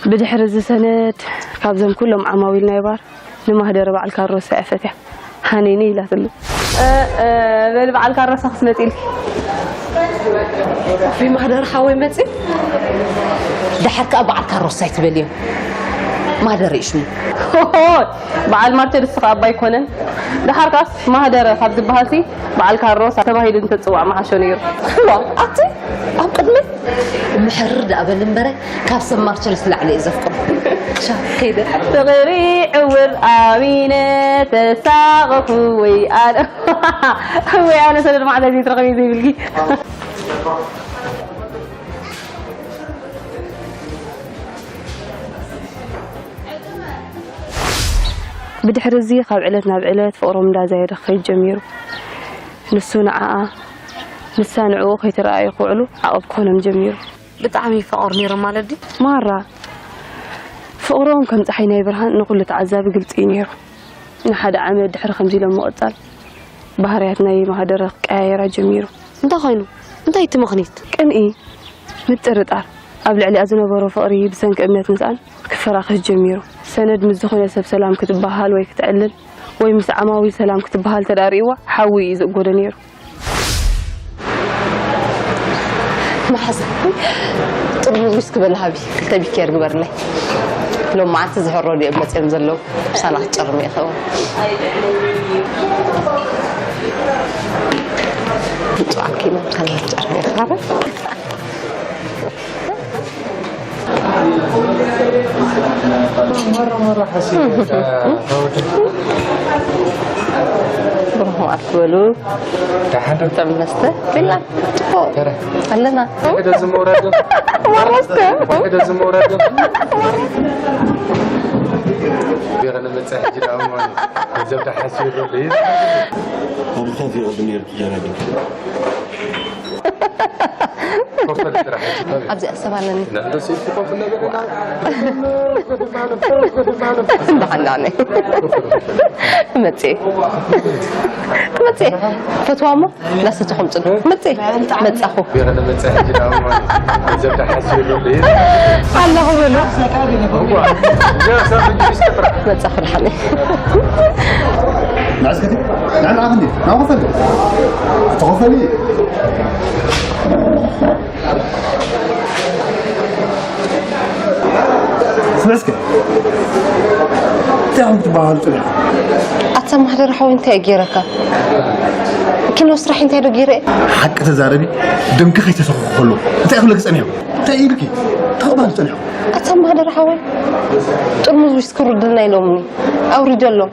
ብድሕሪ እዚ ሰነድ ካብዞም ኩሎም ዓማዊል ናይ ባር ንማህደረ በዓል ካሮሳ እያ ፈትያ። ሃኒኒ ኢላትሉ። እ፣ እ፣ በሊ በዓል ካሮሳ ክትመፂ ኢልኪ። ወይ ማህደረ ሓወይ መፂ። ደሓር ከዓ በዓል ካሮሳ ኣይትበልዮም። ማደረ እዩ ሽሙ። በዓል ማርቸድስ ከ ኣባ ኣይኮነን። ደሓር ካስ ማህደረ ካብ ዝበሃልሲ በዓል ካርሎስ ተባሂሉ እንተፅዋዕ መሓሾ ነይሩ። ዋ ኣቲ ኣብ ቅድመይ ምሕርር ደኣ በል እምበረ ካብ ሰብ ማርቸድስ ላዕሊ እየ ዘፍቅሮ። ሻ ከይደ ፍቕሪ ዕውር ኣቢነ ተሳቐኹ ወይ ኣነ ወይ ኣነ ሰደድ ማዕዳ ዘይትረኸቢ ዘይብልኪ ብድሕሪ እዚ ካብ ዕለት ናብ ዕለት ፍቕሮም እንዳዛየደ ክኸይድ ጀሚሩ። ንሱ ንዓኣ፣ ንሳ ንዕኡ ከይተረኣኣዩ ክውዕሉ ዓቐብ ክኾኖም ጀሚሩ። ብጣዕሚ ይፋቐሩ ነይሮም ማለት ድዩ? ማራ፣ ፍቕሮም ከም ጸሓይ ናይ ብርሃን ንኹሉ ተዓዛቢ ግልጺ እዩ ነይሩ። ንሓደ ዓመት ድሕሪ ከምዚ ኢሎም ምቕጻል፣ ባህርያት ናይ ማህደረ ክቀያየራ ጀሚሩ። እንታይ ኮይኑ? እንታይ እቲ ምኽኒት? ቅንኢ፣ ምጥርጣር፣ ኣብ ልዕሊኣ ዝነበሮ ፍቕሪ ብሰንኪ እምነት ምስኣን ክፈራኸስ ጀሚሩ። ሰነድ ምስ ዝኾነ ሰብ ሰላም ክትበሃል ወይ ክትዕልል ወይ ምስ ዓማዊል ሰላም ክትበሃል ተዳርእዋ ሓዊ እዩ ዝእጎዶ ነይሩ። መሓዛ ጥርሙዝ ዊስኪ በል ሃቢ ክልተ ቢኬር ግበርለይ። ሎም መዓልቲ ዝሕረዱ እዮም መፅዮም ዘለዉ። ምሳና ክትጨርም እየ ኸውን። ምፅዋዕኪ ሎም ምሳና ክትጨርም እየ ኸውን። ብሩኽ መዓልቲ በሉ። ጥዑም መስተ ቢላ ጽቡቕ ኣለና። ኣብዚኣ ሰብ ኣለኒ። እንዳሓንዳኒ መፅእ መፅእ ፈትዋ እሞ ላሰትኹም ፅዱ መፅእ መፃኹ። ኣለኹ በሉ መፃኹ። ድሓኒ ንዕስከቲ ንዕልዓኽ እንዲ ናብኸፈል ተኸፈሊ። ስምዕ እስከ እንታይ ኢኹም ትበሃሉ ፅኒሕኩም? ኣታ ማህደር ሓወይ እንታይ እየ ገይረካ? ኪኖ ስራሕ እንታይ ዶ ገይረ እየ? ሓቂ ተዛረቢ። ደምኪ ከይተሰኹኹ ከሎ እንታይ ክብለኪ ፀኒሑ? እንታይ ኢልኪ? እንታይ ክበሃል ፀኒሑ? ኣታ ማህደር ሓወይ ጥርሙዝ ዊስኪ ርድልና ኢሎምኒ ኣውሪደሎም።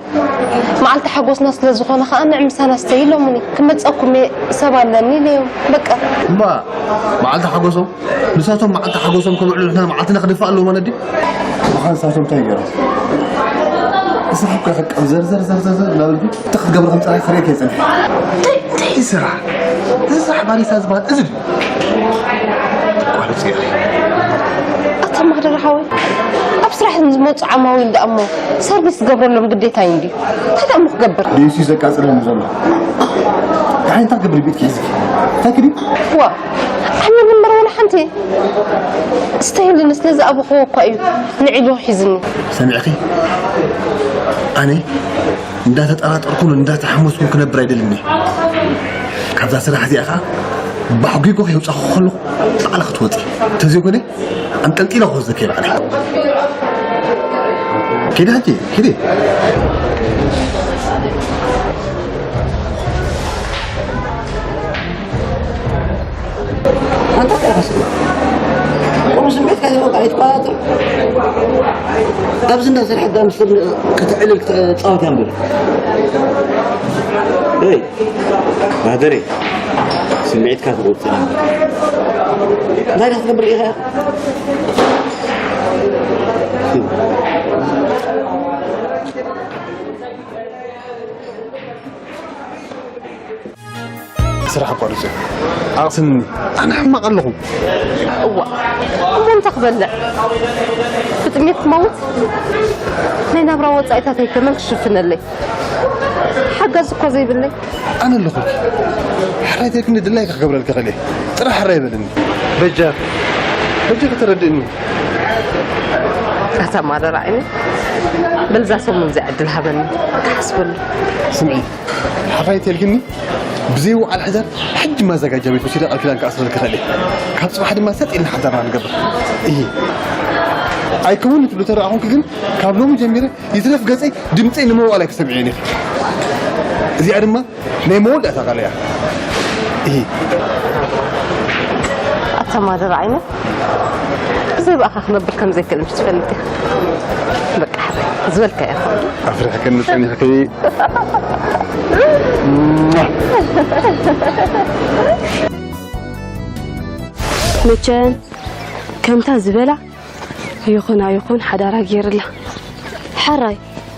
መዓልቲ ሓጎስና ስለ ዝኾነ ኸኣ ንዕ ምሳና ስተይ ኢሎምኒ። ክመጸኩም እየ ሰብ ኣለኒ ኢለዮም። በቃ። እምባ መዓልቲ ሓጎሶም ንሳቶም መዓልቲ ሓጎሶም ከብዕሉ ንሕና መዓልትና ክድፋእ ኣለዎ ማለት ድዩ? ምዃን ንሳቶም እንታይ ገይሮም? ንስኻ እኮ ኢኻ ቀብዘር ዘር ዘር ዘር ዘር እናበልኩ እንታይ ክትገብር ከም ጸኒሕካ ክርእየካ እየ ጸኒሐ። እንታይ እንታይ ስራሕ? እዚ ስራሕ ባሪሳ ዝበሃል እዚ ድዩ? ቋርጽ ኢኺ። ኣታ ማህደር ሓወይ ኣብ ስራሕ ንዝመጹ ዓማዊል ደኣ እሞ ሰርቪስ ዝገብረሎም ግዴታ እዩ እንድዩ። እንታይ ደኣ እሞ ክገብር? ዴሲ ዘቃጽለኒ ዘሎ። እንታይ ክገብር ቤት ሒዝኪ? እንታይ ክዲ? ዋ ዓሚ ምንበር ወላ ሓንቲ ስተይልኒ ስለ ዝኣበኽዎ እኳ እዩ ንዒሉ ሒዝኒ። ሰሚዕኺ? ኣነ እንዳተጠራጠርኩን እንዳተሓመስኩን ክነብር ኣይደልን እየ። ካብዛ ስራሕ እዚኣ ኸዓ ባሕጒጎ ከየውፃኹ ከለኹ ባዕላ ክትወፂ። ተዘይኮነ ኣንጠልጢለ ክወስደኪ እየ ባዕለይ። ኪዲ ሕጂ ኪዲ። ኣንታ ተረፈስ ቁም ስምዒትካ ዘይወቃ ኣይትቋጣጠር። ኣብዚ እንዳሰርሐ ዳ ምስ ሰብ ክትዕልል ክትፃወት እያ እምበር። እይ ማህደረይ ስምዒትካ ትቑፅር። እንታይ ዳ ክትገብር ኢኻ? ስራሕ ኣቋሪፀ ኣቕስንኒ። ኣነ ሕማቕ ኣለኹ። እዋ እሞ እንታይ ክበልዕ? ብጥሜት ክመውት? ናይ ናብራ ወፃኢታተይ ከመን ክሽፍነለይ? ሓጋዚ እኳ ዘይብለይ። ኣነ ኣለኹ። ሕራይ ተይኩኒ ድላይካ ክገብረልካ ክእል እየ። ጥራሕ ሕራይ በልኒ። በጃ በጃ ከተረድእኒ። ኣታ ማረር ዓይኒ በልዛ ሰሙን እዚኣ ዕድል ሃበኒ። ክሓስበሉ። ስምዒ ሓፋይ ተልግኒ ብዘይ ውዓል ሕዳር ሕጂ ማዘጋጃ ቤት ወሲደ ቃል ኪዳን ክኣስረልኪ ክእል እየ። ካብ ፅባሕ ድማ ሰጥ ኢልና ሓዳርና ንገብር። እሂ። ኣይከውን ትብሎ ተረኣኹንኪ ግን ካብ ሎሚ ጀሚረ ይትረፍ ገጸይ ድምጸይ ንምውዓል ኣይክሰምዕን እየ። እዚኣ ድማ ናይ መወዳእታ ቃል እያ። እሂ። ኣታ ማደር ዓይነ ብዘይ ብኣኻ ክነብር ከም ዘይክእል ምሽ ትፈልጥ ኢኻ። በቃ ዝበልካዮ ይኹን። ኣፍሪሕክኒ ጸኒሕኪ። መቸም ከምታ ዝበላ ይኹን ኣይኹን ሓዳራ ገይርላ። ሓራይ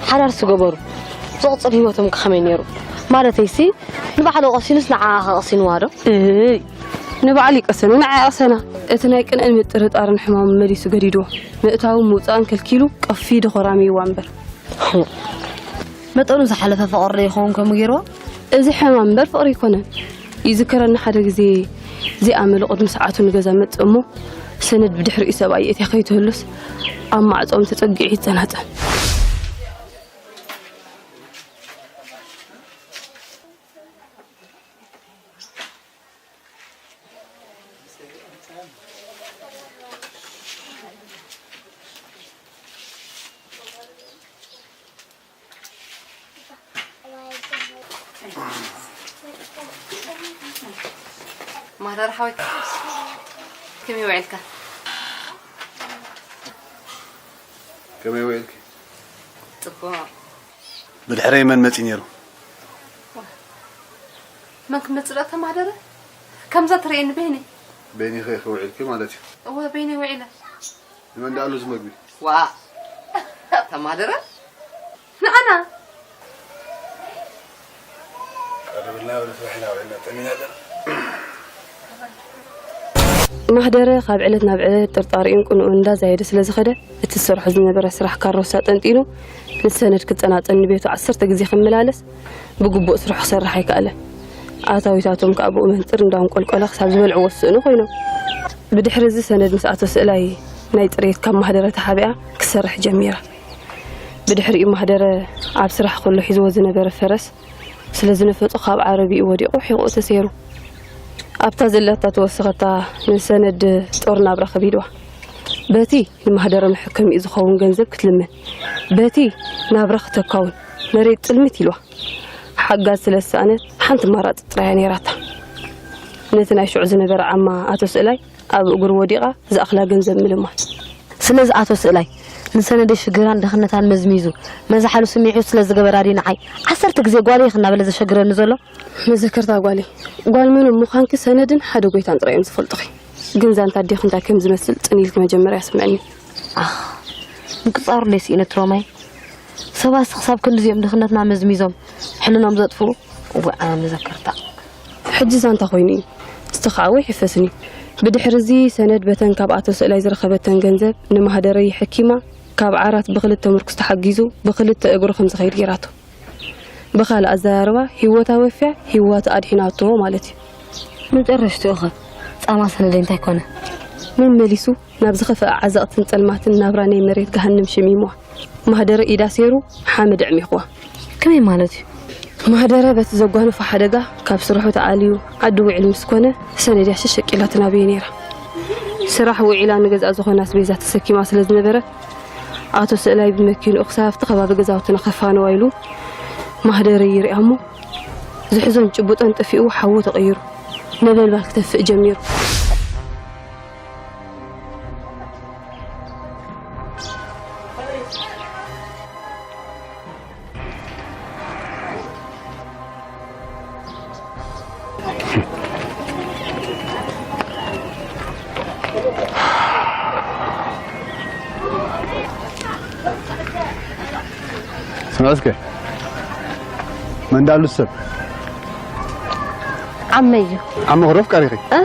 ሓዳር ዝገበሩ ዝቕጽል ህይወቶም ከኸመይ ነይሩ? ማለተይሲ ንባዕሉ ቀሲኑስ ንዓኣ ከቐሲንዋ ዶ? እይ ንባዕሉ ይቀሰነ ንዓ ይቐሰና። እቲ ናይ ቅንዕን ምጥርጣርን ሕማም መሊሱ ገዲድዎ ምእታውን ምውፃእን ከልኪሉ ቀፊ ደኾራሚ ይዋ እምበር። መጠኑ ዝሓለፈ ፍቕሪ ዶ ይኸውን ከምኡ ገይርዎ? እዚ ሕማም እምበር ፍቕሪ ኣይኮነን። ይዝከረኒ ሓደ ግዜ እዚኣ መሉ ቅድሚ ሰዓቱ ንገዛ መጽእ እሞ ሰነድ ብድሕሪኡ ሰብኣይ የእትያ ከይትህሉስ ኣብ ማዕጾኦም ተጸጊዑ ይጸናጸን። ማህደር ሓወይ ከመይ ውዒልካ? ከመይ ውዒልኪ? ጽቡቕ። ብድሕረይ መን መጺ ነይሩ? መን ክመጽእ ደኣ ተማህደረ? ከምዛ ትርእየኒ በይነይ። በይንኺ ኢኺ ውዒልኪ ማለት እዩ። እወ በይነይ ውዒለ። ንመን ደኣ ኣሎ እዚ መግቢ? ዋእ! ተማህደረ? ንዓና! ቀርብልና ወደ ስራሕና ውዒልና ጠሚና ኣለና። ማህደረ ካብ ዕለት ናብ ዕለት ጥርጣሬኡን ቅንኡን እንዳዛየደ ስለ ዝኸደ፣ እቲ ዝሰርሖ ዝነበረ ስራሕ ካሮሳ ጠንጢኑ ንሰነድ ክጸናጸን ንቤቱ ዓሰርተ ግዜ ክመላለስ ብግቡእ ስርሑ ክሰርሕ ኣይከኣለን። ኣታዊታቶም ከኣ ብኡ መንጥር እንዳንቆልቆለ ክሳብ ዝበልዕዎ ዝስእኑ ኮይኖም። ብድሕሪ እዚ ሰነድ ምስ ኣቶ ስእላይ ናይ ጽሬት ካብ ማህደረ ተሓቢኣ ክሰርሕ ጀሚራ። ብድሕሪኡ ማህደረ ኣብ ስራሕ ከሎ ሒዝዎ ዝነበረ ፈረስ ስለ ዝነፈጾ ካብ ዓረቢኡ ወዲቑ ሒቑኡ ተሰይሩ። ኣብታ ዘለታ ተወሰኸታ ንሰነድ ጦር ናብራ ከቢድዋ። በቲ ንማህደረ መሐከሚኡ ዝኸውን ገንዘብ ክትልምን፣ በቲ ናብራ ክተካውን መሬት ጥልምት ኢልዋ። ሓጋዝ ስለ ዝሰኣነት ሓንቲ ኣማራጺ ጥራይ እያ ነይራታ። ነቲ ናይ ሽዑ ዝነበረ ዓማ ኣቶ ስእላይ ኣብ እግሩ ወዲቓ ዝኣኽላ ገንዘብ ምልማን። ስለዚ ኣቶ ስእላይ ንሰነደይ ሽግራን ድኽነታን መዝሚዙ መዝሓሉ ስሚዑ ስለ ዝገበራ ድዩ ንዓይ ዓሰርተ ግዜ ጓለይ ኢኺ እናበለ ዘሸግረኒ ዘሎ? መዘከርታ ጓለይ፣ ጓል መን ምዃንኪ ሰነድን ሓደ ጎይታን ጥራይ እዮም ዝፈልጡኺ። ግን ዛንታ ኣዴኺ እንታይ ከም ዝመስል ጽን ኢልኪ መጀመርያ ስምዕኒ። ኣኽ፣ ምቅጻሩ ለይ ስኢነ ትሮማይ። ሰባትሲ ክሳብ ክንድዚኦም ድኽነትና መዝሚዞም ሕልኖም ዘጥፍኡ? እዋእ፣ መዘከርታ። ሕጂ ዛንታ ኮይኑ እዩ። እስቲ ከዓ ወይ ሕፈስኒ። ብድሕሪ እዚ ሰነድ በተን ካብ ኣቶ ስእላይ ዝረኸበተን ገንዘብ ንማህደረይ ሕኪማ ካብ ዓራት ብክልተ ምርኩስ ተሓጊዙ ብክልተ እግሩ ከም ዝኸይድ ገይራቶ። ብኻልእ ኣዘራርባ ህይወታ ወፍያ ህይወቱ ኣድሒናቶ ማለት እዩ። መጨረሽትኡ ኸ ጻማ ሰነደይ እንታይ ኮነ? መመሊሱ ናብ ዝኸፍአ ዓዘቕትን ጸልማትን ናብራ ናይ መሬት ገሃነም ሸሚምዋ። ማህደረ ኢዳ ሰይሩ ሓመድ ኣዕሚኽዋ። ከመይ ማለት እዩ? ማህደረ በቲ ዘጓነፎ ሓደጋ ካብ ስርሑ ተኣልዩ ዓዲ ውዒል ምስ ኮነ ሰነድያ ሸሸቅ ኢላ ትናብዮ ነይራ። ስራሕ ውዒላ ንገዝኣ ዝኾነ ኣስቤዛ ተሰኪማ ስለ ዝነበረት ኣቶ ስእላይ ብመኪንኡ ክሳብ ኣብቲ ከባቢ ገዛውትና ከፋንዋ ኢሉ ማህደረ ይሪኣ እሞ ዝሕዞን ጭቡጠን ጠፊኡ ሓዊ ተቐይሩ ነበልባል ክተፍእ ጀሚሩ። ስምዐ እስከ፣ መን ደኣ ኣሉ ሰብ? ዓመይ እዩ። ዓመኺ ዶ ኣፍቃሪኺ? እ?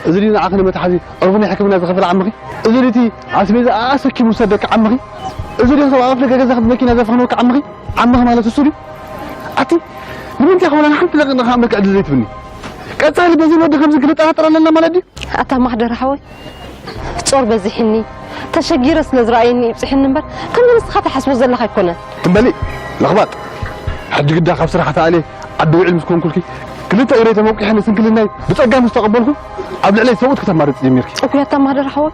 እዚ ድዩ ንዓኺ ንመትሓዚ ዕርቡ ናይ ሕክምና ዝኸፈለ ዓመኺ? እዚ ድዩ እቲ ኣስቤዛ ኣሰኪሙ ዝሰደካ ዓመኺ? እዚ ድዩ ሰብ ኣብ ኣፍደገ ገዛኺ ብመኪና ዘፍኸነወካ ዓመኺ? ዓመኺ ማለት እሱ ድዩ? ኣቲ ንምንታይ ከ ወላ ንሓንቲ ደቂቕ ኢኻ መልክዕ ድዩ ዘይትብኒ? ቀጻሊ በዚ ወዲ ከምዚ ክንጠራጠር ኣለና ማለት ድዩ? ኣታ ማህደር ሓወይ፣ ጾር በዚሕኒ፣ ተሸጊረ ስለ ዝረኣየኒ ይብጽሕኒ እምበር፣ ከምዚ ንስኻ ትሓስቦ ዘለኻ ኣይኮነን። ትም በሊ ለኽባጥ። ሕጂ ግዳ ካብ ስራሕ ተኣልየ ዓዲ ውዒል ምስ ኮንኩልኪ፣ ክልተ እግረይ ተመቂሐ ንስንክልናይ ብጸጋ ምስ ተቐበልኩ፣ ኣብ ልዕለይ ሰብኡት ክተማርጺ ጀሚርኪ። እኩይ ኣታ ማህደር ሓወይ፣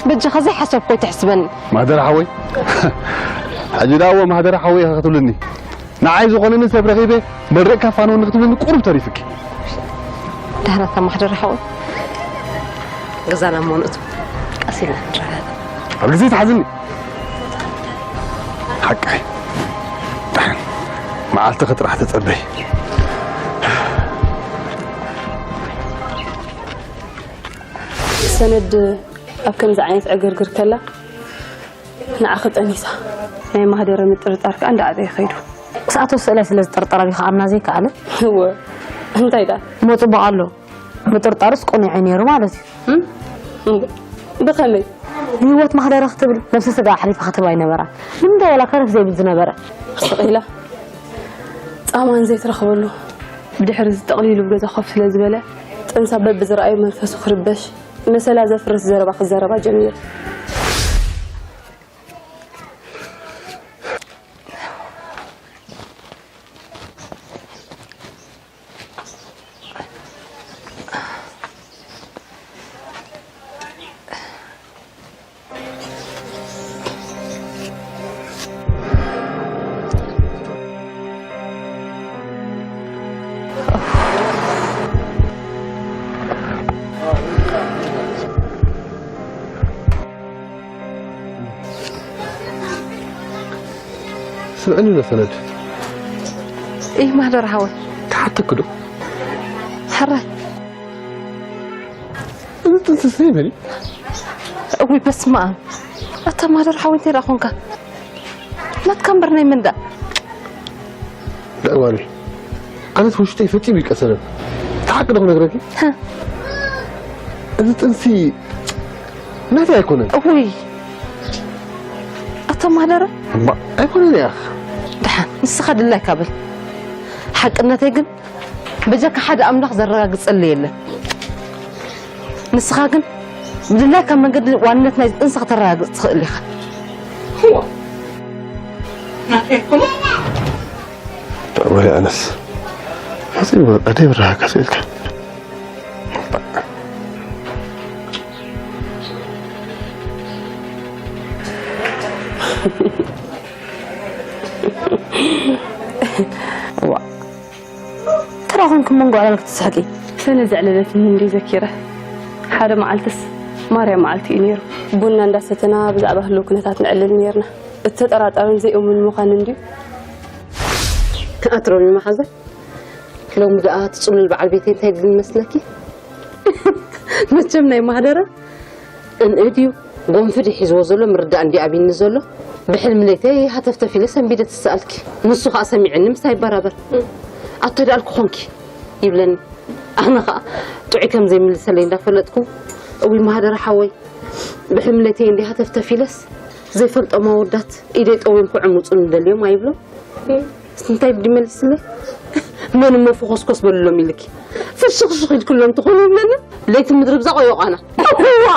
በጃኻ ዘይሓሰብኮ ኣይትሕስበኒ። ማህደር ሓወይ፣ ሕጂ ደኣ እዎ ማህደር ሓወይ ኢኻ ክትብልኒ። ንዓይ ዝኾነኒ ሰብ ረኺበ መድረቕ ካፋንወኒ ክትብልኒ ቁሩብ ተሪፍኪ። ደሓናት ማህደር ሓወይ፣ ገዛና እሞ ንእቱ። ቀስ ኢልና ንረጋገ። ኣብ ግዜ ትሓዝኒ። ሓቀይ። ደሓን። መዓልትኺ ጥራሕ ተጸበይ። ሰነድ ኣብ ከምዚ ዓይነት ዕግርግር ከላ ንዓኺ ጠኒሳ። ናይ ማህደረ ምጥርጣር ከኣ እንዳዓበየ ከይዱ። ክሳብ ተወሰለ ስለ ዝጥርጠራ ቢኻ ኣምና ዘይከኣለ። እወ፣ እንታይ ደኣ? እሞ ጽቡቕ ኣሎ። ምጥርጣሩስ ቅኑዕ እዩ ነይሩ ማለት እዩ። እም? እም፣ ብኸመይ? ንህይወት ማህደረ ክትብል ነብሰ ስጋ ኣሕሊፋ ክትህብ ኣይነበራን። ንምንታይ ዋላ ከረፍ ዘይብል ዝነበረ? ስቕ ኢላ ጻማን ዘይትረኽበሉ። ብድሕሪ እዚ ጠቕሊሉ ኣብ ገዛ ኮፍ ስለ ዝበለ፣ ጥንሳ በብዝረኣዮ መንፈሱ ክርበሽ፣ መሰላ ዘፍርስ ዘረባ ክዘረባ ጀሚሩ። ስምዕኒ ዶ ሰነድ? እይ ማህደር ሓወይ። ክሓተኪ ዶ? ሕራይ። እዚ ጥንስስ ይበል። እውይ በስመ ኣብ። ኣታ ማህደር ሓወይ እንታይ ደኣ ኾንካ? ናትካ እምበር ናይ መን ደኣ? ደዕዋኒ። ኣነስ ውሽጠይ ፈጺሙ ይቀሰለን። እቲ ሓቂ ዶ ክነግረኪ? ሀ። እዚ ጥንሲ ናተይ ኣይኮነን። እውይ። ኣታ ማህደረ? እማ ኣይኮነን እያ። ደሓን፣ ንስኻ ድላይካ በል። ሓቅነተይ ግን በጀካ ሓደ ኣምላኽ ዘረጋግጸለይ የለን። ንስኻ ግን ብድላይካ መንገዲ ዋንነት ናይ ጥንሲ ከተረጋግጽ ትኽእል ኢኻ። እዋ። ናተይ ኣይኮነን። ወይ ኣነስ። እዚ በቃ ደይ ብራሃ ከስልካ። እዋ። ተራ ኾንኪ መንጎ ኣላል ክትስሕቂ። ሰነ ዘዕለለትኒ እንድዩ ዘኪረ። ሓደ መዓልትስ ማርያም መዓልቲ እዩ ነይሩ። ቡና እንዳሰተና ብዛዕባ ህልው ኩነታት ንዕልል ነይርና። እተጠራጠርን ዘይእሙን ምዃን እንድዩ። ኣትሮኒ መሓዛ። ሎሚ ደኣ እቲ ጽሉል በዓል ቤተይ እንታይ ድል መስለኪ? መቸም ናይ ማህደረ እንእ ድዩ? ጎንፊ ድዩ ሒዝዎ ዘሎ ምርዳእ እንዲ ኣብይኒ ዘሎ? ብሕልሚ ለይተይ ሃተፍተፍ ኢለ ሰንቢደ ትስኣልኪ። ንሱ ኸኣ ሰሚዕኒ ምስ ኣይበራበር። ኣቶ ደኣልኩ ኾንኪ ይብለኒ። ኣነ ኸኣ ጥዑይ ከም ዘይምልሰለይ እንዳፈለጥኩ፣ እውይ ማህደረ ሓወይ፣ ብሕልሚ ለይተይ እንዲ ሃተፍተፍ ኢለስ ዘይፈልጦም ኣወዳት ኢደይ ጠዊምኩ ዕሙጹ እንደልዮም ኣይብሎም። እንታይ ድመልስለ? መን እሞ ፍኾስኮስ በልሎም ኢልኪ? ፍሽኽሽኽ ኢልክሎም ትኾኑ ይብለኒ። ለይቲ ምድሪ ብዛ ቆዮቓና። እዋ!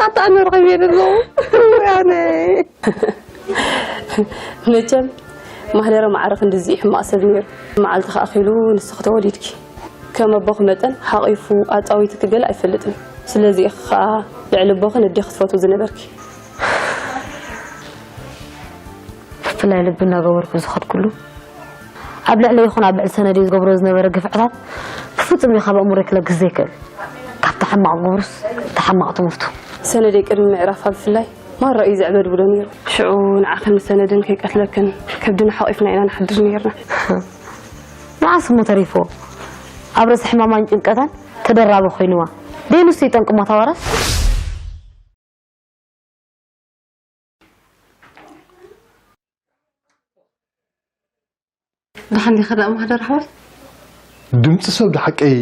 ኣታ ኣነ ረኺበ የለ ኣለኹ። ኣነ። መቸም ማህደረ ማዕረ ክንድዚ ሕማቕ ሰብ ነይሩ። መዓልቲ ከኣ ኣኺሉ ንስኺ ተወሊድኪ። ከም ኣቦኺ መጠን ሓቒፉ ኣጻዊትኪ ገለ ኣይፈልጥን። ስለዚ ኢኺ ከኣ ልዕሊ ኣቦኺ ነዴኺ ትፈትዊ ዝነበርኪ። ብፍላይ ልቢ እናገበርኩ ዝኸድኩሉ፣ ኣብ ልዕለይ ይኹን ኣብ ልዕሊ ሰነደይ ዝገብሮ ዝነበረ ግፍዕታት ብፍጹም እዩ ካብ ኣእምሮይ ክለግስ ዘይክእል። ካብቲ ሕማቕ ግብሩስ እቲ ሕማቕ ትምህርቱ። ሰነደይ ቅድሚ ምዕራፋ ብፍላይ ማራ እዩ ዘዕበድብዶ ነይሩ። ሽዑ ንዓኽን ንሰነድን ከይቀትለክን ከብድና ሓቒፍና ኢና ንሓድር ነይርና። መዓስ እሞ ተሪፍዎ? ኣብ ርእሲ ሕማማን ጭንቀታን ተደራቢ ኮይንዋ። ደይ ንሱ እዩ ጠንቂ ሞታ ዋራስ? ደሓን ዲኻ ደኣ ማህደር ኣሕዋት? ድምፂ ሰብ ብሓቀይ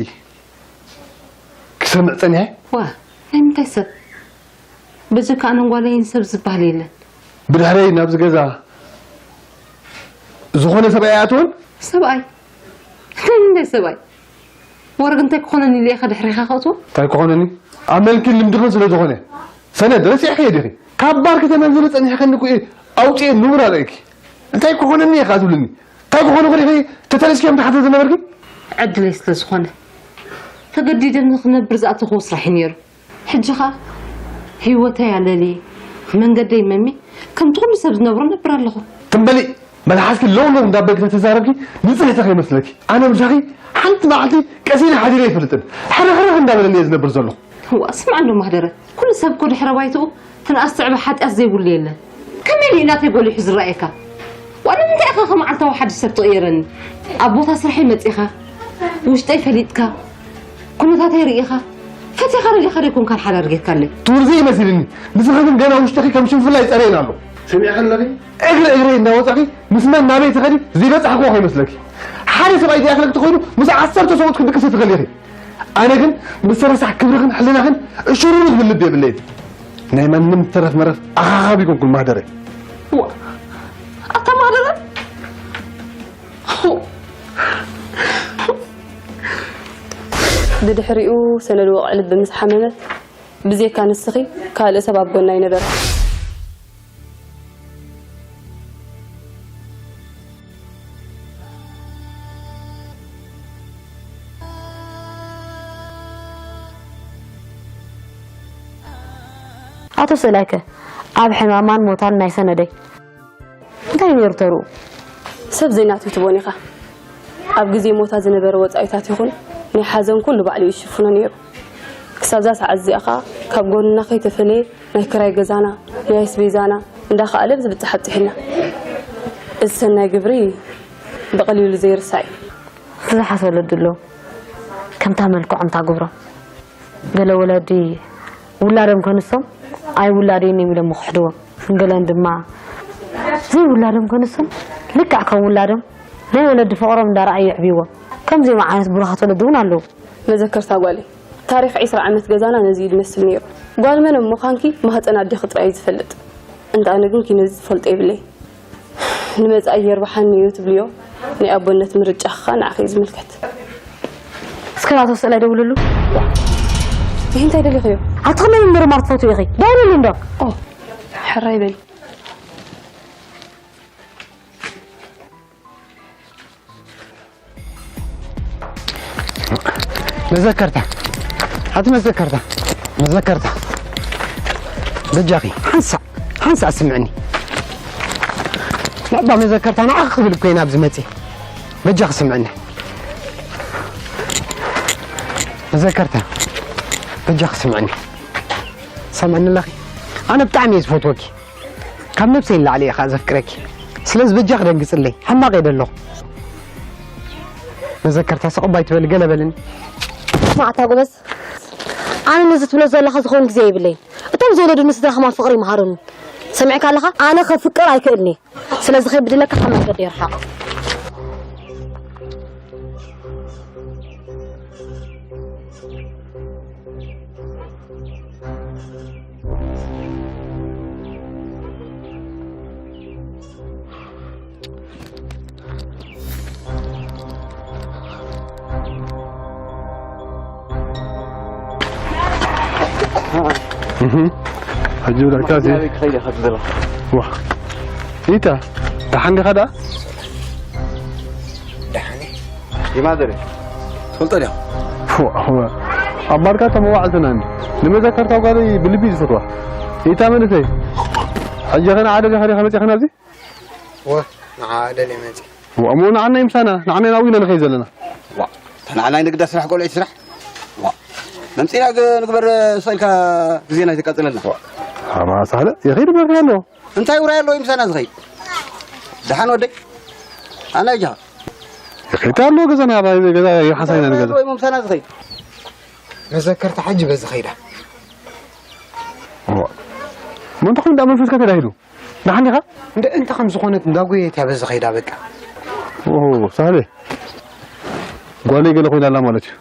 ክሰምዕ ጸኒሐ። ዋ፣ ናይ ምንታይ ሰብ? በጀካ ኣነን ጓለይን ሰብ ዝበሃል የለን። ብድሕረይ ናብዚ ገዛ ዝኾነ ሰብኣይ ኣይኣትወን? ሰብኣይ? ናይ ምንታይ ሰብኣይ? ወረግ እንታይ ክኾነኒ ኢለ ኢኻ ድሕሪኻ ከእትዎ? እንታይ ክኾነኒ? ኣመልክን ልምድኽን ስለ ዝኾነ። ሰነድ ረሲዕኽዮ ዲኺ? ካብ ባር ከተመንዝኒ ጸኒሕክኒ እኮ እየ ኣውፅኤ ንቡር ኣለኪ። እንታይ ክኾነኒ ኢኻ ትብልኒ? እንታይ ክኾኑ ክሪኺ ተተነስኪ እዮም ትሓተ ዝነበርኪ? ዕድለይ ስለ ዝኾነ። ተገዲደ ንኽነብር ዝኣተኹዎ ስራሕ እዩ ነይሩ። ሕጂ ኸኣ ህይወተይ ኣለሊ፣ መንገደይ መሚ፣ ከምቲ ኩሉ ሰብ ዝነብሮ ነብር ኣለኹ። ትም በሊ፣ መልሓስኪ ሎው ሎው እንዳበልኪ ተተዛረብኪ ንጽህቲ ከይመስለኪ። ኣነ ምሳኺ ሓንቲ መዓልቲ ቀሲነ ሓዲረ ኣይፈልጥን። ሕርኽርኽ እንዳበለኒ እየ ዝነብር ዘለኹ። እዋ፣ ስምዓ እንዶ ማህደረ፣ ኩሉ ሰብ እኮ ድሕረ ባይትኡ ትንኣስ ትዕበ ሓጢኣት ዘይብሉ የለን። ከመይ ኢሉ እዩ ናተይ ጎሊሑ ዝረኣየካ? ዋላ ንምንታይ ኢኻ ከመዓልታዊ ሓድሽ ሰብ ትቕየረኒ? ኣብ ቦታ ስርሐይ መጺኻ፣ ውሽጠይ ፈሊጥካ፣ ኩነታተይ ርኢኻ፣ ፈቲኻ ደሊኻ ደይኮንካ ሓዳር ጌርካለይ። ትውርዘይ መሲልኒ። ንስኺ ግን ገና ውሽጥኺ ከም ሽንፍላ ይጸርየን ኣሎ። ሰሚዕኺ ኣለኺ? እግሪ እግረይ እንዳወጻኺ ምስ መን ናበይ ትኸዲ ዘይበጻሕክዎ ከይመስለኪ። ሓደ ሰብኣይ ዘይኣኽለኪ ተኾይኑ ምስ ዓሰርተ ሰብኡት ክድቅሲ ትኽእሊ ኢኺ። ኣነ ግን ምስ ረሳሕ ክብርኽን ሕልናኽን እሽሩሩ ዝብል ልቢ የብለይን። ናይ ማንም ተረፍ መረፍ ኣኻኻቢ ኮንኩን ማህደረ። ዋ፣ ኣታ ማህደረ? ብድሕሪኡ ሰነድ ወቕዒ ልቢ ምስ ሓመመት፣ ብዘይካ ንስኺ ካልእ ሰብ ኣብ ጎና ኣይነበረን። ኣቶ ስእላይከ ኣብ ሕማማን ሞታን ናይ ሰነደይ እንታይ ነይሩ ተርኡ? ሰብ ዘይናቱ ይትቦን ኢኻ። ኣብ ግዜ ሞታ ዝነበረ ወጻኢታት ይኹን ናይ ሓዘን ኩሉ ባዕሉ እዩ ዝሽፍኖ ነይሩ። ክሳብ እዛ ሰዓት እዚኣ ኸኣ ካብ ጎንና ከይተፈለየ ናይ ክራይ ገዛና፣ ናይ ኣስቤዛና እንዳኸኣለ ብዝብጻሕ ኣብጺሑልና። እዚ ሰናይ ግብሪ ብቐሊሉ ዘይርሳዕ እዩ። ዝሓስ ወለዲ ኣለዉ። ከምታ መልክዖም እታ ግብሮም። ገለ ወለዲ ውላዶም ከንሶም ኣይውላደይን እዮም ኢሎም ክሕድዎም። ገለን ድማ ዘይውላዶም ከንሶም ልክዕ ከም ውላዶም ናይ ወለዲ ፍቕሮም እንዳረኣዩ የዕብይዎም። ከምዚኦም ዓይነት ብሩኻት ወለዲ እውን ኣለዉ። መዘከርታ ጓለይ፣ ታሪኽ ዒስራ ዓመት ገዛና ነዚ እዩ ዝመስል ነይሩ። ጓል መን እሞ ኻንኪ ማህፀን ኣዴኺ ጥራይ እዩ ዝፈልጥ። እንተ ኣነ ግን ነዚ ዝፈልጦ የብለይ። ንመጻኢ የርብሓኒ እዩ ትብልዮ ናይ ኣቦነት ምርጫ ኸኣ ንዓኺ እዩ ዝምልከት። እስከ ናቶ ስእላይ ደውልሉ። ይህ እንታይ ደሊኽዮ? ኣትኽመን ምርማር ትፈትው ኢኺ። ደውልሉ እንዶ። ኦ፣ ሕራይ በሊ። መዘከርታ። ኣቲ መዘከርታ። መዘከርታ። በጃኺ፣ ሓንሳእ፣ ሓንሳእ ስምዕኒ። ናባ መዘከርታ ንዓኺ ክብል እኮ ኢና ኣብዚ መጽየ። በጃኺ ስምዕኒ። መዘከርታ። በጃኺ ስምዕኒ። ሰምዕኒ ኣለኺ? ኣነ ብጣዕሚ እየ ዝፈትወኪ። ካብ ነብሰይ ንላዕሊ እየ ኸኣ ዘፍቅረኪ። ስለዚ በጃኺ ደንግጽለይ፣ ሕማቕ እየ ደለኹ። መዘከርታ ስቕ እባ ኣይትበሊ፣ ገለ በልኒ። ስማዕ ኣታ ጎበዝ፣ ኣነ ነዚ ትብሎ ዘለኻ ዝኸውን ግዜ የብለይን። እቶም ዝወለዱኒ ስድራ ከማን ፍቕሪ ይምሃሩኒ። ሰሚዕካ ኣለኻ? ኣነ ከፍቅር ኣይክእልን እየ። ስለዚ ከይብድለካ ካብ መንገዲ ይርሓቕ። እህ፣ ሕጂ ብለካ እዚ ናበይ ክኸይድ ኢኻ ትደሊ? ዋ። ኢታ፣ ደሓን ዲኻ ደኣ? ደሓን እየ። ይማዘረ፣ ትፈልጦ ዲኻ? ዋ፣ ዋ። ኣብ ባርካ እታ መዋዕልትና እንዲ። ንመዘከርታ ጓለይ ብልቢ እዩ ዝፈትዋ። ኢታ መንእሰይ፣ ሕጂ ኸ ንዓ ደሊኻ ዲኻ መጺኻ ናብዚ? ወ፣ ንዓ ደልየ መጺእ። ዋ፣ እሞ ንዓና ይምሳና፣ ንዓና ኢና ኣዊና ንኸይድ ዘለና። ዋ፣ እታ ንዓና ንግዳ ስራሕ ቆልዑ ስራሕ። ዋ፣ መምጺና ግ-፣ ንግበር ስቕ ኢልካ ግዜና ይተቃጽለልና። ዋ፣ ኣማ ሳህለ፣ ይኸይድ በሪ ኣሎ። እንታይ ውራይ ኣሎ ይምሳና ዝኸይድ? ደሓን ወደይ። ኣና ይጃ። ይኸይድ ኣሎ ገዛና፣ ኣባይ ገዛ ይሓሳይና ንገዛ። ወይ ምሳና ዝኸይድ። መዘከርታ ሕጂ በዚ ኸይዳ። ዋ። እሞ እንታይ ኮይኑ ደኣ መንፈስካ ተዳሂሉ? ደሓን ዲኻ? እንደ እንተ ከም ዝኾነት እንዳጎየት እያ በዚ ኸይዳ በቃ። ኦ፣ ሳህለ። ጓለይ ገለ ኮይና ኣላ ማለት እዩ።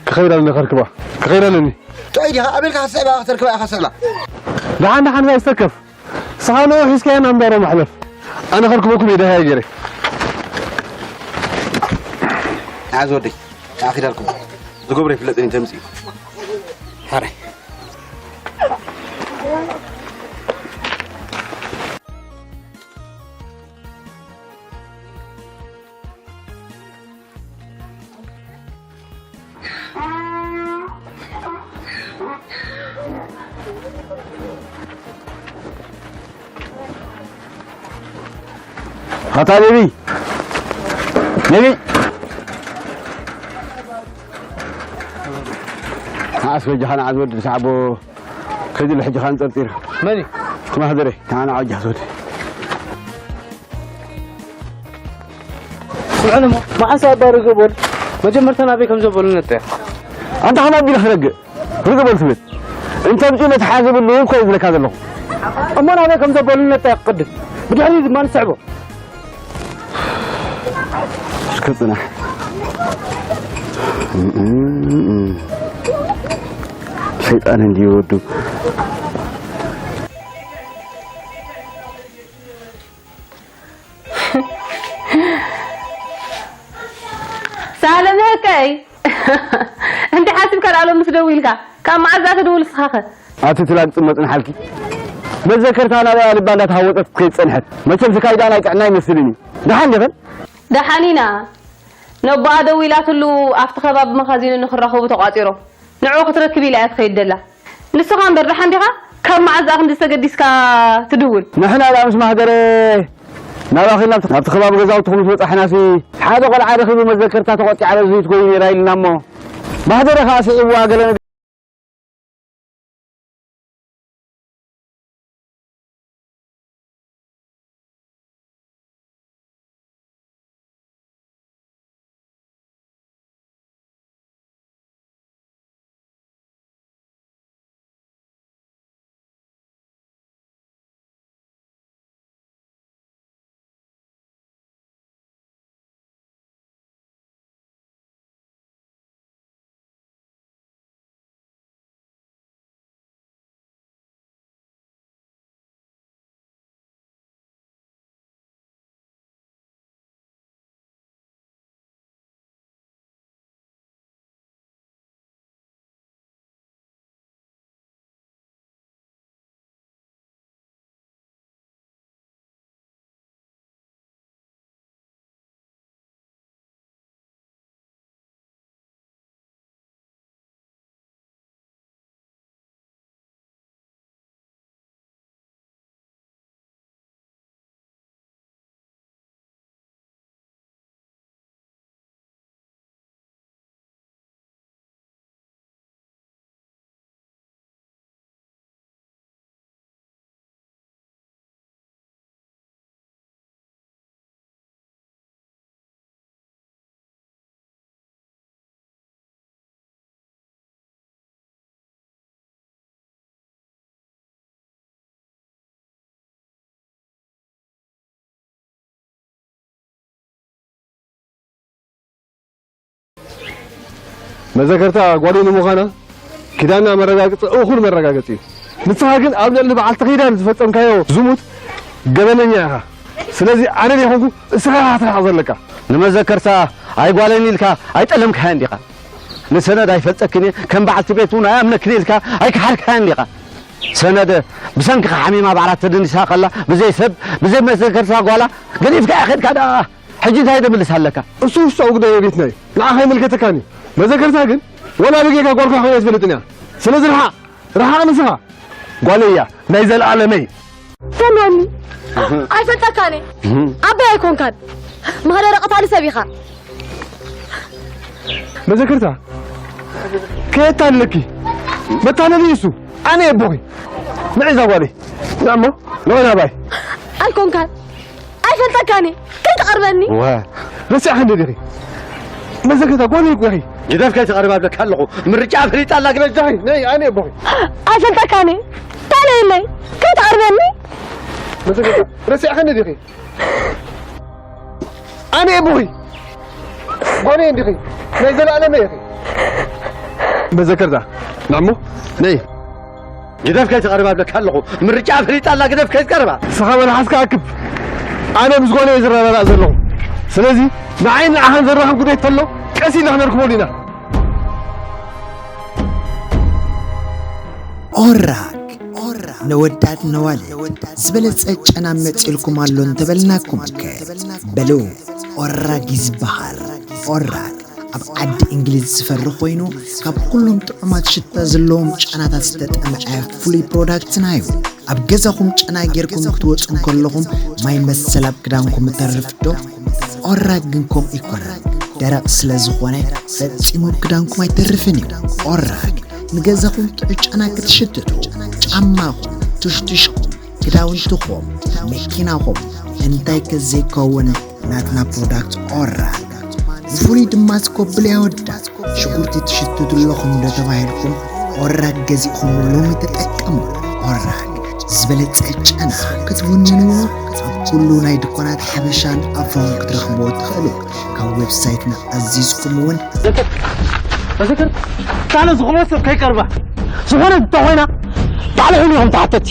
ክኸይድ ኣለኒ ከርክባ። ክኸይድ ኣለኒ። ጥዑይ ዲኻ? ኣቤልካ ክትስዕባ፣ ክተርክባ ኢኻ ስዕባ። ደሓን፣ ደሓን፣ ኣይትተከፍ። ሳህለ ሒዝካያ ናብ እንዳሮ መሕለፍ። ኣነ ከርክበኩም እየ ደሃያ ገይረ። ንዓ ዝወደይ፣ ንዓ ኺዳልኩም። ዝገብሮ ይፍለጥን እዩ ተምጽኡ። ሓራይ። ኣታ ቤቢ፣ ቤቢ። ዓስ በጃኻ ንዓዝ ወዲ ሰዓቦ። ከይዲ ልሕጂ ኻን ጠርጢሩ። መን እዩ? እቲ ማህደረይ፣ ንዓ ንዓ ወጃ ትወዲ። ስምዕኒ እሞ፣ መዓስ ኣባ ርግብ ወልድ መጀመርታ ናበይ ከም ዘበሉ ነጠያ? ኣንታ ኸም ኣቢሉ ክረግእ፣ ርግብ ወልድ ትብል። እንተ ኣምጺኡ መትሓዚ የብሉን እኮ እዩ ዝብለካ ዘለኹ። እሞ ናበይ ከም ዘበሉ ነጠያ ቅድም፣ ብድሕሪ ድማ ንስዕቦ። እስከ ጽናሕ። ሰይጣን እንዲወዱ። ሳለመ ከይ እንተ ሓሲብካ ደኣ ሎምስ ደዊልካ? ካብ መዓዝ ደኣ ትድውል ንስኻኸ? ኣቲ ትላግጽ መጽንሓልኪ። መዘከርታ ናባያ ልባ እንዳተሃወጸት ከይድ ጸንሐት። መቸም ስካይ ደኣ ናይ ጥዕና ይመስልን እዩ። ደሓን ዲኽን? ደሓን ኢና። ነቦኣ ደዊላትሉ ኣብቲ ከባቢ መኻዚኑ ንኽራኸቡ ተቋጺሮም። ንዕኡ ክትረክብ ኢላ እያ ትኸይድ ደላ። ንስኻ እምበር ደሓን ዲኻ? ካብ መዓዝ ደኣ ክንድዚ ተገዲስካ ትድውል? ንሕና ደኣ ምስ ማህደረ ናባኺ ናብቲ፣ ናብቲ ከባቢ ገዛውትኹም ምስ በጻሕናሲ፣ ሓደ ቆልዓ ረኺቡ መዘከርታ ተቖጢዓ በዚ ትጎዩ ነይራ ኢልና እሞ፣ ማህደረ ኸኣ ስዒብዋ ገለ ነገር። መዘከርታ ጓለይ ንምዃና ኪዳና መረጋገፂ፣ እኹል መረጋገፂ እዩ። ንስኻ ግን ኣብ ልዕሊ በዓልቲ ኪዳን ዝፈፀምካዮ ዝሙት ገበነኛ ኢኻ። ስለዚ ኣነ ዘይኮንኩ እስኻ ኢኻ ክትርሓቕ ዘለካ። ንመዘከርታ ኣይጓለይን ኢልካ ኣይጠለምካያን ዲኻ? ንሰነድ ኣይፈልጠክን እየ፣ ከም በዓልቲ ቤት እውን ኣይኣምነክን ኢልካ ኣይከሓድካያን ዲኻ? ሰነድ ብሰንክኻ ሓሚማ ባዕላ ተደኒሳ ከላ፣ ብዘይ ሰብ፣ ብዘይ መዘከርታ ጓላ ገዲፍካ ኸድካ ደኣ፣ ሕጂ እንታይ ደምልስ ኣለካ? እሱ ውሽጣዊ ጉዳይ ቤትና እዩ፣ ንዓኻ ኣይምልከተካን እዩ። መዘከርታ ግን ወላ ብጌጋ ጓልካ ኮይና ኣይትፈልጥን እያ። ስለዚ ርሓቕ፣ ርሓቕ ንስኻ። ጓለይ እያ፣ ናይ ዘለኣለመይ። ሰምዓኒ፣ ኣይፈልጠካን እየ። ኣበይ ኣይኮንካን። ማህደረ ቀታሊ ሰብ ኢኻ። መዘከርታ፣ ከየታልለኪ። መታለሊ እሱ፣ ኣነ የቦኺ። ንዒ እዛ ጓለይ። ንዕሞ፣ ንዑ ናባይ። ኣይኮንካን። ኣይፈልጠካን እየ። ከይትቐርበኒ። ዋ። ረሲዕካ እንደ ዲኺ። መዘከርታ፣ ጓለይ እኮ ኢኺ። ግደፍ ከይትቐርባ እብለካ ኣለኹ። ምርጫ ፈሊጣ ኣላ ግደፍ። ጃሂ፣ ነይ፣ ኣነ የቦኺ። ኣይፈልጠካን እየ። ታለየለይ። ከይትቐርበኒ። መዘከርታ፣ ረሲዕካ እንደ ዲኺ። ኣነ እየ ቡኺ። ጓለይ እንዲኺ። ናይ ዘለኣለም ኢኺ። መዘከርታ። ንዕሞ። ነይ። ግደፍ ከይትቐርባ እብለካ ኣለኹ። ምርጫ ፈሊጣ ኣላ፣ ግደፍ ከይትቀርባ። ንስኻ መልሓስካ ኣክብ። ኣነ ምስ ጓለይ እየ ዝረዳዳእ ዘለኹ። ስለዚ ንዓይን ንዓኻን ዘራኽብ ጉዳይ እንተሎ፣ ቀስ ኢልና ክነርክበሉ ኢና። ኦራክ ነወዳት ነዋልድ ዝበለጸ ጨና መጺኡልኩም ኣሎ እንተበልናኩም ከ? በሉ፣ ኦራግ እዩ ዝበሃል። ኦራግ ኣብ ዓዲ እንግሊዝ ዝፈሪ ኮይኑ፣ ካብ ኩሎም ጥዑማት ሽታ ዘለዎም ጨናታት ዝተጠምዐ ፍሉይ ፕሮዳክትና እዩ። ኣብ ገዛኹም ጨና ጌርኩም ክትወጹ እንከለኹም ማይ መሰል ኣብ ክዳንኩም እተርፍ ዶ? ኦራግ ግን ከምኡ ኣይኮነን። ደረቕ ስለ ዝኾነ ፈጺሙ ኣብ ክዳንኩም ኣይተርፍን እዩ። ኦራግ ንገዛኹም ጥዑይ ጨና ክትሽትቱ፣ ጫማኹም፣ ቱሽቱሽኩም፣ ክዳውንትኹም፣ መኪናኹም እንታይ ከዘይከውን ናትና ፕሮዳክት ኦራግ ብፍሉይ ድማ ስኮብል የወዳት ሽጉርቲ ትሽትቱ ኣለኹም ዶ ተባሂልኩም ኦራግ ገዚእኹም ሎሚ ተጠቀሙ። ኦራግ ዝበለጸ ጨና ክትውንንዎ ኣብ ኩሉ ናይ ድኳናት ሓበሻን ኣፍሮን ክትረኽብዎ ትኽእሉ። ካብ ዌብሳይትና ኣዚዝኩም እውን መዘከር ካልእ ዝኾነ ሰብ ከይቀርባ ዝኾነ እንተኾይና ባዕልኹም ኢኹም ተሓተቲ።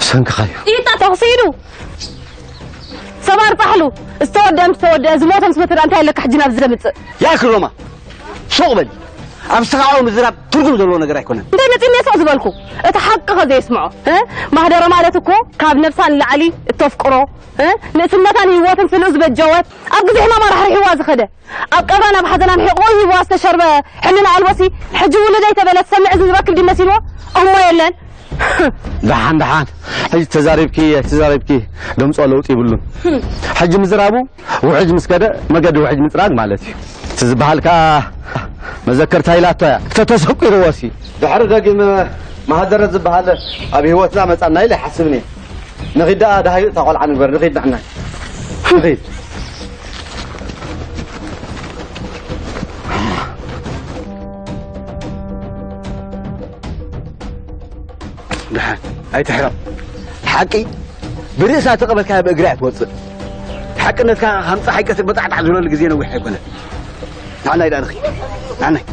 ሰንክኻዮ ኢጣ ተኽሲዱ ሰባር ጣሕሉ ዝተወደአ ምስ ተወደአ ዝሞተ ምስ መተዳ እንታይ ኣለካ ሕጂ ናብዚ ዘምፅእ ያክሮማ ሱቕ በል ኣብ ዝተኻዕኦ ምዝራብ ትርጉም ዘለዎ ነገር ኣይኮነን እንታይ መፂ ሜሶ ዝበልኩ እቲ ሓቂ ከዘየስምዖ እ? ማህደረ ማለት እኮ ካብ ነብሳ ንላዕሊ እተፍቅሮ እ? ንእስነታን ህይወትን ስልኡ ዝበጀወት ኣብ ግዜ ሕማማ ራሕሪሕዋ ዝኸደ ኣብ ቀብራ ናብ ሓዘናን ሒቑ ሂብዋ ዝተሸርበ ሕልና ኣልቦሲ ሕጂ ውሉደይ ተበለ ትሰምዕ እዚ ዝበክል ድዩ መሲልዎ እሞ የለን ደሓን ደሓን ሕጂ ተዛሪብኪ ተዛሪብኪ ደምፆ ለውጢ ይብሉን ሕጂ ምዝራቡ ውሕጅ ምስ ከደ መገዲ ውሕጅ ምፅራግ ማለት እዩ እቲ ዝበሃል ከዓ መዘከርታ ኢላቶ እያ ተተሰቂርዎ ሲ ድሕሪ ደጊም ማህደረ ዝበሃል ኣብ ህይወትና መፃና ኢለ ይሓስብን እየ ንኺድ ደኣ ደሃዩ እታ ቆልዓ ንግበር ንኺድ ንሕና ንኺድ ደሓን ኣይትሕረቕ ሓቂ ብርእሳ ተቐበልካያ ብእግራ እያ ትወፅእ ሓቅነትካ ከም ፀሓይ ቀትሪ በጣዕጣዕ ዝብለሉ ግዜ ነዊሕ ኣይኮነን ንዓናይ ደኣ ንኺድ ንዓናይ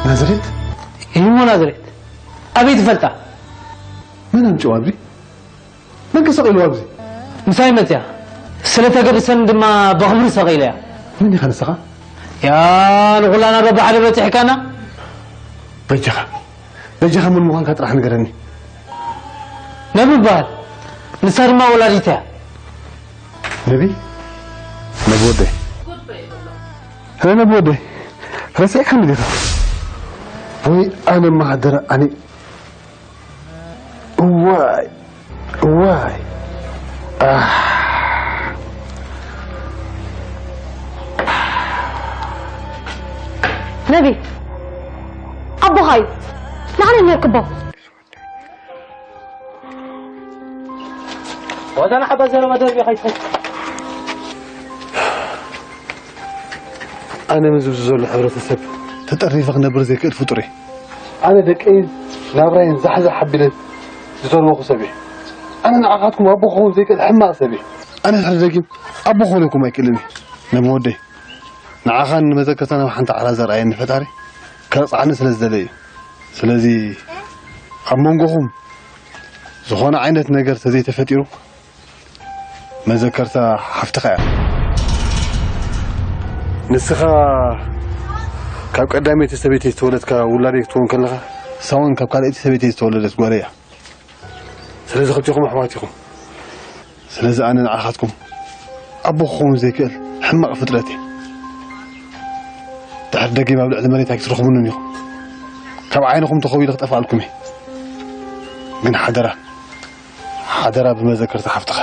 ናዝሬት? እሞ ናዝሬት ኣበይ ትፈልጣ? መን ኣምጪዋ ኣብዚ? መን ከ ሰቒልዋ ኣብዚ? ምሳይ መፅያ። ስለ ተገድሰኒ ድማ ብኽብሪ ሰቒለያ። መን ኢኻ ንስኻ? ያ ንኹላና ዶ ብሓደ በፂሕካና? በጃኻ በጃኻ መን ምዃንካ ጥራሕ ንገረኒ። ነቢ ይበሃል። ንሳ ድማ ወላዲት እያ። ነቢ? ነቢ ወደይ? ረ ነቢ ወደይ? ረሲዕካኒ ዲኻ? ወይ ኣነ ማሕደረ ኣነ እዋይ እዋይ ኣህ። ነቢ ኣቦኻ እዩ ንዓነ ነርክቦ ወዘን ሓባ ዘረባ ደርቢ ከይትፈት ኣነ ምስ ኣብዚ ዘሎ ሕብረተሰብ ተጠሪፈ ክነብር ዘይክእል ፍጡር እየ። ኣነ ደቀይን ናብራይን ዛሕዛሕ ኣቢለ ዝተርበኹ ሰብ እየ። ኣነ ንዓኻትኩም ኣቦ ክኸውን ዘይክእል ሕማቕ ሰብ እየ። ኣነ ድሕሪ ደጊም ኣቦ ክኾን ይኩም ኣይክእልን እየ። ነቢ ወደይ ንዓኻን ንመዘከርታን ኣብ ሓንቲ ዓራት ዘርኣየኒ ፈጣሪ ከቕፅዓኒ ስለ ዝደለ እዩ። ስለዚ ኣብ መንጎኹም ዝኾነ ዓይነት ነገር ተዘይተፈጢሩ መዘከርታ ሓፍትኻ እያ። ንስኻ ካብ ቀዳመይቲ ሰበይተይ ዝተወለድካ ውላደይ ክትከውን ከለኻ ንሳ እውን ካብ ካልኣይቲ ሰበይተይ ዝተወለደት ጓለይ እያ። ስለዚ ክልቲኹም ኣሕዋት ኢኹም። ስለዚ ኣነ ንዓኻትኩም ኣቦ ክኸውን ዘይክእል ሕማቕ ፍጥረት እየ። ድሕሪ ደጊም ኣብ ልዕሊ መሬት ኣይክትረኽቡንን ኢኹም። ካብ ዓይንኹም ተኸዊለ ክጠፍኣልኩም እየ። ግን ሓደራ ሓደራ ብመዘከርታ ሓፍትኻ።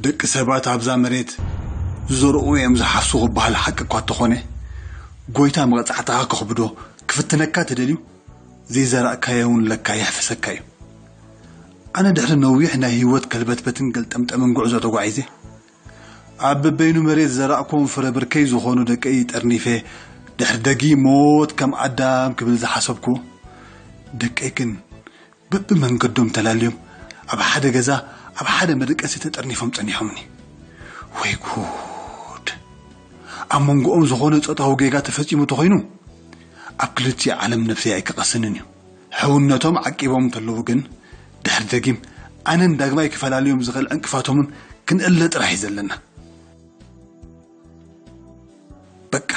ደቂ ሰባት ኣብዛ መሬት ዝዘርኡ እዮም ዝሓፍሱ ክበሃል ሓቂ እኳ እንተኾነ፣ ጎይታ መቕጻዕትኻ ከኽብዶ ክፍትነካ ተደልዩ፣ ዘይዘራእካዮ እውን ለካ የሕፍሰካ እዩ። ኣነ ድሕሪ ነዊሕ ናይ ህይወት ከልበትበትን ገልጠምጠምን ጉዕዞ ተጓዒዘ፣ ኣብ በበይኑ መሬት ዝዘራእክዎም ፍረ ብርከይ ዝኾኑ ደቀይ ጠርኒፈ፣ ድሕሪ ደጊ ሞት ከም ኣዳም ክብል ዝሓሰብኩ፣ ደቀይ ግን በብመንገዶም ተላልዮም ኣብ ሓደ ገዛ ኣብ ሓደ መደቀሲ ተጠርኒፎም ጸኒሖምኒ። ወይ ጉድ! ኣብ መንጎኦም ዝኾነ ጾታዊ ጌጋ ተፈጺሙ ተኾይኑ፣ ኣብ ክልቲኡ ዓለም ነብሰይ ኣይክቐስንን እዩ። ሕውነቶም ዓቂቦም እንተለዉ ግን፣ ድሕሪ ደጊም ኣነን ዳግማይ ክፈላልዮም ዝኽእል ዕንቅፋቶምን ክንእለ ጥራሕ እዩ ዘለና። በቃ፣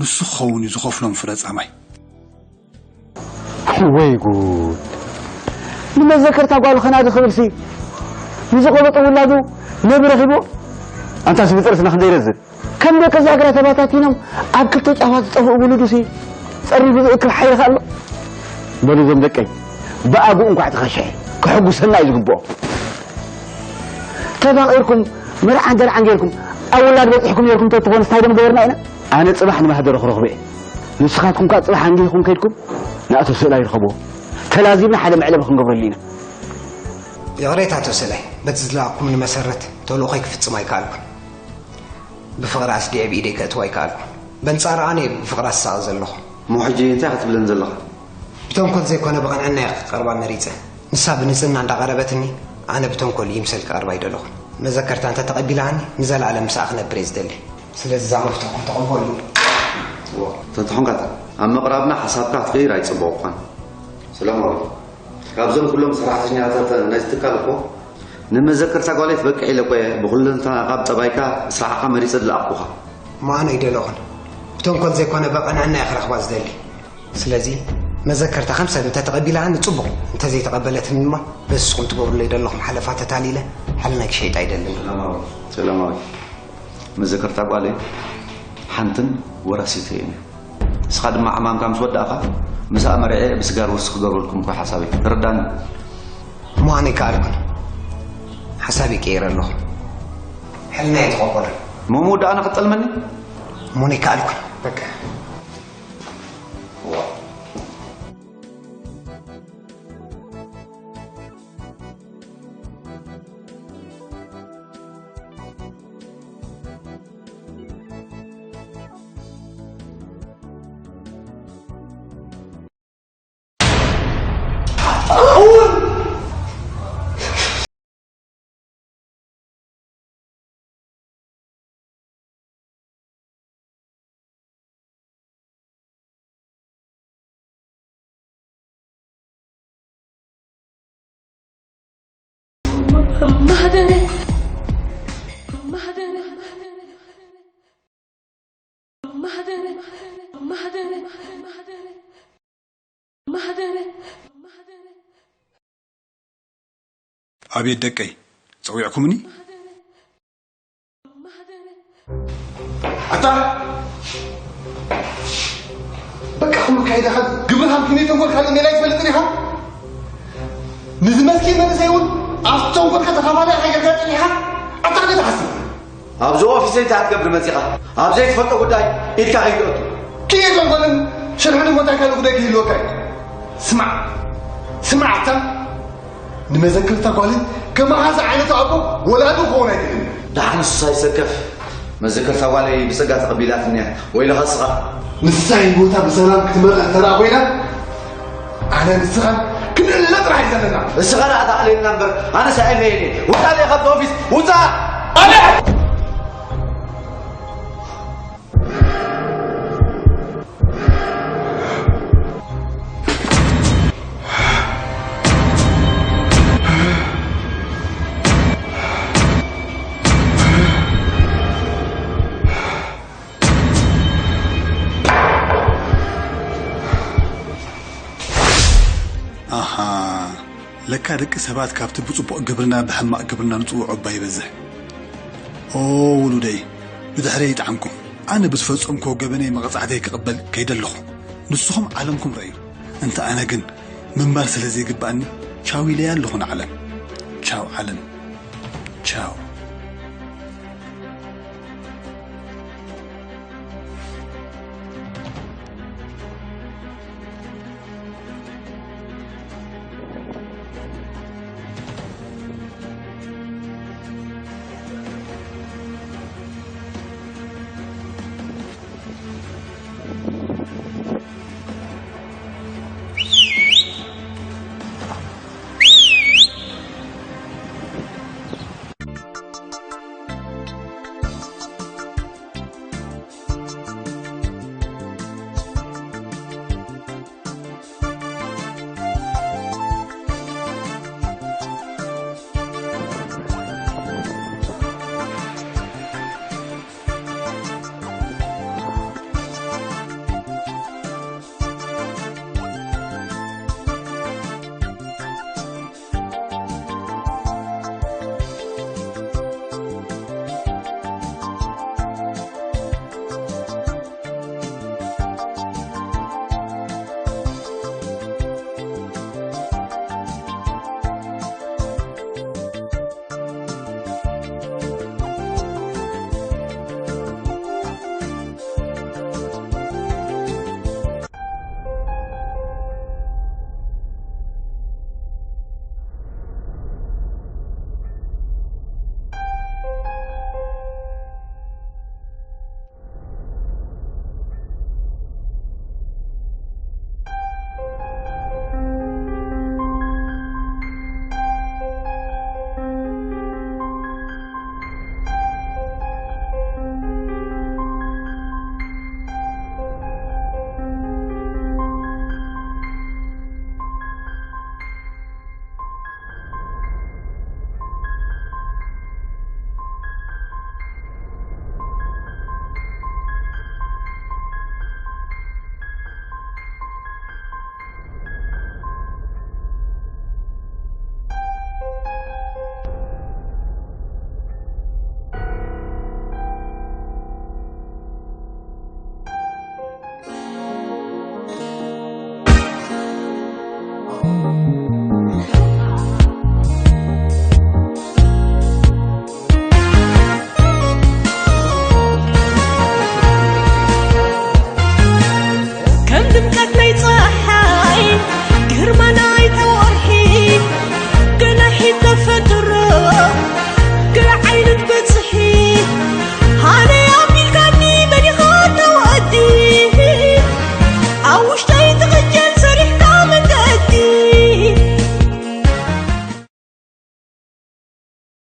ንሱ ክኸውን እዩ ዝኸፍሎም ፍረ ጻማይ። ወይ ጉድ! ንመዘከርታ ጓሉ ከናዲ ክብልሲ ንዝቐበጦ ውላዱ ነቢ ረኺብዎ? ኣንታስ ብጥርስና ክንደይ ረዝን? ከም ደቂ ዛግራ ተባታቲኖም ኣብ ክልተ ጫፋት ዝጠፍኡ ውሉዱሲ ጸሪፉ ዝእክብ ሓይልኻ ኣሎ? በሉ እዞም ደቀይ ብኣግኡ እንኳዕ ተኸሽሐ ክሕጉሰና እዩ ዝግብኦ። ተፋቒርኩም መርዓን ደርዓን ጌርኩም ኣብ ውላድ በጺሕኩም ኔርኩም ተትኾኑስ እንታይ ደም ገበርና ኢና? ኣነ ጽባሕ ንማህደረ ክረኽቦ እየ። ንስኻትኩም ከኣ ጽባሕ ኣንጊህኩም ከይድኩም ንኣቶ ስእላይ ርኸብዎ። ተላዚብና ሓደ መዕለቢ ክንገብረሉ ኢና። ይቕሬታ ኣቶ ስእላይ፣ በቲ ዝለኣኽኩምኒ መሰረት ተልእኾይ ክፍጽም ኣይከኣልኩን። ብፍቕሪ ኣስዲዐ ብኢደይ ከእትዋ ኣይከኣልኩን። በንጻር ኣነ እየ ብፍቕራ ዝሳቐ ዘለኹ። እሞ ሕጂ እንታይ ክትብለኒ ዘለኻ? ብተንኮል ዘይኮነ ብቕንዕና እየ ክቐርባ መሪጸ። ንሳ ብንጽህና እንዳቐረበትኒ ኣነ ብተንኮል ይምሰል ክቐርባ ኣይደለኹን። መዘከርታ እንተ ተቐቢላኒ ንዘለኣለም ምስኣ ክነብር እየ ዝደሊ። ስለዚ እዛ መፍትሕኩም ተቐበሉ። እዋ፣ ተተኾንካ ኣብ ምቕራብና ሓሳብካ ክትቀይር ኣይጽቡቕ እኳን። ሰላማዊ፣ ካብዞም ኩሎም ሰራሕተኛታት ናይዚ ትካል እኮ ንመዘከርታ ጓለይ ትበቅዕ ኢለ እኮ እየ ብኹለንተናኻ ብጠባይካ ስራሕኻ መሪጸ ዝለኣኽኩኻ። እሞ ኣነ ኣይደለኹን። ብተንኮል ዘይኮነ ብቕንዕና እየ ክረኽባ ዝደሊ። ስለዚ መዘከርታ ከም ሰብ እንተተቐቢላኒ ጽቡቕ፣ እንተዘይተቐበለትኒ ድማ በዚ ንስኹም ትገብሩለይ ዘለኹም ሓለፋ ተታሊለ ሓለናይ ክሸይጥ ኣይደልን። ሰላማዊ፣ ሰላማዊ። መዘከርታ ጓለይ ሓንትን ወራሲተይን እያ። ንስኻ ድማ ዕማምካ ምስ ወዳእኻ ምስኣ መሪዐ ብስጋር ውርሲ ክገብረልኩም እኮ ሓሳበይ። ተረዳኒ። እሞ ኣነ ኣይከኣልኩን። ሓሳበይ ቀይረ ኣለኹ። ሕልናይ ኣይትቐበሉን። እሞ ምውዳእና ክጠልመኒ? እሞ ኣነ ኣይከኣልኩን። በቃ። እውን ማህደረ ማህደረ ማህደረ ማህደረ ማህደረ ኣቤት ደቀይ፣ ጸዊዕኩምኒ? ኣታ በቃ ኩሉ ካይዳኻ ግብርኻ ምክንያት ተንኮል ካልእ ሜላ ይትፈልጥን ኢኻ። ንዚ መስኪን መንእሰይ እውን ኣብቲ ተንኮልካ ተኻፋላይ ኢኻ ጌርካ ጸኒሕካ። ኣታ ከመይ ትሓስብ? ኣብዚ ኦፊሰይ እንታይ ክትገብር መጺኻ? ኣብ ዘይትፈልጦ ጉዳይ ኢድካ ከይተእቱ። ክየ ተንኮልን ሽርሕን እሞ እንታይ ካልእ ጉዳይ ክህልወካ እዩ? ስማዕ ስማዕ ኣታ ንመዘክርታ ጓልን ከማኻ ዝዓይነቱ ኣቦ ወላዱ ክኸውን ኣይክእልን እዩ። ደሓን ንሱስ ኣይሰከፍ። መዘከርታ ጓለይ ብጸጋ ተቐቢላትኒ እያ። ወይለኻ ስኻ። ንሳ ህይወታ ብሰላም ክትመርሕ እንተ ደኣ ኮይና ኣነ ንስኻን ክንእለ ጥራሕ እዩ ዘለና። እስኻ ደኣ ተኣልየና እምበር ኣነስ ኣየለየን እየ። ውጻእ ኢለ ካብዚ ኦፊስ ውጻእ! ኣነ ኣሃ ለካ ደቂ ሰባት ካብቲ ብጽቡቕ ግብርና ብሕማቕ ግብርና ንጽውዖ እባ ይበዝሕ። ኦ ውሉደይ ብድሕረይ ይጥዓምኩም። ኣነ ብዝፈጸምክዎ ገበነይ መቕጻዕተይ ክቕበል ከይደ ኣለኹ። ንስኹም ዓለምኩም ረእዩ። እንተ ኣነ ግን ምንባር ስለ ዘይግብኣኒ ቻው ኢለያ ኣለኹ ንዓለም። ቻው ዓለም ቻው።